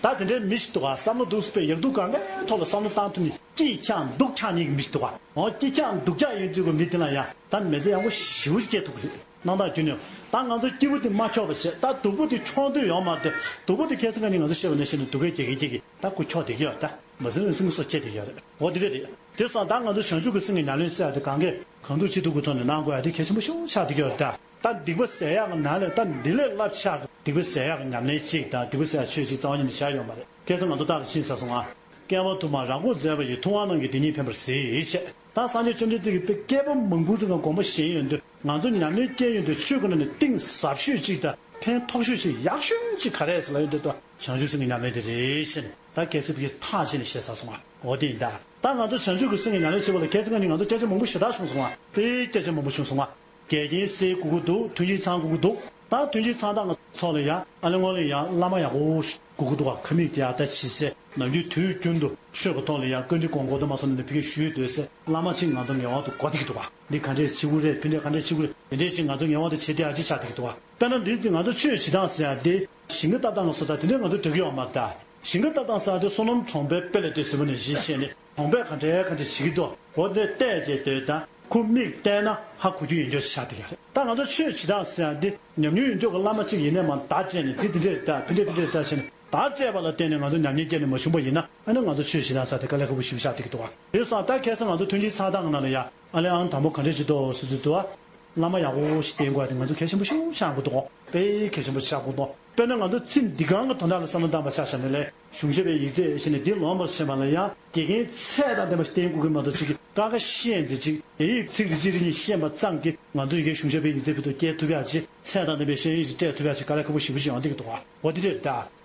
ད་དེ་འདྲའི་མི་ཞིག་འདུག་ག་བསམ་བློ་འདུག་སེ་ཡག་སྡུག་གང་གའི་ཐོག་ལ་བསམ་བློ་བཏང་ཐུབ་མཁན་སྐྱིད་ཆགས་སྡུག་ཆགས་མཁན་གྱི་མི་ཞིག་འདུག་ག་འོ་སྐྱིད་ཆགས་སྡུག་ཆགས་ཡོད་ཚུལ་གྱི་མི་དེ་ལ་ཡང་ད་མི་ཚེ་ཡག་པོ་ཞེ་པོ་ཅིག་སྐྱེལ་ཐུབ་ཀྱི་རེད། སྣང་དག་རྒྱུ་ནས་ད་ང་ཚོ་སྐྱིད་པོ་དེ་མ་འཁྱོག་པ་བྱས། ད་སྡུག་པོ་དེ་འཁྱོག་འདོད་ཡོད་མ་རེད་དེ། སྡུག་པོ་དེ་ཁ་སང་ཁ་ཉིན་ང་ཚོ་བཤད་པ་ནང་བཞིན་དུ་སྡུག་སྐད་རྒྱག་གིན་རྒྱག་གིན་ད་ཁོ་འཁྱོག་བསྡད་ཀྱི་ཡོད་རེད། ད་མ་ཟིན་ལ་ཟིན་གྱི་སོ་སྐྱེ་བསྡད་ཀྱི་ཡོད་རེད། འོ་དེ་འདྲ་རེད། དེ་སོང་ད་ང་ཚོ་བྱང་ཆུབ་ཀྱི་སེམས་ཀྱི་ཉམས་ལེན་ཟེར་ཡ་དེ་གང་གས་གང་ཐུབ་ཅི་ཐུབ་ཀྱི་ཐོག་ནས་གནང་དགོས་ཡ་དེ་གལ་ཆེན་པོ་ཞེ་པོ་ཆགས་བསྡད་ཀྱི་ཡོད་རེད་ད། ད་སྡིག་པ་ཟེར་ཡག་གི་ནང་ལས་ད་འདི་ལས་བསླབ་བྱ་སྡིག་པ་ཟེར་ཡག་གི་ཉམས་ལེན་གཅིག་དང་སྡིག་པ་ཟེར་ཡག་ཆོས་གཅིག་རྩ་བ་ཉིད་ནས་བྱ་ཡོད་མ་རེད། ཁ་སང་ང་ཚོ་རྟག་ཏུ་ཕྱིན་ཟ་སོང་ང་། བསྐལ་པ་དུ་མར་རང་མགོ་མཛེས་པ་ཡིས། ཐུབ་དབང་རྣམས་ཀྱིས་དེ་ཉིད་ཕན་པར་གཟིགས་ཞེས། ད་སངས་རྒྱས་བཅོམ་ལྡན་འདས་ཀྱིས་དཔེ་བསྐལ་པ་མང་པོའི་རིང་ལ་དགོངས་པ་བཞེས་ཡོང་དུས་ང་ཚོ་ཉམས་ལེན་སྐྱེལ་ཡོང་དུས་ཆོས་ཀྱི་ནང་ནས་གཏིང་ཟབ་ཤོས་གཅིག་དང་ཕན་ཐོགས་ཤོས་གཅིག་ཡག་ཤོས་གཅིག་ག་རེ་རེད་ཟེར་ལབ་ཡོང་དུས་ད་བྱང་ཆུབ་སེམས་ཀྱི་ཉམས་ལེན་དེ་རེད་ཞེས་ད་གལ་སྲིད་ཀྱི་ཐག་བཅད་ནས་བཤད་ཚར་སོང་ང་། འོ་དེ་ཡིན་ད། ད་ང་ཚོ་བྱང་ཆུབ་ཀྱི་སེམས་ཀྱི་ཉམས་ལེན་བྱེད་པ་ལ་གལ་སྲིད་ང་ནི་ང་ཚོ་སྐད་ཆ་མང་པོ་ཞེ་དྲག་བྱུང་སོང་ང་། དཔེ་སྐད་ཆ་མང་པོ་བྱུང་སོང་ང་། འགལ་རྐྱེན་སེལ་དགོས་ཀྱི་འདུག་མཐུན་རྐྱེན་ཚང་དགོས་ཀྱི་འདུག་ད་མཐུན་རྐྱེན་ཚང་སྟངས་ཀྱི་ཐོག་ལ་ཡང་ཨ་ལེ་ངོ་ལེ་ཡང་བླ་མ་ཡག་པོ་ཞིག་དགོས་ཀྱི་འདུག་ག་ཁ་མིག་དེ་ཨ་ད་བྱེད་སའི་ནམ་རྒྱུན་དུས་རྒྱུན་དུ་ཆོས་ཀྱི་ཐོག་ལ་ཡང་བཀའ་འདྲི་དགོངས་དགོངས་དུ་མ་སོང་ནས་ཕ་གིར་ཞུས་སྡོད་སའི་བླ་མ་གཅིག་ང་ཚོ་ངེས་པར་དུ་དགོས་བསྡད་ཀྱི་འདུག་ག་འདི་ག་འདྲས་བྱེད་དགོས་རེད། ཕན་འབྲས་ག་འདྲས་བྱེད་དགོས་རེད། དེ་འདྲས་ཅིག་ང་ཚོ་ངེས་པར་དུ་བྱེད་བསྡད་ཡ་ཅིག་ཆགས་བསྡད་ཀྱི་འདུག་ག་དཔེར་ན་འདི་ང་ཚོ་ཆོས་བྱེད་སྟངས་ཟེར་ཡ་འདི་ཞིང་ཁ་བཏབ་སྟངས་ལ་སོགས་ད་དེ་འདྲས་ང་ཚོ་འགྲིག་གི་ཡོད་མ་རེད་ད། ཞིང་ཁ་བཏབ་སྟངས་ཟེར་ཡ་དེ་བསོད་ནམས་གྲོང་པའི་དཔེ་ལ་ལྟོས་ཟེར་བ་ནང་བཞིན་བྱས་ནས་གྲོང་པས་ག་འདྲས་ག་འདྲས་བྱེད་ཀྱི་འདུག་འོ་དེ་བལྟས་བྱས་སྡོད་ད། ཁོ་མིག་བལྟས་ན་ཧ་གོ་རྒྱུ་ཡོད་རྒྱུ་ཞིག་ཆགས་བསྡད་ཀྱི་རེད། ད་ང་ཚོ་ཆོས་བྱེད་སྟངས་ཟེར་ཡ་འདི་ཉམས་མྱོང་ཡོད་མཁན་གྱི་བླ་མ་གཅིག་ཡིན་ནའི་མ་བརྡ་སྤྲད་ནས་འདི་འདི་འདྲས་རེད་ད། ཕན་འབྲས་འདི་འདྲས་རེད་ད་ཟེར་ནས་བརྡ་སྤྲད་པ་ལ་བརྟེན་ནས་ང་ཚོ་ཉམས་ཉེས་སྐྱེས་ནས་མ་བྱུང་པ་ཡིན་ན་ཨ་ནི་ང་ཚོ་ཆོས་བྱེད་སྟངས་ཟེར་དེ་དཀའ་ལས་ཁག་པོ་ཞེ་པོ་ཆགས་བསྡད་ཀྱི་འདུག་ག་དེ་སོང་ད་ཁ་སང་ང་ཚོ་མཐུན་རྐྱེན་ཚང་སྟངས་ནང་ལ་ཡ་ཨ་ལེ་ཨང་དང་པོ་ག་འདྲས་བྱེད་དོ་ཟེར་དུས་འདུག་ག་བླ་མ་ཡག་པོ་ཞིག་བསྟེན་དགོས་ཡ་དེ་ང་ཚོ་གལ་ཆེན་པོ་ཞེ་པོ་ཆགས་ཀྱི་འདུག་དཔེ་གལ་ཆེན་པོ་ཆགས་ཀྱི་འདུག་དཔེར་ན་ང་ཚོ་ཚེ་འདི་གང་གི་དོན་དག་ལ་བསམ་བློ་བཏང་བ་ཆ་བཞག་ན་ལས་གཞུང་ཞབས་པའི་ཡིག་ཚད་ཞེས་ནས་འདི་ལོངས་པར་སྤྱད་པ་ལ་ཡང་དགེ་རྒན་ཚད་དང་ལྡན་པ་ཞིག་བསྟེན་དགོས་ཀྱི་མ་གཏོགས་ཅིག་གི་ཀ་ཁ་ཤས་ཅིག་ཅིག་ཡ་ཡིག་ཚིག་རེ་གཅིག་རེ་གཉིས་ཤེས་པ་ཙམ་གྱིས་ང་ཚོ་ཡི་གེ་གཞུང་ཞབས་པའི་ཡིག་ཚད་ཕུད་དུ་སྐྱེལ་ཐུབ་ཡ་ཅིག་ཚད་དང་ལྡན་པའི་ཤེས་ཡོན་ཞིག་སྤྲད་ཐུབ་ཡ་ཅིག་དཀའ་ལས་ཁག་པོ་ཞེ་པོ་ཞིག་ཡོང་བསྡད་ཀྱི་འདུག་ག་འོ་དེ་རེད་ད།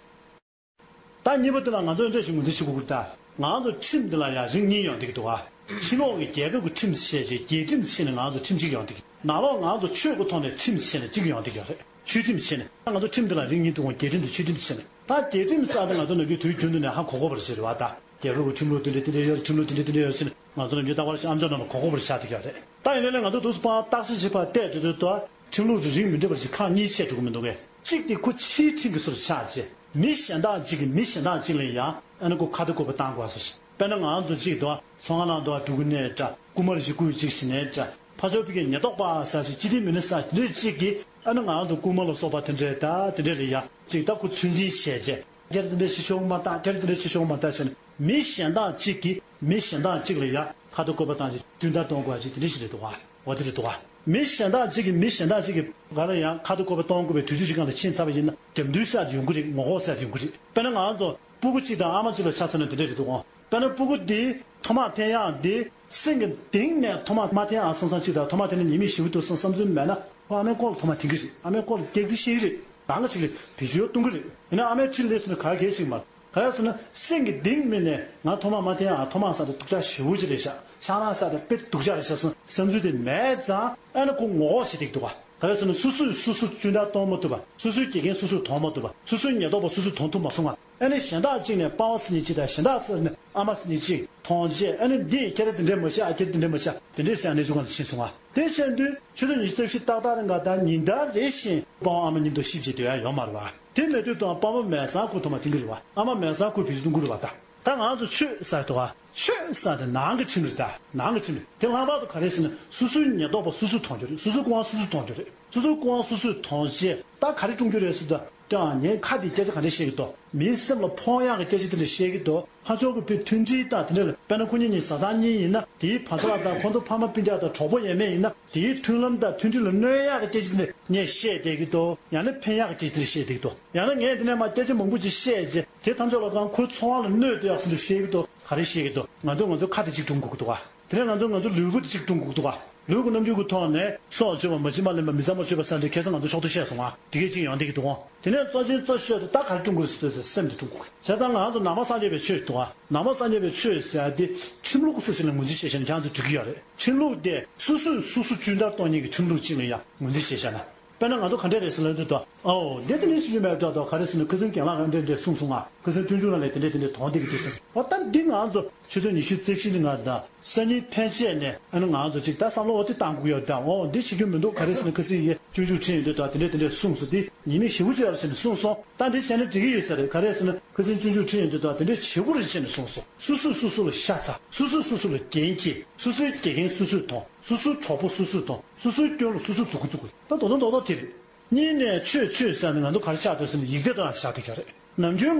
ད་གཉིས་པ་དེ་ལ་ང་ཚོ་འདྲ་ཞིག་ངོས་འཛིན་བྱེད་དགོས་ཀྱི་རེད་ད། ང་ཚོ་ཁྲིམས་འདི་ལ་ཡང་རིགས་གཉིས་ཡོང་བསྡད་ཀྱི་འདུག་ག་ཕྱི་ལོགས་ཀྱི་རྒྱལ་ཁབ་ཀྱི་ཁྲིམས་ཞེས་བྱས་རྒྱལ་ཁྲིམས་ཞེས་ནས་ང་ཚོ་ཁྲིམས་གཅིག་ཡོང་བསྡད་ཀྱི། ནང་ལོགས་ང་ཚོ་ཆོས་ཀྱི་ཐོག་ནས་ཁྲིམས་ཞེས་ནས་གཅིག་ཡོང་བསྡད་ཀྱི་ཡོད་རེད། ཆོས་ཁྲིམས་ཞེས་ནས་ད་ང་ཚོ་ཁྲིམས་འདི་ལ་རིགས་གཉིས་འདུག་ག་རྒྱལ་ཁྲིམས་དང་ཆོས་ཁྲིམས་ཞེས་ནས། ད་རྒྱལ་ཁྲིམས་ཟེར་ཡ་དེ་ང་ཚོ་ནམ་རྒྱུན་དུས་རྒྱུན་དུ་ནས་ཧ་གོ་གོ་བ་རེད་ཟེར་བ་ད། རྒྱལ་ཁབ་ཀྱི་ཁྲིམས་ལུགས་དེ་འདྲ་དེ་འདྲ་ཡོད་རེད། ཁྲིམས་ལུགས་དེ་འདྲ་དེ་འདྲ་ཡོད་རེད་ཟེར་ནས་ང་ཚོ་ནམ་རྒྱུན་རྟག་པར་ཞིག་ཨམ་ཅོག་ནང་ལ་གོ་གོ་བ་རེད་ཆགས་བསྡད་ཀྱི་ཡོད་རེད། ད་ཡིན་ནའི་ལས་ང་ཚོ་འདུག་སེ་ཕར་བརྟག་དཔྱད་བྱེད་པར་བལྟས་འགྲོ་དུས་ད་ཁྲིམས་ལུགས་རེ་རིགས་མི་འདྲ་བ་ཞིག་ཁག་གཉིས་ཕྱེ་འགྲོ་གི་མི་འདུག་གས། གཅིག་དེ་ཁོ་ཕྱིའི་ཁྲིམས་ཀྱི་སོར་ཆགས་བྱས་མི་གཞན་དག་ཅིག་གིས་མི་གཞན་དག་ཅིག་ལ་ཡང་ཨ་ནི་ཁོ་ཁ་ཏ་བཀོད་པ་བཏང་དགོས་སོ་ཞིག་དཔེར་ན་ང་ཚོ་གཅིག་དང་ཚོང་ཁང་ནང་དུ་འགྲོ་གི་ནའི་འདྲ། རྐུན་མ་རེ་ཞིག་རྐུ་ཡི་གཅིག་བྱས་ནའི་འདྲ། ཕར་ཕྱོགས་ཕ་གིའི་ཉེན་རྟོག་པ་ཟེར་ཞིག་སྤྱི་བདེ་མི་སྣ་ཟེར་དེ་འདྲས་གཅིག་གིས་ཨ་ནི་ང་ཚོ་རྐུན་མ་ལ་སོགས་པ་དེ་འདྲས་ད་དེ་འདྲས་ལ་ཡ་གཅིག་ད་ཁོ་ཚོད་འཛིན་བྱས་བྱས་ཁྱེད་རང་དེ་འདྲས་བྱེད་ཆོག་མ་ད། ཁྱེད་རང་དེ་འདྲས་བྱེད་ཆོག་མ་ད་ཟེར་ནས་མི་གཞན་དག་གཅིག་གིས་མི་གཞན་དག་གཅིག་ལ་ཡ་ཁ་ཏ་བཀོད་པ་བཏང་ཞིག་གྲོས་བརྡ་གཏོང་དགོས་ཡ་ཅིག་དེ་འདྲས་ཞིག་རེད་འདུག་ག་འོ་དེ་རེད་འདུག་ག་མི་གཞན་དག་གཅིག་གིས་མི་གཞན་དག་གཅིག་གི་ག་ལ་ཡང་ཁ་ཏ་བཀོད་པ་གཏོང་དགོས་པའི་དུས་ཚོད་ཅིག་སྒང་ལ་ཕྱིན་ཚར་བ་ཡིན་ན་རྒྱབ་མདུན་སེལ་ཡོང་གི་རེད། ངོ་ལྐོག་སེལ་ཡོང་གི་རེད། དཔེར་ན་ང་ཚོ་སྤུ་གུ་གཅིག་དང་ཨ་མ་གཅིག་ལ་ཆ་མཚོན་ན་དེ་འདྲས་རེད་འདུག་ག་དཔེར་ན་སྤུ་གུ་འདི་ཐོག་མར་འཐེན་ཡག་འདི་སེམས་ཀྱི་གཏིང་ནས་ཐོག་མར་མ་འཐེན་ཡག་བསམ་བསམ་གཅིག་དང་ཐོག་མར་འཐེན་ན་ཉེས་དམིགས་ཞེ་པོ་འདུག་བསམ་བསམ་ཚུལ་མེད་ན་ཁོ་ཨ་མའི་ལྐོག་ལ་ཐོག་མར་འཐེན་གྱི་རེད། ཨ་མའི་ལྐོག་ལ་སྐྱག་རྫུན་བཤད་ཀྱི་རེད། གང་ག་ཅིག་ལ་བེད་སྤྱོད་གཏོང་གི་རེད། ཡིན་ན་ཨ་མའི་ཁྲིར་སླེབས་སོང་ན་ག་གེ་ཞིག་མ་ག་རེ་ཟེར་ན་སེམས་ཀྱི་གཏིང་མི་ནས་ང་ཐོག་མར་མ་འཐེན་ཡག་ཐོག་མར་ཟེར་དུས་སྡུག་ཅག་ཞེ་པོ་ཅིག་རེད་ཤག་ཆང་རག་ཟེར་དུས་དཔེ་སྡུག་ཅག་རེད་ཤག་བསམ་བསམ་ཚུལ་དེ་མེད་ཙང་ཨ་ནི་ཁོ་ངོ་ལྐོག་བྱེད་བསྡད་ཀྱི་འདུག་ག་ག་རེ་ཟེར་ན་སོ་སོས་སོ་སོ་གཅུན་སློང་གཏོང་མ་ཐུབ་པ། སོ་སོའི་དགེ་རྒན་སོ་སོས་མཐོང་མ་ཐུབ་པ། སོ་སོའི་ཉེན་རྟོག་པ་སོ་སོས་མཐོང་ཐུབ་མ་སོང་ང་། ཨ་ནི་གཞན་དག་ཅིག་ནས་པ་ཕ་ཟེར་མཁན་ཅིག་དང་གཞན་དག་ཟེར་ནས་ཨ་མ་ཟེར་མཁན་ཅིག་མཐོང་རྗེས། ཨ་ནི་འདི་ཡིས་ཁྱེད་རང་དེ་འདྲས་མ་བྱེད་ཨ། ཁྱེད་རང་དེ་འདྲས་མ་བྱེད། དེ་འདྲས་ཟེར་ཨ་ནི་ཚོ་གང་དུ་ཕྱིན་སོང་ང་། དེ་བྱས་དུས་ཆུ་ཚོད་ཉི་ཤུ་རྩ་བཞི་ཏག་ཏག་རིང་ག་ད་ཉིན་ལྟར་རེ་བཞིན་པ་ཕ་ཨ་མ་མཉམ་དུ་གཤིབ་བྱེད་སྡོད་ཡ་ཡོད་མ་རེད་བ། དེ་མེད་དུས་དང་པ་ཕ་མལ་སར་ཁུར་ཐོག་མ་འཐེན་གྱི་རེད་བ། ཨ་མ་མལ་སར་ཁུར་བེད་སྤྱོད་གཏོང་གི་རེད་བ། ད་ད་ང་ཚོ་ཆོས་ཟེར་དུས་ཆོས་ཟེར་དེ་ནང་གི་ཁྲིམས་རེད། ད་ནང་གི་ཁྲིམས་རེད། དེ་ལྷག་པར་དུ་ག་རེ་ཟེར་ན་སོ་སོའི་ཉེན་རྟོག་པ་སོ་སོས་མཐོང་རྒྱུ་རེད། སོ་སོའི་སྐུ་དབང་སོ་སོས་མཐོང་རྒྱུ་རེད། སོ་སོའི་སྐུ་དབང་སོ་སོས་མཐོང་རྗེས་ད་ག་རེ་བསྐྲུན་རྒྱུ་རེད་ཟེར་དུས། ཀྱང་ངའི་ཁ་དེ་སྐད་ཆ་ག་འདྲ་བཤད་ཀྱི་འདུག་མིའི་སེམས་ལ་ཕོག་ཡག་གི་སྐད་ཆ་དེ་འདྲ་བཤད་ཀྱི་འདུག་ཕར་ཕྱོགས་ཀྱི་བུ་མཐུན་སྒྲིལ་དང་དེ་འདྲ་ལ། དཔེར་ན་ཁོ་གཉིས་གཉིས་བཟའ་ཚང་གཉིས་ཡིན་ན། དེའི་བར་ཐག་དང་ཁོ་ཚོ་ཕ་མ་སྤུན་ཀྱག་དང་གྲོགས་པོ་ཡས་མས་ཡིན་ན། དེའི་མཐུན་ལམ་དང་མཐུན་སྒྲིལ་ལ་གནོད་ཡག་གི་སྐད་ཆ་དེ་འདྲ་ངས་བཤད་བསྡད་ཀྱི་འདུག་ཡང་ན་ཕན་ཡག་གི་སྐད་ཆ་དེ་འདྲ་བཤད་བསྡད་ཀྱི་འདུག་ཡང་ན་ངས་འདི་ནས་མར་སྐད་ཆ་མང་པོ་ཅིག་བཤད་རྗེས་དེ་ཐམས་ཅད་ལ་གང་ཁོའི་འཚོ་བ་ལ་གནོད་བསྡད་ཡག་བཟོ་འདྲ་བཤད་ཀྱི་འདུག་ག་རེ་བཤད་ཀྱི་འདུག་ང་ཚོས་ང་ཚོའི་ཁ་དེ་གཅིག་བསྐྲུན་དགོས་ཀྱི་འདུག་ག་དེ་ནས་ང་ཚོས་ང་ཚོའི་ལུས་པོ་དེ་གཅིག་བསྐྲུན་དགོས་ཀྱི་འདུག་ག་ལུས་ཀྱི་རྣམ་འགྱུར་གྱི་ཐོག་ནས་སྲོག་གཅོད་པ། མ་བྱིན་པ་ལེན་པ། མི་ཚངས་པར་སྤྱོད་པ་ཟེར་འདི་ཁ་སང་ང་ཚོ་ཕྱོགས་བསྡུ་བཤད་སོང་ང་། དེ་གས་གཅིག་ཡོང་བསྡད་ཀྱི་འདུག་ག་དེ་ནས་གཙོ་ཆེན་གཙོ་ཤོས་དེ་ད་ག་རེ་བསྐྲུན་དགོས་ཟེར་དུས་སེམས་དེ་བསྐྲུན་དགོས། བྱས་ཙང་ང་ཚོ་ནང་པ་སངས་རྒྱས་པའི་ཆོས་འདུག་ག་ནང་པ་སངས་རྒྱས་པའི་ཆོས་ཟེར་ཡ་དེ་ཁྲིམས་ལུགས་སུ་ཞིག་ལ་ངོས་འཛིན་བྱས་བཞག་ན་ཁྱེད་ཚོས་འགྲིག་གི་ཡོད་རེད། ཁྲིམས་ལུགས་དེ་སོ་སོས་སོ་སོ་གཅུན་སློང་གཏོང་མཁན་གྱི་ཁྲིམས་ལུགས་གཅིག་ལ་ཡང་ངོས་འཛིན་བྱས་བཞག་ན། དཔེར་ན་ང་ཚོ་ག་འདྲས་རེད་ཟེར་ལབ་དུས་ད། ཨོ་འདི་དེ་ནས་ཞུ་རྒྱུ་མེད་འགྲོ་དོ། ག་རེ་ཟེར་ན་ཁ་སང་རྒན་ལགས་རང་འདྲས་འདྲས་གསུངས་སོང་ང་། ཁ་སང་སྤྱོད་འཇུག་ནང་ལ་དེ་འདྲས་དེ་འདྲས་དོན་དེ་གི་དུས་ཟེར། ཨོ་ད་འདི་ང་ཚོ་ཆུ་ཚོད་ཉི་ཤུ་རྩ་བཞི་ནས་ང་ད་སང་ཉིན་ཕན་ཆད་ནས་ཨ་ནི་ང་ཚོ་ཅིག་ད་བསམ་བློ་འོ་དེ་བཏང་དགོས་ཀྱི་ཡོད་ད། འོ་འདི་བྱེད་རྒྱུ་མི་འདུག་ག་རེ་ཟེར་ན་ཁ་སང་ཡི་སྤྱོད་འཇུག་ཁྲིད་ཡོང་དུས་ད་དེ་འདྲས་དེ་འདྲས་གསུངས་སོང་། དེ་ཉི་མ་ཞེ་པོ་ཅིག་ཡར་ཕྱིན་ནས་གསུངས་སོང་། ད་འདི་བྱས་ན་འགྲིག་གི་ཡོད་ས་རེད། ག་རེ་ཟེར་ན་ཁ་སང་སྤྱོད་འཇུག་ཁྲིད་ཡོང་དུས་ད་དེ་འདྲས་བྱེད་དགོས་རེད་ཅེས་ནས་གསུངས་སོང་། སོ་སོས་སོ་སོ་ལ་ཤ་ཚ། སོ་སོས་སོ་སོ་ལ་འགན་འཁྱེར། སོ་སོའི་དགེ་རྒན་སོ་སོས་མཐོང་། སོ་སོའི་གྲོགས་པོ་སོ་སོས་མཐོང་། སོ་སོའི་སྐྱོན་ལ་སོ་སོས་སྡུག་གུ་བཙུགས་དགོས། ད་རྡོག་རྡོག་རྡོག་རྡོག་དེ་རེད། གཉིས་ནས་ཆོས་ཆོས་ཟེར་ནས་ང་ཚོ་ག་རེ་ཆགས་འདུག་ཟེར་ན་ཡིག་ཚད་སྟོན་ཡག་ཆགས་བསྡད་ཀྱི་རེད། ནམ་རྒྱུན་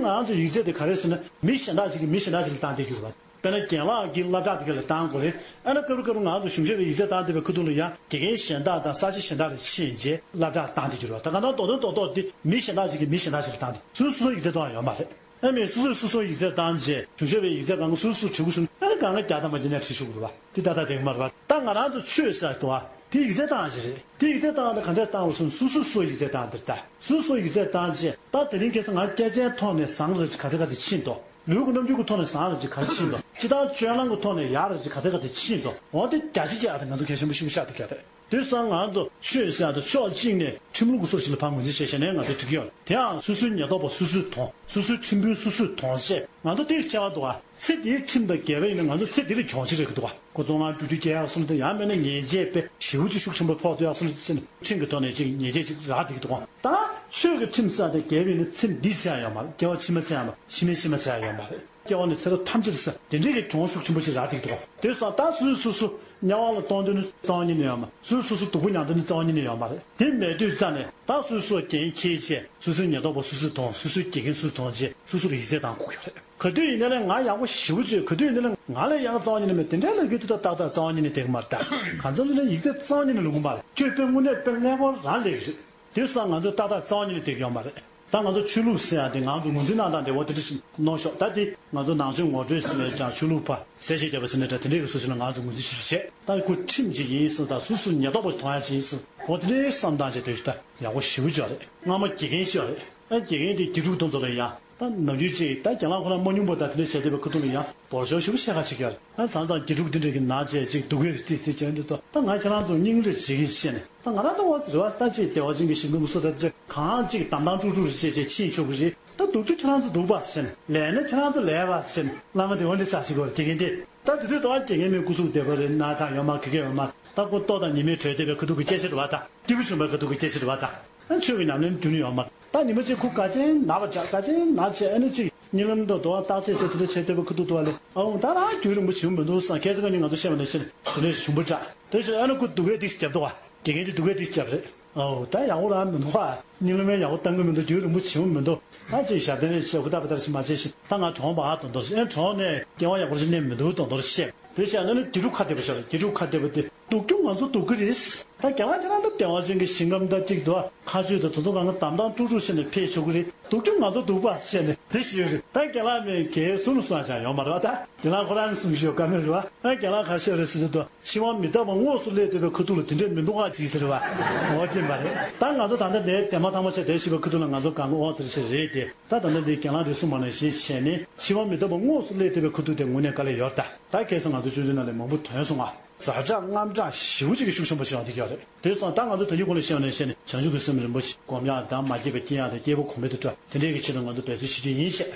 ང་ཚོ་ཡིག་ཚད་དེ་ག་རེ་ཟེར་ན་མི་གཞན་དག་ཅིག་གིས་མི་གཞན་དག་ཅིག་ལ་བཏང་བསྡད་རྒྱུ་རེད་བ། དཔེར་ན་རྒན་ལགས་ཀྱིས་སློབ་གྲྭ་དེ་ག་ལ་བཏང་དགོས་རེད། ཨ་ནི་སྐབས་རེ་སྐབས་རེ་ང་ཚོ་གཞུང་ཞབས་པའི་ཡིག་ཚད་བཏང་བསྡད་པའི་ཁ་ཐུག་ལ་ཡང་དགེ་རྒན་གཞན་དག་དང་ས་ཆ་གཞན་དག་ལ་ཕྱིན་རྗེས་སློབ་གྲྭར་བཏང་བསྡད་རྒྱུ་རེད་བ། ད་ག་ནང་རྡོག་རྡོག་རྡོག་རྡོག་དེ་མི་གཞན་དག་ཅིག་གིས་མི་གཞན་དག་ཅིག་ལ་བཏང་སྟེ་སོ་སོ་སོ་ཡིག་ཚད་གཏོང་ཡ་ཡོད་མ་རེད། ཨ་མས་སོ་སོས་སོ་སོའི་ཡིག་ཚད་བཏང་རྗེས་གཞུང་ཞབས་པའི་ཡིག་ཚད་སྒང་ག་སོ་སོས་སོ་བྲིས་དགོས་བྱུང་ན་ཨ་ནི་སྒང་ག་བརྒྱ་ཐམ་པ་བརྒྱ་ནས་བྲིས་ཆོག་གི་རེད་བ། དེ་ཏག་ཏག་བསྡད་ཀྱི་མ་རེད་བ། ད་ང་རང་ཚོ་ཆོས་ཟེར་དུས་བ་དེ་ཡིག་ཚད་བཏང་ཞིག་རེད། དེ་ཡིག་ཚད་བཏང་ན་ག་འདྲས་བཏང་བ་སོང་། སོ་སོས་སོ་ཡིག་ཚད་བཏང་དེར་ལྟ། སོ་སོས་སོ་ཡིག་ཚད་བཏང་རྗེས་ད་དེ་རིང་ཁ་སང་ང་སྐད་ཆའི་ཐོག་ནས་བཟང་ར་ཅིག་ག་ཚད་ག་ཚད་ཕྱིན་ཏོ། ལུས་ཀྱི་རྣམ་འགྱུར་གྱི་ཐོག་ནས་བཟང་ར་ཅིག་ག་ཚད་ཕྱིན་ཏོ། སྤྱིར་བཏང་སྤྱོད་ལམ་གྱི་ཐོག་ནས་ཡག་ར་ཅིག་ག་ཚད་ག་ཚད་ཕྱིན་ཏོ། འོ་དེ་རྒྱ་ཆེ་ཆེ་ཨ་ད་ང་ཚོ་གལ་ཆེན་པོ་ཤུགས་ཆག་དེ་ག་རེད། དེ་སོང་ང་ཚོ་ཆོས་ཟེར་ཡག་དེ་ཕྱོགས་གཅིག་ནས་ཁྲིམས་ལུགས་ཀྱི་སོར་ཞིག་ལ་ཕར་ངོས་འཛིན་བྱས་བྱས་ནས་ང་ཚོ་འགྲིག་གི་ཡོད། དེའང་སོ་སོའི་ཉེན་རྟོག་པ་སོ་སོས་མཐོང་། སོ་སོའི་ཁྲིམས་དཔོན་སོ་སོས་མཐོང་བྱས་ང་ཚོ་དེ་ཁྱད་པར་འདུག་ག་ཚེ་འདིའི་ཁྲིམས་དང་འགལ་བ་ཡིན་ན་ང་ཚོ་ཚེ་འདི་ལ་གྱོང་ཅིག་རེག་གི་འདུག་ག་ཁོ་བཙོན་ཁང་འགྲོ་དུས་སྐྱེ་ཡག་སོང་དུས་ཡང་མིན་ན་ཉེས་ཆད་དཔེ་ཞེ་པོ་ཅིག་ཤུགས་ཆེན་པོ་ཕོག་སྡོད་ཡག་སོང་དུས་ཟེར་ནས་ཁྲིམས་ཀྱི་ཐོག་ནས་ཅིག་ཉེས་ཆད་ཅིག་རག་བསྡད་ཀྱི་འདུག་ག་ད་ཆོས་ཀྱི་ཁྲིམས་ཟེར་ཡག་དེ་འགལ་བ་ཡིན་ན་ཚེ་འདི་ཚེ་ཡང་ཡོད་མ་རེད། སྐྱེ་བ་ཕྱི་མ་ཚེ་ཡང་མ་ཕྱི་མའི་ཕྱི་མ་ཚེ་ཡང་ཡོད་མ་རེད། སྐྱེ་བ་ནས་ཚེ་རབས་ཐམས་ཅད་དུ་ཟེར་དེ་འདྲའི་གི་གྱོང་ཤུགས་ཆེན་པོ་ཅིག་རག་བསྡད་ཀྱི་འདུག་ག་དེ་སོང་ད་སོ་སོས་སོ་སོ་དམྱལ་བ་ལ་གཏོང་འདོད་ནི་རྩ་བ་ཉིད་ནས་ཡོད་མ་རེད། སོ་སོས་སོ་སོ་སྡུག་པོ་མྱང་འདོད་ནི་རྩ་བ་ཉིད་ནས་ཡོད་མ་རེད། དེ་མེད་དུས་རྩ་ནས་ད་སོ་སོས་འགན་འཁྱེར་བྱས་སོ་སོའི་ཉེན་རྟོག་པ་སོ་སོས་མཐོང་། སོ་སོའི་དགེ་རྒན་སོ་སོས་མཐོང་བྱས་སོ་སོ་ལ་ཡིག་ཚད་བཏང་དགོས་ཀྱི་རེད། ག་དུས་ཡིན་ནའི་ང་ཡག་པོ་ཞེ་པོ་བྱས། ག་དུས་ཡིན་ནའི་ང་ལས་ཡག་ག་རྩ་བ་ཉིད་ནས་མེད། དེ་འདྲའི་ལབ་ཀྱི་དུས་ད་ཏག་ཏག་རྩ་བ་ཉིད་ནས་བསྡད་ཀྱི་མ་རེད། ད་གང་འཚམ་ལ་ཡིག་ཚད་རྩ་བ་ཉིད་ནས་ལོན་གྱི་མ་རེད། ཁྱོད་དཔེ་དངོས་གནས་དཔེ་ངན་པ་རང་ལས་ཀྱི་རེད། དེ་སོང་ང་ཚོས་ཏག་ཏག་རྩ་བ་ཉིད་ནས་བསྡད་ཀྱི་ཡོད་མ་རེད། ད་ང་ཚོ་ཆོས་ལུགས་ཟེར་ཡག་དེ་ང་ཚོ་ངོས་འཛིན་གནང་སྟངས་དེ་འོ་དེ་འདྲ་ཞིག་མནོ་ཤོག་ད་དེ་ང་ཚོ་ནང་ཆོས་ངོ་སྤྲོད་ཟེར་ནའི་འདྲ། ཆོས་ལུགས་པ་གསལ་བཤད་རྒྱབ་པ་ཟེར་ནའི་འདྲ། དེ་འདྲའི་གི་སུ་ཞིག་ལ་ང་ཚོ་ངོས་འཛིན་ཞིབ་ཞིབ་བྱས། ད་ཁོ་ཁྲིམས་ཅིག་ཡིན་ཟེར་དང་སོ་སོའི་ཉེན་རྟོག་པ་ཞིག་མཐོང་ཡག་ཅིག་ཡིན་ཟེར་འོ་དེ་འདྲའི་བསམ་སྟངས་ཅིག་དེ་ཞིག་ད་ཡག་པོ་ཞེ་པོ་ཅིག་རེད། སྔ་མ་དགེ་རྒན་ཞིག་རེད། ཨ་དགེ་རྒན་དེ་དགེ་ཕྲུག་དེ་ཚོ་ལ་ཡང་ད་ནམ་རྒྱུན་ཅིག་ད་རྒན་ལགས་ཁོ་རང་མ་སྨྱོན་པ་དང་དེ་འདྲ་བྱས་བསྡད་པའི་ཁ་ཐུག་ལ་ཡང་འབོར་ཤོག་ཞེ་པོ་བཤད་ཁ་ཅིག་ཡོད་རེད། ཨ་བཟང་བཟང་དགེ་ཕྲུག་འདི་འདྲ་གི་ནང་བྱས་ཅིག་སྡུག་གི་རེད་དེ་དེ་བྱས་འདུག་ད་ང་ཁྱེད་རང་ཚོ་སྙིང་རེ་རྗེ་གི་བཤད་ནས་ད་ང་རང་ད་འོ་ཟེར་བ་ད་ཅིག་བདེ་བ་ཅན་གྱི་ཞིང་ཁམས་ཀྱི་སོ་ད་ཅིག་གང་ཅིག་དམ་དམ་དཀྲུག་དཀྲུག་རེ་བྱས་བྱས་ཕྱིན་ཆོག་གི་རེད། ད་སྡུག་དུས་ཁྱེད་རང་ཚོ་སྡུག་པ་ཟེར་ནས་ལས་ན་ཁྱེད་རང་ཚོ་ལས་པ་ཟེར་ནས་བླ་མ་དེ་འོ་འདི་ཟེར་ཞིག་གོ་དགེ་རྒན་དེ་ད་དེ་དུས་ད་དགེ་རྒན་མའི་སྐུ་གཟུགས་བདེ་པོ་རེད། ན་ཚ་ཡོད་མ་གི་གེ་ཡོད་མ་ད་ཁོ་ལྟོ་དང་ཉི་མའི་དྲོད་བསྡད་པའི་ཁ་ཐུག་གི་སྐད་ཆ་རེད་བ། ད་སྐྱིད་པོ་བྱུང་བའི་ཁ་ཐུག་གི་སྐད་ཆ་རེད་བ། ད། ཨ་ཆོས་ཀྱི་ཉམས་ལེན་རྒྱུན་ནས་ཡོད་མ་རེད། ད་ཉི་མ་གཅིག་ཁོ་དགའ་ཆེན་ན་བ་འདྲ་དགའ་ཆེན་ན་བྱས་ཨ་ནི་གཅིག་གཉིད་ལམ་དུ་དོ་བརྟག་དཔྱད་བྱས་དེ་འདྲ་བྱས་བསྡད་པའི་ཁ་ཐུག་ཏུ་བ་ལས་ཨ་འོང་ད་རང་རྒྱུན་རིང་པོ་བྱེད་མི་འདུག་བསམ། ཁ་སང་ཁ་ཉིན་ང་ཚོ་བཤད་པ་ནང་བཞིན་དེ་འདྲ་བྱུང་བ་འདྲ། དེ་བཞིན་ཨ་ནི་ཁོ་སྡུག་གས་དེ་རྒྱབ་འདུག་བ། དགེ་རྒན་དེ་སྡུག་གས་དེ་རྒྱབ་རེད། ཨོ་ད་ཡག་པོ་རང་མི་འདུག་བ། གཉིད་ལམ་ཡང་ཡག་པོ་བཏང་གི་མི་འདུག་རྒྱུན་རིང་པོ་བྱེད་མི་འདུག་ད་ཅིག་ཞབས་བརྟན་རེ་བྱས་ཧུར་ཐག་པ་ལྟར་ཞིག་མ་བྱས་ཤིག་ད་ང་གྲོངས་པ་ཨ་དོན་དོ་ཨེ་གྲོངས་ནས་སྐྱེ་བ་ཡག་པོ་ཞིག་གནས་མི་འདུག་དོན་དོ་བཤད། དེ་བཞིན་ཨ་ནི་དགེ་ཕྲུག་ཁ་བདེ་པོ་ཤོར། དགེ་ཕྲུག་ཁ་བདེ་པོ་དེ། སྡུག་རྒྱུ་ང་ཚོ་སྡུག་གི་རེད། ད་རྒན་ལགས་ཁྱེད་རང་ད་བདེ་བ་ཅན་གྱི་ཞིང་ཁམས་ད་ཅིག་འདུག་ཨ། མཁའ་སྤྱོད་དུ་དེ་ཚོ་གང་ག་དམ་དམ་དཀྲུག་དཀྲུག་བྱས་ནས་ཕེབས་ཆོག་གི་རེད། སྡུག་རྒྱུ་ང་ཚོ་སྡུག་པ་བྱས་ནས་དེ་ཞིག་རེད། ད་རྒན་ལགས་མིན་གས་གསུང་གསུང་ཡག་ཅང་ཡོད་མ་རེད་བ། ད་རྒན་ལགས་ཁོ་རང་གསུང་ཤོད་ཀ་མེད་རེད་བ། ད་རྒན་ལགས་ག་ཤོད་རེད་ཟེར་དུས་འཆི་བ་མི་རྟག་པ་དངོས་སུ་སླེབས་བསྡད་པའི་ཁ་ཐུག་ལ་དེ་འདྲས་མི་འདུག་ཨ་ཅིག་ཟེར་བ། འོ་དེ་མ་རེད། ད་ང་ཚོ་ད་ལྟ་ནས་བདེ་མ་ ཐང་མ་ཆེ་དེ་ཤི་བའི་ཁུ་ཐུག་ལ་ང་ཚོ་གང་ག་འོ་དེར་ཆེ་རེད་དེ། ད་ད་ལྟ་འདི་གྱེན་ལངས་རེ་གསུངས་པ་ནང་བཞིན་བྱས་ནས་འཆི་བ་མི་རྟག་པ་དངོས་སུ་སླེབས་ཐུབ་པའི་ཁུ་ཐུག་དེ་དངོས་གནས་དཀའ་ལས་ཡོད་ད། ད་ཁ་སང་ང་ཚོ་སྤྱོད་འཇུག་ནང་ལས་མང་པོ་ཐོན་སོང་ང་། ཛ་དྲག་དངངས་སྐྲག་ཞེ་པོ་ཅིག་གི་ཤུགས་ཆེན་པོ་ཞིག་ཡོང་བསྡད་ཀྱི་ཡོད་རེད། དེ་སོང་ད་ང་ཚོ་ད་ཡིག་གོང་ལ་བཤད་པ་ནང་བཞིན་བྱང་ཆུབ་ཀྱི་སེམས་རིན་པོ་ཆེ་སྒོམ་ཡག་དང་མ་སྐྱེས་པ་སྐྱེ་ཡག་དང་སྐྱེས་བུ་གོང་འཕེལ་དུ་འགྲོ་དེ་འདྲས་ཀྱི་ཆེད་དུ་ང་ཚོ་འབད་རྩོལ་བྱེད་རྒྱུ་ཡིན་བཤད།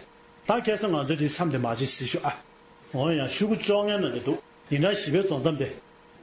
ད་ཁ་སང་ང་ཚོ་འདི་མཚམས་དེ་མ་བྱེད་ཟེར་ཞུ་ཨ། འོ་ཡང་ཤོག་གུ་བཅོ་ལྔའི་ནང་དུ་འདུག་ཡིན་ན་བཞི་པའི་རྫོགས་མཚམས་དེ།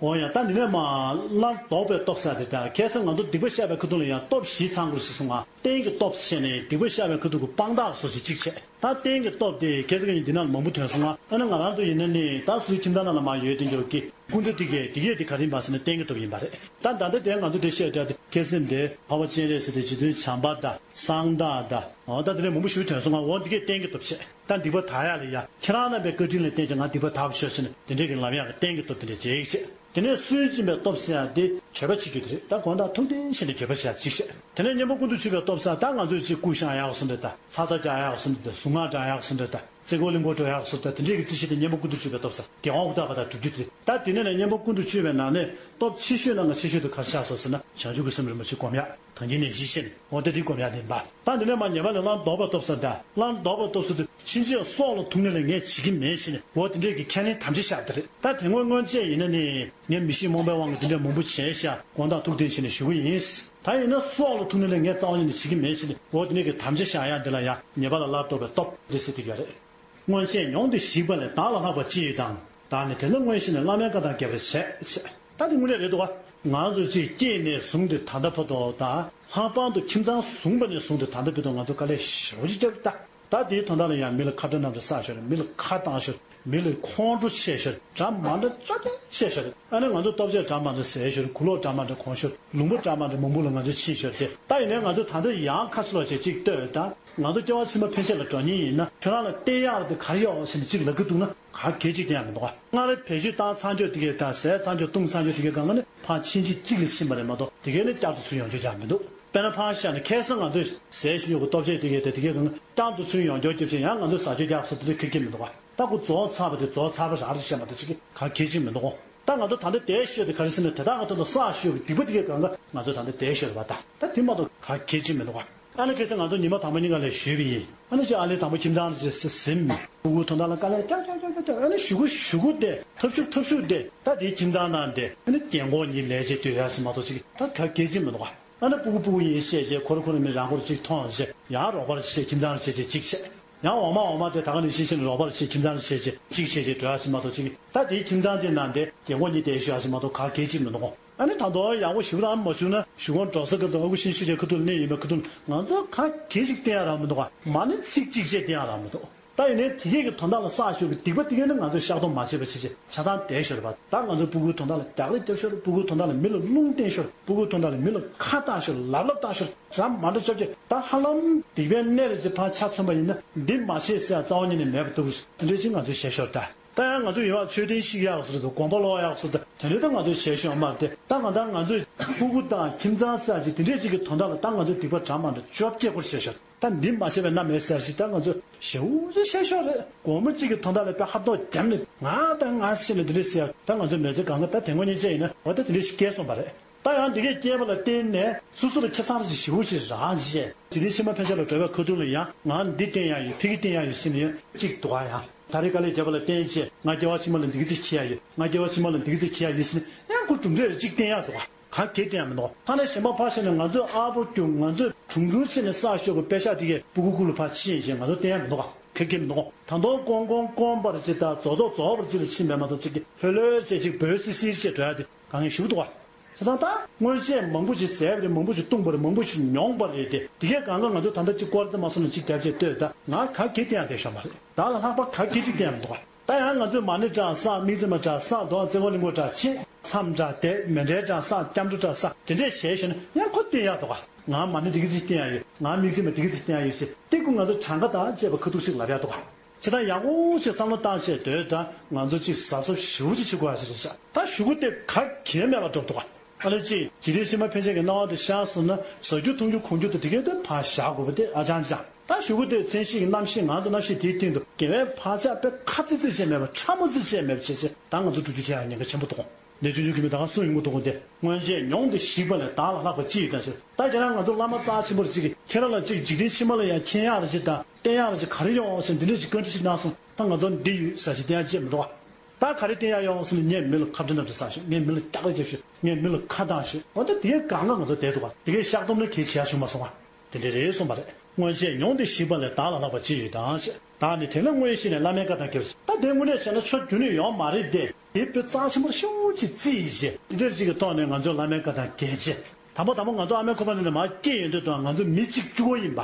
འོ་ཡང་ད་འདི་ནས་མར་སླར་ལྡོག་པའི་སྟོབས་ཟེར་དེ་ད་ཁ་སང་ང་ཚོ་སྡིག་པ་བཤགས་པའི་ཁ་ཐུག་ལ་ཡང་སྟོབས་བཞི་ཚང་དགོས་ཞེས་གསུངས་ང་། རྟེན་གྱི་སྟོབས་བཤད་ནས་སྡིག་པ་བཤགས་པའི་ཁ་ཐུག་གི་དཔང་རྟགས་སོགས་ཤིག་གཅིག་བྱས། ད་རྟེན་གྱི་སྟོབས་དེ་ཁ་སང་ཉིན་འདི་ནང་ལ་མང་པོ་ཐོན་སོང་ང་། ཨ་ནི་ང་རང་ཚོ་ཡིན་ན་ནི་ད་སུའི་ཁྱིམ་ཚང་ནང་ལ་མར་ཡོད་དེ་འགྱོ་གི་སྐུ་འདྲ་དེ་གས་དེ་གས་དེ་ག་རེ་ཡིན་པ་ཟེར་ན་རྟེན་གྱི་སྟོབས་ཡིན་པ་རེད། ད་ད་ལྟ་དེ་ང་ཚོ་དེ་བཤད་བསྡད་དེ་ཁ་སེམས་དེ་འཕགས་པ་སྤྱན་རས་གཟིགས་དེ་རྗེ་བཙུན་བྱམས་པ་དང་གསང་བདག་དང་འོ་ད་དེ་ནས་མང་པོ་ཞིག་ཐོན་སོང་ང་། འོ་འདི་གས་རྟེན་གྱི་སྟོབས་བྱས། ད་སྡིག་པ་དག་ཡག་ལ་ཡ་ཁྱེད་རང་རྣམ་པའི་བཀའ་དྲིན་ལ་བརྟེན་བྱས་ང་སྡིག་པ་དག་པ་ཤོག་ཟེར་ནས་དེ་འདྲས་ཀྱི་ལམ་ཡག་གི་རྟེན་གྱི་སྟོབས་དེ་འདྲས་བྱེད་ཡིག་བྱས། དེ་ནས་སུན་འབྱིན་པའི་སྟོབས་ཟེར་ཡག་དེ་མཆོད་པ་བྱེད་རྒྱུ་དེ་རེད། ད་དགོངས་དག་ཐུགས་བདེན་བཞིན་དུ་མཆོད་པ་བྱེད་ཡག་གཅིག་བྱས། དེ་ནས་གཉེན་པོ་ཀུན་ཏུ་སྤྱོད་པའི་སྟོབས་ཟེར་ད་ང་ཚོས་ཅིག་སྐུ་བཞེངས་ཡག་སོང་འདྲ་ད་ཚ་ཚ་རྒྱག་ཡག་སོང་འདྲ་ད་གཟུངས་སྔགས་བགྲང་ཡག་སོང་འདྲ་ད་རྩེ་སྐོར་གླིང་སྐོར་འགྲོ་ཡག་སོང་འདྲ་དེ་འདྲས་ཀྱི་རྩིས་གཞི་དེ་གཉེན་པོ་ཀུན་ཏུ་སྤྱོད་པའི་སྟོབས་ཟེར་དགེ་དབང་ཧུར་ཐག་པ་དང་སྒྲུབ་རྒྱུ་དེ་རེད། ད་དེ་ནས་ནས་གཉེན་པོ་ཀུན་ཏུ་སྤྱོད་པའི་ནང་ནས་སྟོབས་ཆེ་ཤོས་ནང་གི་ཆེ་ཤོས་དེ་ག་རེ་ཆགས་སོང་ཟེར་ན་བྱང་ཆུབ་ཀྱི་སེམས་རིན་པོ་ཆེ་སྒོམ་ཡག་དང་གཉེན་ནས་གཞི་ཤེས་ནས་འོ་དེ་དེ་སྒོམ་ཡག་དེ་ཡིན་པ། ད་འདི་ནས་མར་ཉེས་པ་ལས་སླར་ལྡོག་པའི་སྟོབས་ཟེར་ད་སླར་ལྡོག་པའི་སྟོབས་ཟེར་དུས་ཕྱིན་ཆད་སྲོག་ལ་ཐུག་ནས་ལས་ངས་བྱེད་ཀྱི་མེད་ཟེར་ནས་འོ་དེ་འདྲས་ཀྱི་ཁས་ལེན་དམ་བཅའ་བཞག་པ་དེ་རེད། ད་དེ་སྔོན་སྔོན་ཆད་ཡིན་ན་ནི་ངས་མི་ཤེས་རྨོངས་པའི་དབང་གིས་དེ་འདྲས་མང་པོ་བྱས་ཤག་དགོངས་དག་ཐུགས་བདེན་བྱས་ནས་ཞུ་གི་ཡིན། ད་ཡིན་ན་སྲོག་ལ་ཐུག་ནས་ལས་ངས་རྩ་བ་ཉིད་ནས་བྱེད་ཀྱི་མེད་ཟེར་ནས་འོ་དེ་འདྲས་ཀྱི་དམ་བཅའ་བཞག་ཡག་འདི་ལ་ཡང་ཉེས་པ་ལས་སླར་ལྡོག་པའི་སྟོབས་འདི་ཟེར་གྱི་ཡོད་རེད། སྔོན་ཆད་མྱོང་སྟེ་ཞིག་པ་ལས་བདག་ལ་ལྷག་པ་ཅི་ཡོད་དམ། བདག་ནི་དེ་ལ་སྔོན་ཞིག་ནས་བླ་མའི་བཀའ་དང་འགལ་བར་བྱས་ཞེས། ད་དེ་དངོས་གནས་རེད་འདུག་ག་ང་ཚོ་ཅིག་སྐྱེས་ནས་བཟུང་སྟེ་ད་ལྟ་བར་དུ་དང་ལྷག་པར་དུ་ཁྱིམ་ཚང་བཟུང་བ་ནས་བཟུང་སྟེ་ད་ལྟ་བར་དུ་ང་ཚོ་དཀའ་ལས་ཞེ་པོ་ཅིག་བརྒྱབ་ད། ད་དེའི་དོན་དག་ལ་ཡང་མི་ལ་ཁ་བྲལ་རྣམ་དག་བསགས་ཤོར། མི་ལ་ཁ་བཏང་ཤོར། མི་ལ་ཁོང་ཁྲོ་ཆེ་ཤོར། འདྲ་མ་འདྲ་བཅོ་བརྒྱད་ཆེ་ཤོར། ཨ་ནི་ང་ཚོ་ལྟོ་ཆས་འདྲ་མ་འདྲ་ཟས་ཤོར། གོས་ལོག་འདྲ་མ་འདྲ་གོན་ཤོར། ལུང་པ་འདྲ་མ་འདྲ་མང་པོ་ལ་ང་ཚོ་ཕྱིན་ཤོར་ཏེ། ད་ཡིན་ནའི་ང་ཚོ་ད་ལྟ་ཡང་ཁ་ཕྱི་ལོགས་བྱས་ཅིག་ལྟོས་དང་། ང་ཚོ་སྐྱེ་བ་ཕྱི་མ་ཕན་ཆད་ལ་འགྲོ་མཁན་ཡིན་ན་ཁྱོད་རང་ལ་བསྟན་ཡག་དེ་ག་རེ་ཡོད་ཟེར་ནས་ཅིག་ལབ་ཀྱི་འདུག་ན་ག་གལ་ཅིག་བསྟན་ཡག་མི་འདུག་ག་སྔར་བེད་སྤྱོད་བཏང་ཚར་ཆོག་དེ་གས་དང་ཟས་ཚར་ཆོག་བཏུང་ཚར་ཆོག་དེ་གས་སྒང་ག་ནི་ཕར་ཕྱིན་ཆད་གཅིག་ལས་ཕྱིན་པ་རེད་མ་གཏོགས་དེ་གས་ནི་བསྐྱར་དུ་ཚུར་ཡོང་རྒྱུ་ཡག་མི་འདུག་དཔེར་ན་ཕར་བཞག་ན་ཁ་སང་ང་ཚོས་ཟས་ཞིམ་ཉོ་གི་ལྟོ་ཆས་དེ་གས་དེ་དེ་གས་སྒང་ག་བསྐྱར་དུ་ཚུར་ཡོང་རྒྱུ་རྒྱབ་བྱས་ཡང་ང་ཚོས་ཟ་རྒྱུ་རྒྱག་སོགས་དེ་འདྲ་ཁེ་ཁེ་མི་འདུག་ག་ད་ཁོ་རྫོགས་ཚར་བ་དེ་རྫོགས་ཚར་བ་རང་རེད་བཤད་མ་གཏོགས་ཅིག་ག་གལ་ཅིག་མི་འདུག་གོ་ད་ང་ཚོ་ད་ལྟ་བསྡད་ཤོད་དེ་ག་རེ་ཟེར་ན་དེ་དག་ང་ཚོ་ལ་བསགས་ཤོད་ཀྱི་སྡིག་པ་དེ་གས་སྒང་ག་ང་ཚོ་ད་ལྟ་བསྡད་ཤོད་རེད་པ། ད་ད་དེ་མ་གཏོགས་ག་གལ་ཅིག་མི་འདུག་ག་ཨ་ནི་ཁ་སང་ང་ཚོ་ཉི་མ་དང་པོ་གཉིས་ཀ་ལ་ཞུས་པ་ཡིན། ཨ་ནི་ཅིག་ཨ་ལེ་དང་པོ་ཁྱིམ་ཚང་ལ་ཅིག་ཟིན་མི་སྤུ་གུ་དོན་དག་ལ་དཀའ་ལས་རྒྱག་རྒྱག་རྒྱག་རྒྱག་རྒྱག་ཨ་ནི་ཞུ་གུ་ཞུ་གུ་དེ་ཐབས་ཤུགས་ཐབས་ཤུགས་དེ་ད་དེའི་ཁྱིམ་ཚང་ནང་དེ་ཨ་ནི་རྒན་གོག་གཉིས་ལས་བྱེད་སྡོད་ཡག་ཟིན་མ་གཏོགས་ཅིག་ད་ག་གལ་ཅིག་མི་འདུག་ག་ཨ་ནི་སྤུ་གུ་སྤུ་གུ་ཡིན་བཤད་བྱས་ཁོ་ར་ཁོ་ར་མི་རང་ཁོ་ར་གཅིག་མཐོང་བྱས་ཡང་རོགས་པ་ར་བྱས་ཁྱིམ་ཚང་ར་བྱས་བྱས་གཅིག་བྱས་ཡང་འོག་མ་འོག་མ་དེ་ད་ག་ནས་ཤེས་ཤེས་ནས་རོགས་པ་ར་བྱས་ཁྱིམ་ཚང་ར་བྱས་བྱས་གཅིག་བྱས་བྱས་འགྲོ་ཡག་ཟིན་མ་གཏོགས་ཅིག་ད་དེའི་ཁྱིམ་ཚང་དེ་ནང་དེ་རྒན་གོག་གཉིས་བསྡད་ཤོད་ཡག་ཟིན་མ་གཏོགས་ག་གལ་ཅིག་མི་འདུག་གོ་ཨ་ནི་ད་དུང་ཡག་པོ་ཞེ་པོ་རང་མ་བྱུང་ན་གཞུག་གུ་འགྲོ་ས་ཁ་ཐུག་ཨ་ཁུ་ཤིན་ཤུ་ཅེ་ཁ་ཐུག་ལ་གནས་ཡིན་པའི་ཁ་ཐུག་ང་ཚོ་ག་གལ་ཅིག་བསྟན་ཡག་རག་མི་འདུག་ག་མ་ཎི་ཚིག་གཅིག་བཅས་བསྟན་ཡག་རག་མི་འདུག་ད་ཡིན་ནའི་དེ་གས་ཀྱི་དོན་དག་ལ་བསགས་ཤོར་གྱི་སྡིག་པ་དེ་གས་ནི་ང་ཚོས་བཤགས་གཏོང་མ་བྱས་པ་བྱས་བྱས་ཆ་ཚང་བསྡད་ཤོར་བ། ད་ང་ཚོའི་སྤུ་གུའི་དོན་དག་ལ་རྒྱག་ལས་རྒྱབ་ཤོར། སྤུ་གུའི་དོན་དག་ལ་མི་ལ་རླུང་བསྟན་ཤོར། སྤུ་གུའི་དོན་དག་ལ་མི་ལ་ཁ་བཏང་ཤོར། ལབ་ལབ་བཏང་ཤོར། འདྲ་མ་འདྲ་བཅོ་བརྒྱད་ད་ཧ་ལམ་སྡིག་པའི་གནས་རེ་ཅིག་ཕར་ཆ་མཚོན་པ་ཡིན་ན་འདི་མ་བྱས་ཟེར་ཡག་རྩ་བ་ཉིད་ནས་མེད་པ་འདུག་དེ་འདྲ་ཅིག་ང་ཚོས་བྱས་ཤོར་ད། ད་ཡང་ང་ཚོས་ཡོད་པ་མཆོད་རྟེན་བཤིག་ཡག་སོགས་དང་དགོན་པ་སློག་ཡག་སོགས་དང་དེ་འདྲ་ད་ང་ཚོས་བྱས་ཤོར་མ་རེད་དེ། ད་ང་ད་ང་ཚོས་སྤུ་གུ་དང་ཁྱིམ་ཚང་ཟེར་ཡག་ཅིག་དེ་འདྲས་ཅིག་གི་དོན་དག་ལ་ད་ང་ཚོས་སྡིག་པ་འདྲ་མ་འདྲ་བཅོ་བརྒྱད་སྐོར་བྱས་ཤོར། ད་འདི་མ་བྱས་པའི་གནའ་མེད་ཟེར་ཞིག་ད་ང་ཚོ་ཞེ་པོ་ཅིག་བཤད་ཤོར་རེད། སྒོར་མོ་གཅིག་གི་དོན་དག་ལ་དཔེ་ཧབ་ཐོག་བརྒྱབ་ནས་ང་ད་ང་ཤི་ནས་འདི་འདྲ་ཟེར་ཡག་ད་ང་ཚོ་མི་ཚེ་གང་ག་ད་དེ་སྔོན་ཉིན་བཅས་ཡིན་ན་འོ་ད་དེ་འདྲ་ཞིག་སྐྱེས་སོང་བ་རེད། ད་ཡང་འདི་གས་སྐྱེས་པ་ལ་བརྟེན་ནས་སོ་སོ་ལ་ཁེ་བཟང་རེ་ཞིག་ཞེ་པོ་ཅིག་རག་ཅེས་དེ་རིང་ཕྱི་མ་ཕན་ཆད་ལ་འགྲོ་བའི་ཁ་ཐུག་ལ་ཡང་ང་འདི་བསྟན་ཡག་ཡོད་ཕ་གི་བསྟན་ཡག་ཡོད་ཟེར་ནས་ཡང་གཅིག་འདུག་ག་ཡང་ད་རེས་དཀའ་ལས་བརྒྱབ་པ་ལ་བརྟེན་བྱས་ང་སྐྱེ་བ་ཕྱི་མ་ལ་འདི་ག་ཅིག་བྱེད་ཡག་ཡོད། ང་སྐྱེ་བ་ཕྱི་མ་ལ་འདི་ག་ཅིག་བྱེད་ཡག་ཡོད་ཟེར་ནས་ཡང་ཁོ་གྲུབ་འབྲས་རེ་གཅིག་བསྟན་ཡག་འདུག་ག་ག་གེ་དེ་ཡང་མི་འདུག་ཐ་ན་གཞན་པ་ཕར་བཞག་ན་ང་ཚོའི་ཨ་ཕོ་རྒྱུ་ང་ཚོའི་དྲུང་དྲུང་བྱས་ནས་བསགས་ཤོར་གྱི་པེ་ཤག་དེ་གས་སྤུ་གུ་ཀུ་ལུ་ཕར་ཕྱིན་བྱས་ང་ཚོ་བསྟན་ཡག་མི་འདུག་ག་ག་གེ་མི་འདུག་ད་དུང་ཀོང་ཀོང་ཀོང་པར་ཅིག་དང་རྫོགས་རྫོགས་རྫོགས་པར་ཅིག་ལ་ཕྱིན་པས་མ་གཏོགས་ཅིག་གི་ལྷོད་ལྷོད་བྱས་ཅིག་འབོལ་སི་སི་བྱས་འགྲོ་ཡག་དེ་དཀའ་ངལ་ཞེ་པོ་འདུག་ག་བྱས་ཙང་ད་སྔོན་ཆད་མང་པོ་ཅིག་བཟས་པ་རེད། མང་པོ་ཅིག་བཏུངས་པ་རེད། མང་པོ་ཅིག་མྱོང་པ་རེད་དེ། དེ་གས་གང་ག་ང་ཚོ་ད་ལྟ་ཅིག་སྐོར་ཙམ་མ་སོང་ན་ཅིག་རྒྱབ་བྱས་ལྟོས་ད་ང་ག་གེ་དེ་ཡང་བསྡད་ཤོག་མ་རེད། བདག་ལ་ལྷག་པ་ག་གེ་ཅིག་བསྟན་ཡག་མི་འདུག་ག་ད་ཡང་ང་ཚོས་མ་ཎི་བགྲང་བསགས། དམིགས་བརྩེ་མ་བགྲང་བསགས། དོ་བརྩེ་བ་གླིང་སྐོར་བགྲང་ཕྱིན། མཚམས་བགྲང་བསྡད། མཎྜལ་བགྲང་བསགས། སྐྱབས་འགྲོ་བགྲང་བསགས། དེ་འདྲས་བྱས་ཤོར་ན་ཡང་ཁོ་བསྟན་ཡག་འདུག་ག་ང་མ་ཎི་དེ་ག་ཅིག་བསྟན་ཡག་ཡོད། ང་དམིགས་བརྩེ་མ་དེ་ག་ཅིག་བསྟན་ཡག་ཡོད་ཟེར་ཏེ་ཀུ་ང་ཚོ་གྲངས་ཀ་དང་བཅས་པ་ཁ་ཐུག་ཅིག་ལབ་ཡག་འདུག་ག་བྱས་ཙང་ཡག་པོ་ཅིག་བསམ་བློ་བཏང་བྱས་སྡོད་ད་ང་ཚོ་ཅིག་གཟབ་གཟབ་ཞེ་པོ་ཅིག་བྱེད་དགོས་ཡག་ཅིག་རེད་ཤག་ད་ཞུ་གུ་དེ་ག་གེ་མེད་པ་འགྲོ་འདུག་ག་ཨ་ལེ་ཅིག་འཇིག་རྟེན་ཕྱི་མ་ཕན་ཆད་ཀྱི་སྣང་བ་དེ་ཤར་སོང་ན་ཟ་རྒྱུ་འཐུང་རྒྱུ་གོན་རྒྱུ་དང་དེ་གས་དེ་ཕར་བཞག་དགོས་པ་དེ་ཨ་ཅང་ཅང་། ད་ཞུ་གུ་དེ་མཚན་གཞི་ཡི་རྣམ་ཤེས་ང་ཚོ་རྣམ་ཤེས་དེའི་སྟེང་དུ་དགེ་བའི་བག་ཆགས་དཔེ་ཁ་ཙི་ཙི་བྱས་མེད་པ་ཕྲ་མོ་ཙི་བྱས་མེད་པ་བྱས་བྱས་ད་ང་ཚོ་འགྲོ་རྒྱུ་དེ་ཡང་ཉེན་ཁ་ཆེན་པོ་འདུག་འདི་ཆུང་ཆུང་གི་མི་ད་ག་སུ་ཡོང་གི་འདུག་གོ། དེ་སྔོན་ཆད་མྱོང་དུ་ཞིག་པ་ལས་བདག་ལ་ལྷག་པ་ཅི་ཡོད་དམ་ཞེས། ད་ཁྱེད་རང་ང་ཚོ་བླ་མ་རྩ་ཆེན་པོར་ཅིག་གིས་ཁྱེད་རང་ལ་ཅིག་འཇིག་རྟེན་ཕྱི་མ་ལ་ཡང་མཁྱེན་ཡག་རེ་ཅིག་དང་བསྟན་ཡག་རེ་ཅིག་ག་རེ་ཡོང་ཟེར་འདི་འདྲ་ཅིག་བཀའ་འདྲི་ཅིག་གནང་སོང་། ད་ང་ཚོ་འདི་ཡོད་ཟེར་ཅིག་བསྟན་ཡག་ཅིག་མི་འདུག་ག། ད་ག་རེ་བསྟན་ཡག་ཡོང་སོང་ནས་ངས་མི་ལ་ཁ་འདྲི་ནམ་འདྲི་ས་ཞིག་ངས་མི་ལ་སྐྱག་རེ་རྒྱབ་ཞིག་ངས་མི་ལ་ཁ་བཏང་ཞིག་འོ་ད་དེ་གའི་གང་ག་ང་ཚོ་བསྡད་འདུག་ག། དེ་གའི་བཤགས་སྡོམ་ནི་གལ་ཆེ་ཡག་བྱུང་མ་སོང་བ། དེ་འདྲ་རེད་གསུངས་པ་རེད། སྔོན་ཆད་མྱོང་སྟེ་ཞིག་པ་ལས་བདག་ལ་ལྷག་པ་ཅི་ཡོད་དམ་ཞེས། བདག་ནི་དེ་ལ་དངོས་གཞི་ནས་བླ་མའི་བཀའ་དང་འགལ་བ་ཞིག་ད་དེ་དངོས་གནས་བཤད་ན་ཆོས་རྒྱུན་ནས་ཡོང་མ་རེད་དེ། དེ་དཔེ་རྩ་ཆེན་པོ་ཤོས་ཅིག་བརྩིས་བྱས་དེ་འདྲ་ཅིག་གི་ཐོག་ནས་ང་ཚོའི་བླ་མའི་བཀའ་དང་འགལ་བྱས། དང་པོ་དང་པོ་ང་ཚོ་ཨ་མའི་ཁོག་པ་ནང་ནས་མར་སྐྱེས་ཡོང་དུས་དང་ང་ཚོ་མི་གཅིག་གཅིག་པོ་ཡིན་པ།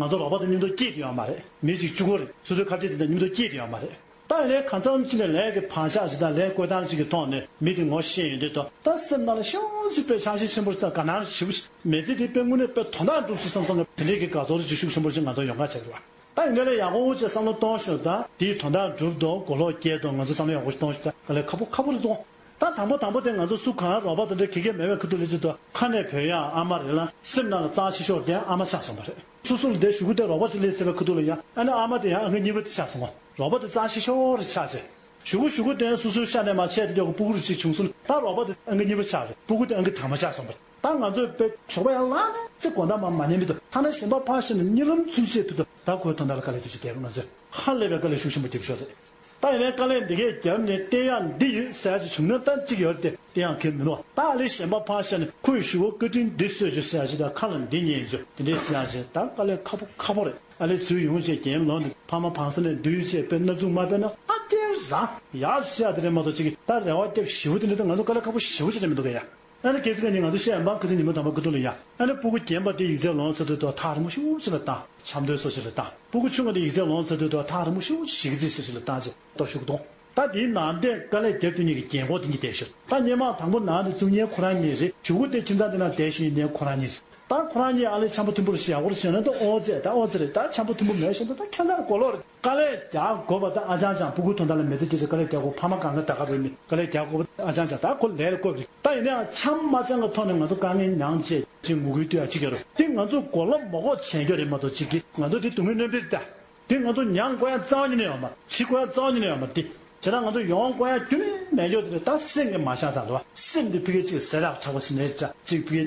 ང་ཚོ་རོགས་པ་དང་མཉམ་དུ་སྐྱེས་དུས་ཡང་མ་རེད། མི་གཅིག་གཅིག་པོ་རེད། སོ་སོའི་ཁ་རྗེ་དེ་དང་མཉམ་དུ་སྐྱེས་དུས་ཡང་མ་རེད། ད་ཡིན་ནའི་གང་འཚམ་ཅིག་ནས་ལས་ཀྱི་བག་ཆགས་ཤིག་དང་ལས་བཀོལ་སྟངས་ཤིག་གི་ཐོག་ནས་མི་དེ་ངོ་ཤེས་ཡོང་དུས་དང་ད་སེམས་ནང་ལ་ཤོག་ཅིག་དཔེ་ཆང་ཞིག་ཆེན་པོ་ཞིག་དང་དགའ་སྣང་ཞེ་པོ་ཞིག་མི་ཚེ་དེ་དཔེ་དངོས་གནས་དཔེ་དོན་དག་འགྲུབ་སོང་བསམ་བསམ་ནས་དེ་འདྲའི་གི་དགའ་ཚོར་ཅིག་ཤུགས་ཆེན་པོ་ཞིག་ང་ཚོ་ཡོང་ག་བྱས་རེད་བ། ད་ཡིན་ནའི་ལས་ཡག་པོ་ཅིག་བསམ་བློ་གཏོང་ཤོག་ད་དེའི་དོན་དག་འགྲུབ་དང་གོ་ལོག་སྐྱེལ་དང་ང་ཚོ་བསམ་བློ་ཡག་པོ་ཞིག་གཏོང་ཤོག་ད་དཀའ་ལས་ཁག་པོ་ཁག་པོ་རེད་དང་། ད་དང་པོ་དང་པོ་དེ་ང་ཚོ་སུ་གང་རོགས་པ་དེ་འདྲ་ག་གེ་མེད་པའི་ཁ་ཐུག་ལ་ཅིག་ཏུ་ཁ་ནས་བོས་ཡག་ཨ་མ་རེད་ལ་སེམས་ནང་ལ་རྩ་ཆེ་ཤོས་དེ་ཨ་མ་ཆགས་སོང་བ་རེད། སོ་སོ་ལ་དེ་གཞུག་གུ་དེ་རོགས་པ་ཅིག་སླེབས་ཟེར་བའི་ཁ་ཐུག་ལ་ཡ་ཨ་ནི་ཨ་མ་དེ་ཡང་ཨང་ཀི་གཉིས་པ་དེ་ཆགས་སོང་བ། རོགས་པ་དེ་རྩ་ཆེ་ཤོས་རེ་ཆགས་ཚེ། གཞུག་གུ་གཞུག་གུ་དེ་སོ་སོའི་ཤ་ནས་མར་ཆད་དེ་འདྲ་གི་སྤུ་གུ་རེ་ཅིག་བྱུང་སོང་ད་རོགས་པ་དེ་ཨང་ཀི་གཉིས་པ་ཆགས་རེད། སྤུ་གུ་དེ་ཨང་ཀི་དང་པོ་ཆགས་སོང་བ་རེད། ད་ང་ཚོས་དཔེ་ཞོགས་པ་ཡར་ལངས་ནས་ཚེ་དགོང་དག་མ་མ་ཉལ་མི་འདུག་ཐ་ན་གཞན་པ་ཕར་ཕྱིན་ནས་གཉིད་ལམ་ཚུན་ཆད་དུ་འདུག་ད་ཁོའི་དོན་དག་ལ་དཀའ་ལས་ཐེབས་ཀྱི་བསྡད་རུང་ང་ཚོས་ཧ་ལས་པའི་དཀའ་ལས་ཤུགས་ཆེན་པོ་ཐེབས་ཤོག་རེད། ད་ཡིན་ནའི་དཀའ་ལས་འདི་གས་བརྒྱབ་ནས་བསྟན་ཡག་འདི་ཡོད་ཟེར་ཡག་ཅིག་བྱུང་ན་ད་གཅིག་ཡོད་རེད་དེ་བསྟན་ཡག་གལ་མི་འདུག་ད་ཨ་ལས་གཞན་པ་ཕར་བཞག་ནས་ཁོས་ཞུ་བ་བཀའ་དྲིན་འདི་གསོས་བྱུང་ཟེར་ཡག་ཅིག་དང་ཁ་ལ་འདི་ཉན་བྱུང་དེ་འདྲས་ཟེར་ཡག་ཅིག་ད་དཀའ་ལས་ཁག་པོ་ཁག་པོ་རེད། ཨ་ལས་ཚུར་ཡོང་བྱས་རྒན་ལོག་ནས་ཕ་མ་བང་ས་ནས་འདུལ་བྱས་དཔེ་སྣ་ཚུགས་མ་དཔེར་ན་ཨ་ཀྱེ་རང་ཡག་ཟེར་ཡག་དེ་རེད་མ་གཏོགས་ཅིག་ད་རེ་བ་བརྒྱབ་ཞེ་པོ་དེ་འདྲ་ད་ང་ཚོ་དཀའ་ལས་ཁག་པོ་ཞེ་པོ་ཅིག་རེད་མི་འདུག་ག་ཡ། ཨ་ནི་གལ་སྲིད་ཁ་ཉིན་ང་ཚོ་བཤད་ཡང་འབངས་ཁ་སང་ཉིན་མོ་དང་པོ་ཁ་ཐུག་ལ་ཡ། ཨ་ནི་སྤུ་གུ་རྒན་པ་དེ་ཡིག་ཚད་ལོངས་ཚར་དུས་ཐག་རིང་མོ་ཤུགས་ཆེ་ལ་བཏང་། ཆབ་མདོའི་སོ་ཆེ་ལ་བཏང་། སྤུ་གུ་ཆུང་བ་དེ་ཡིག་ཚད་ལོངས་ཚར་དུས་ཐག་རིང་མོ་ཤུགས་ཆེ་གཞིས་ཀ་རྩེའི་སོ་ཆེ་ལ་བཏང་ཅེས་ལྟོ་ཤུགས་གཏོང་། ད་དེའི་ནང་དེ་དཀའ་ལས་རྒྱབ་དུས་ཉིད་ཀྱི་རྒན་གོག་དེ་གཉིས་བསྡད་ཤག་ད་སྔོན་མ་དང་པོ་ནང་དེ་བཙུགས་མཁན་ཁོ་རང་གཉིས་རེད། གཞུག་གུ་དེ་ཁྱིམ་ཚང་དེ་ནང་བསྡད་ཤག་ཡིན་ནའི་ཁོ་རང་གཉིས་རེད། ད་ཁོ་རང་གཉིས་ཨ་ལས་འཆམ་པོ་མཐུན་པོ་རེད་ཤག་ཡག་པོ་རེད་ཤག་ན་ད་ཨོ་ཙེ་ད་ཨོ་ཙེ་རེད། ད་འཆམ་པོ་མཐུན་པོ་མེད་ཤག་ད་ད་ཁྱད་མཚར་གོ་ལོག་རེད། དཀའ་ལས་རྒྱག་དགོས་པ་ད་ཨ་ཅང་ཅང་སྤུ་གུ་དོན་དག་ལ་མི་ཚེ་སྐྱེལ་ཆེད་དཀའ་ལས་རྒྱག་དགོས། ཕ་མ་གང་ག་ད་ག་རེད་ནི་དཀའ་ལས་རྒྱག་དགོས་པ་ཨ་ཅང་ཅང་ད་ཁོ་ལས་ལ་བཀོད་རེད། ད་ཡིན་ནའང་འཆམ་མ་ཅང་གི་ཐོག་ནས་ང་ཚོ་དཀའ་ངལ་མྱངས་བྱས་ཅིག་ངུ་སྐུལ་བཏུས་ཡ་ཅིག་ཡོད་རེད། དེ་ང་ཚོ་གོ་ལོག་མ་གོ་བྱེད་རྒྱུ་རེད་མ་གཏོགས་ཅིག་གི་ང་ཚོ་དེ་སྡུག་བསྔལ་སྣོན་པའི་ད། དེ་ང་ཚོ་མྱང་དགོས་ཡ་རྩ་བ་ཉིད་ནས་ཡོད་མ་རེད། བྱེད་དགོས་ཡ་རྩ་བ་ཉིད་ནས་ཡོད་མ་རེད། དེ་བྱས་ཙང་ང་ཚོ་ཡོང་དགོས་ཡ་རྒྱུན་ལས་མེད་རྒྱུ་དེ་རེད། ད་སེམས་ཀྱི་མ་བཞག་ཙང་རེད་བ། སེམས་དེ་ཕ་གི་གཅིག་ཟས་རག་དྲག་པ་ཟེར་ནའི་འདྲ། གཅིག་ཕ་གི་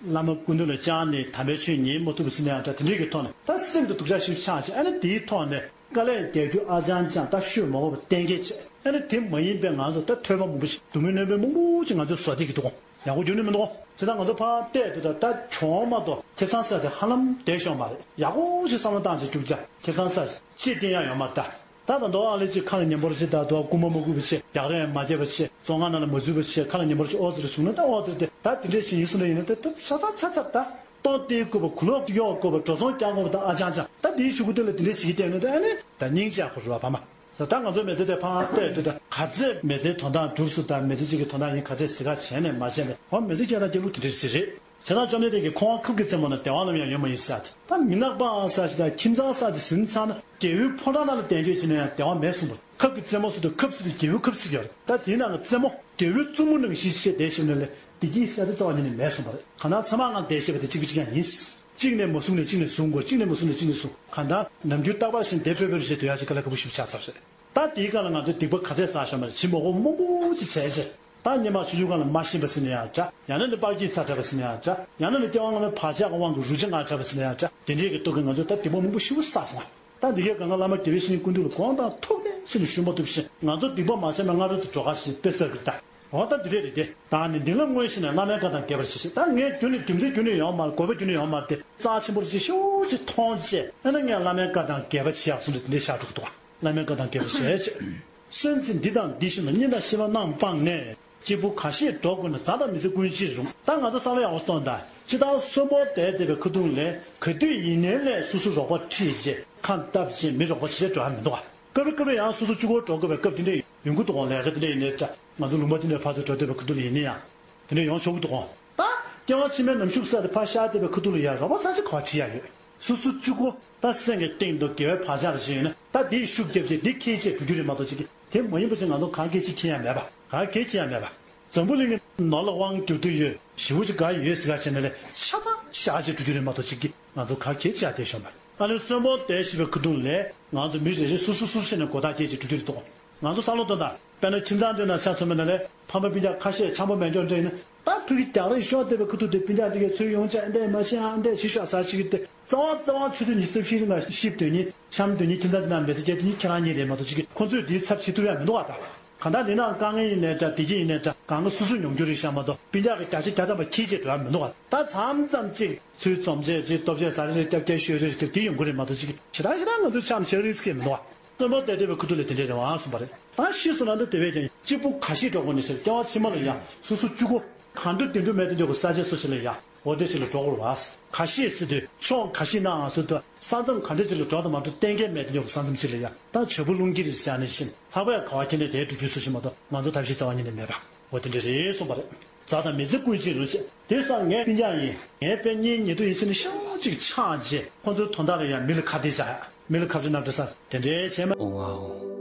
བླ་མ་སྐུ་མདུན་ལ་བཅར་ནས་དམ་པའི་ཆོས་ཉན་མ་ཐུབ་པ་ཟེར་ནའི་འདྲ། དེ་འདྲས་ཀྱི་ཐོག་ནས་ད་སེམས་དེ་སྡུག་ཅག་ཞིག་ཆགས་བྱས། ཨ་ནི་དེའི་ཐོག་ནས་དཀའ་ལས་རྒྱག་རྒྱུ་ཨ་ཅང་ཅང་ད་ཤོད་མ་དགོས་པ་གཏན་འཁེལ་བྱས། ཨ་ནི་དེ་མ་ཡིན་པའི་ང་ཚོ་ད་ཐོས་པ་མང་པོ་ཞིག་སྡུག་བསྔལ་སྣོན་པ་མང་པོ་ཞིག་ང་ཚོས་བཟོ་བསྡད་ཀྱི་འདུག་ཡག་པོ་རྒྱུ་ནི་མི་འདུག་གོ། བྱས་ཙང་ང་ཚོ་ཕར་བལྟས་དུས་ད་ད་གྱོང་མ་གཏོགས་ཁེ་བཟང་ས་དེ་ཧ་ལམ་བསྡད་ཤོག་མ་རེད། ཡག་པོ་ཞིག་བསམ་བློ་བཏང་བྱས་རྒྱུག་བྱ་ཁེ་བཟང་ས་ཅི་བསྟན་ཡག་ཡོད་མ་རེད་ད། ད་ད་མདོ་ཨ་ལེ་ཅིག་ཁ་ལ་ཉན་པོར་ཅིག་ད་དུ་སྐུ་མ་མ་སྐུ་བ་ཆེ་ཡག་རེད་མ་བརྒྱབ་པ་ཆེ་བཙོན་ཁང་ནང་ལ་མ་འཛུལ་བ་ཆེ་ཁ་ལ་ཉན་པོར་ཅིག་ཨོ་ཙི་རུ་བྱུང་ན་ད་ཨོ་ཙི་རུ་དེ་ད་དེ་འདྲས་ཞིག་ཡིན་སོང་ན་ཡིན་ན་ད་ད་ཤ་ཚ་ཚ་ཚ་ད་ལྟོ་ལྟེ་དགོས་པ་གུ་ལོག་གཡོག་དགོས་པ་འགྲོ་སོང་རྒྱག་དགོས་པ་ད་ཨ་ཅང་ཅང་ད་དེའི་ཤུ་གུ་དེ་ལ་དེ་འདྲས་ཞིག་བསྟན་ན་ད་ཨ་ནི་ད་སྙིང་རྗེ་ཡག་པོ་རེད་བ་བ་མ། ད་ང་ཚོ་མི་ཚེ་དེ་ཕར་བལྟས་དུས་ད་ག་ཚད་མི་ཚེའི་དོན་དག་འགྲུབ་སོང་ད་མི་ཚེ་གཅིག་གི་དོན་དག་ཡིན་ག་ཚད་ཟིག་ག་བྱས་ནས་མ་བྱས་ནས་འོ་མི་ཚེ་སྐྱེལ་སྟངས་སྐྱེལ་ལུགས་དེ་འདྲ་ཞིག་རེད། བྱས་ཙང་བཅོམ་ལྡན་འདས་ཀྱིས་འཁོར་བ་ཁབ་ཀྱི་རྩེ་མོ་ན་བདེ་བ་ནམ་ཡང་ཡོད་མ་ཡིན་ཟེར་ཏེ། ད་མི་ནག་པའང་ཟེར་ཞིག་དང་ཁྱིམ་ཚང་ཟེར་ཏེ་ཟིན་ཚར་ན་རྒྱལ་པོའི་ཕོ་བྲང་ནང་ལ་གདན་གཅོད་བྱས་ན་ཡང་བདེ་བ་མེད་གསུངས་པ་རེད། ཁབ་ཀྱི་རྩེ་མོ་ཟེར་དུས་ཁབ་ཟེར་དུས་རྒྱལ་པོའི་ཁབ་ཟེར་གྱི་ཡོད་རེད། ད་དེའི་ནང་ལ་རྩེ་མོ་རྒྱལ་པོའི་བཙུན་མོ་ནང་བཞིན་བྱས་བསྡད་ཤེས་ན་ལས་བདེ་སྐྱིད་ཟེར་ཏེ་རྩ་བ་ཉིད་ནས་མེད་གསུངས་པ་རེད། གང་ལྟར་ཚང་མ་ངང་བསྡད་ཤེས་པ་དེ་གཅིག་པུ་གཅིག་རྐྱང་ཡིན། གཅིག་ནས་མ་བཟུང་ནས་གཅིག་ནས་བཟུང་དགོས། གཅིག་ནས་མ་བཟུང་ནས་གཅིག་ནས་བཟུང་། གང་ལྟར་ནམ་རྒྱུན་རྟག་པར་བཞིན་བདེ་ཕོད་ཕོད་རེ་བྱེད་དུ་ཡག་ཅིག་དཀའ་ལས་ཁག་པོ་ཞེ་པོ་ཆགས་ཚར་རེད། ད་དེའི་སྒང་ལ་ང་ཚོས་སྡིག་པ་ག་ཚད་བསགས་བཞག་མ་རེད། ཇི་མ་གོ་མང་པོ་ཅིག་བྱས་རྗེས། ད་སྔོན་མ་ཆུང་ཆུང་སྒང་ལ་མ་ཤེས་པ་ཟེར་ན་ཡང་འདྲ། ཡང་ན་ནི་པགས་ཀྱིས་ཚ་དྲགས་པ་ཟེར་ན་ཡང་འདྲ། ཡང་ན་ནི་སྐྱེ་བ་སྔ་མའི་བག་ཆགས་ཀྱི་དབང་གིས་རུས་ཆ་ང་དྲགས་པ་ཟེར་ན་ཡང་འདྲ། དེ་འདྲའི་གི་སྟོབས་ཀྱིས་ང་ཚོས་ད་སྡིག་པ་མང་པོ་ཞེ་པོ་བསགས་སོང་བ། ད་འདི་གའི་སྒང་ག་བླ་མ་དགེ་བའི་བཤེས་གཉེན་སྐུ་མདུན་ལ་དགོངས་དག་ཐུགས་རྗེ་ཆེ་ནས་ཞུ་མ་ཐུབ་ཞིང་ང་ཚོ་སྡིག་པ་མ་བྱས་པའི་སྔ་རོལ་དུ་འགྲོ་ག་ཞེས་དཔེ་བསགས་ཀྱི་ད། འོ་ད་འདི་འདྲས་རེད་དེ། ད་ནི་འདི་ལ་དངོས་གཞི་ནས་བླ་མའི་བཀའ་དང་འགལ་བར་བྱེད་ཞེས། ད་ངས་རྒྱུན་ནས་རྒྱུ་མཚན་རྒྱུན་ནས་ཡོང་མ་རེད། དགོས་པ་རྒྱུན་ནས་ཡོང་མ་རེད་དེ། རྩ་ཆེན་པོར་ཅིག་ཤོག་ཅིག་མཐོང་བྱས་ཨ་ནི་ངས་བླ་མའི་བཀའ་དང་འགལ་བ་བྱེད་ཡག་སོང་ནས་འདི་འདྲས་བཞག་འགྲོ་གི་འདུག་ག། བླ་མའི་བཀའ་དང་འགལ་བ་བྱེད་ཅེས། གསོན་ཚེ་འདི་དང་འདི་ཤི་ན་གཉེན་དང་བཤེས་པ་རྣམས་སྤངས་ནས། སྐྱེས་བུ་ཁ་ཤས་འགྲོ་དགོས་ན་མཛའ་དང་མི་ཚེ་ཀུན་གཅིག་རུང་། ད་ང་ཚོ་བསམ་བློ་ཡག་པོ་གཏོང་དང་། ཅི་ལྟར་གསོན་པོ་བསྡད་བསྡད་པའི་ཁ་ཐུག་ལས་ག་དུས་ཡིན་ནའི་ལས་སོ་སོ་རོགས་པ་ཁྲིད་བྱས་ཁ་བཏབ་བྱས་མི་རོགས་པ་བྱེད་འགྲོ་ཡ་མི་འདུག་ག། སྐབས་རེ་སྐབས་རེ་ཡང་སོ་སོ་གཅིག་པོ་འགྲོ་དགོས་པའི་སྐབས་དེ་འདྲ་ཡོང་གི་འདུག་ག། ལས་ཀ་དེ་འདྲ་ཡིན་ནའི་འདྲ། ང་ཚོ་ལུང་པ་དེ་འདྲའི་ཕར་ཚུར་འགྲོ་འདོད་པའི་ཁ་ཐུག་ལ་ཡིན་ནའི་ཡང་དེ་འདྲ་ཡོང་ཆོག་གི་འདུག་ག། ད་སྐྱེ་བ་ཕྱི་མའི་ནམ་ཤུགས་ཟེར་ཏེ་ཕར་ཤར་བསྡད་པའི་ཁ་ཐུག་ལ་ཡ་རོགས་པ་ས་ཆ་ག་བ་ཁྲིད་ཡ་ཡོད། སོ་སོ་གཅིག་པོ་ད་སེམས་ཀྱི་གཏིང་དུ་དགེ་བའི་བག་ཆགས་ཤིག་ཡོད་ན་ད་དེའི་ཤུགས་རྒྱབ་བྱས་འདི་འཁྱེར་བྱས་འགྲོ་རྒྱུ་རེད་མ་གཏོགས་ཅིག་གི་དེ་མ་ཡིན་པ་ཅིག་ང་ཚོ་གང་གས་ཅིག་འཁྱེར་ཡ་མེད་པ། གང་གས་འཁྱེར་ཡ་མེད་པ། འཛམ་བུ་གླིང་གི་ནོར་ལ་དབང་བསྒྱུར་འདོད་ཡོད། ཞེ་པོ་ཅིག་དགའ་ཡོད་ཟེར་ག་བྱས་ན་ལས་ཆ་ཚང་བཞག་བྱས་འགྲོ་རྒྱུ་རེད་མ་གཏོགས་ཅིག་གི་ང་ཚོ་གང་གས་འཁྱེར་ཡ་དེ་ཤོར་མ་རེད། ཨ་ནི་གསོན་པོ་བསྡད་བཞིན་པའི་ཁ་ཐུག་ལས་ང་ཚོ་མི་རེ་རེ་སོ་སོ་སོ་སོ་བྱས་ནས་མགོ་ཐག་འཁྱེར་བྱས་འགྲོ་རྒྱུ་རེད་དོ། ང་ཚོ་བསམ་བློ་གཏོང་དང་། དཔེར་ན་ཁྱིམ་ཚང་འདྲ་ན་ཆ་མཚོན་པ་ན་ལས་ཕ་མ་སྤུན་ཀྱག་ཁ་ཤས་འཆམ་པོ་མེད་འཇོག་འདྲ་ཡིན་ན། ད་ཕ་གི་རྒྱག་རེས་ཤོག་བལྟས་པའི་ཁུ་ཐུག་དེ་སྤུན་ཀྱག་འདི་གའི་ཚུར་ཡོང་བྱས་འདས་མ་ཤེས་ཨ་འདས་ཞིག་ཤོག་ཟ་ཞིག་གི་དེ་རྩ་བ་རྩ་བ་ཆུ་ཚོད་ཉི་ཤུ་རྩ་བཞི་རིང་ལ་གཤིབ་དོན་ཉིད་འཆམ་དོན་ཉིད་ཁྱིམ་ཚང་འདི་ན་མི་ཚེ་སྐྱེལ་དོན་ཉིད་ཁྱེད་རང་གཉིས་རེད་མ་གཏོགས་ཅིག་གི་ཁོ་ཚོས་དེའི་ཚབ་བྱེད་ཐུབ་ཡ་མི་འདུག་ཨ། ད་གང་ལྟར་ལས་ནའང་དཀའ་ངལ་ཡིན་ནའི་འདྲ་བདེ་སྐྱིད་ཡིན་ནའི་འདྲ་གང་ག་སོ་སོས་མྱོང་རྒྱུ་རེད་ཤག་མ་གཏོགས་སྤུན་ཀྱག་གི་བརྒྱ་ཆ་བརྒྱ་ཐམ་པ་ཁྱེད་ཀྱིས་འགྲོ་ཡ་མི་འདུག་ཨ། ད་མཚམས་མཚམས་ཅིག་ཚུར་འཛོམས་བྱས་ཅིག་ལྟོ་ཆས་ཟ་རེས་རེས་སྐྱབས་རྒྱག་ཤོད་རེས་རེས་དེ་ཡོང་གི་རེད་མ་གཏོགས་ཅིག་གི་ཞེ་དྲག་ཞེ་དྲག་ང་ཚོས་འཆམ་བྱེད་རིས་ཀྱི་མི་འདུག་ཨ། གསོན་པོ་བསྡད་བསྡད་པའི་ཁུ་ཐུག་ལ་དེ་འདྲའི་རེ་བ་གསུངས་པ་རེད། ད་ཤི་སོང་ན་འདི་དེ་བས་ཀྱང་གཅིག་པུ་ག་ཤེད་འགྲོ་དགོས་ནི་ཟེར་སྐྱེ་བ་ཕྱི་མ་ལ་ཡ་སོ་སོ་གཅིག་པོ་གང་འགྲོ་དེ་འགྲོ་མེད་དུ་འཇོག་གི་ས་ཆ་སུ་ཞིག་ལ་ཡ་འོ་དེ་ཞིག་ལ་འགྲོ་དགོས་རེད་བ། ག་ཤེད་ཟེར་དུས་ཕྱོགས་ག་ཤེད་ནའང་ཟེར་དུས་ས་མཚམས་ག་འདྲ་ཅིག་ལ་འགྲོ་དང་མ་འགྲོ་གཏན་འཁེལ་མེད་དུ་འཇོག་གི་ས་མཚམས་ཅིག་ལ་ཡ་ད་བྱ་བུ་རླུང་འཁྱེར་རེད་ཟེར་ནས་བཞིན་ལྷག་པའི་ག་བ་ཁྱེར་ནས་དེའི་འགྲོ་རྒྱུ་སུ་ཞིག་མ་གཏོགས་ང་ཚོ་ཐབས་ཤེས་རྩ་བ་ཉིད་ནས་མེད་པ་འོ་དེ་འདྲ་རེད་གསུངས་པ་རེད། མཛའ་དང་མི་ཚེ་ཀུན་གཅིག་རེད་ཅེས། དེ་སང་ངས་སྤུན་ཀྱག་ཡིན། ངའི་དཔེ་གཉེན་ཉེ་དུ་ཡིན་ཟེར་ནས་ཤོག་ཅིག་ཆགས་རྗེས་ཁོང་ཚོའི་དོན་དག་ལ་ཡང་མི་ལ་ཁ་གཏད་བཅག་ཡ། མི་ལ་ཁ་བརྡུང་གནམ་གྲུ་ས་དེ་འདྲའི་བྱས་མ། ཨོ་ཨོ།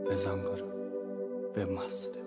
དཔེ་བཟང་གི་རེད། དཔེ་མ་སྲིད།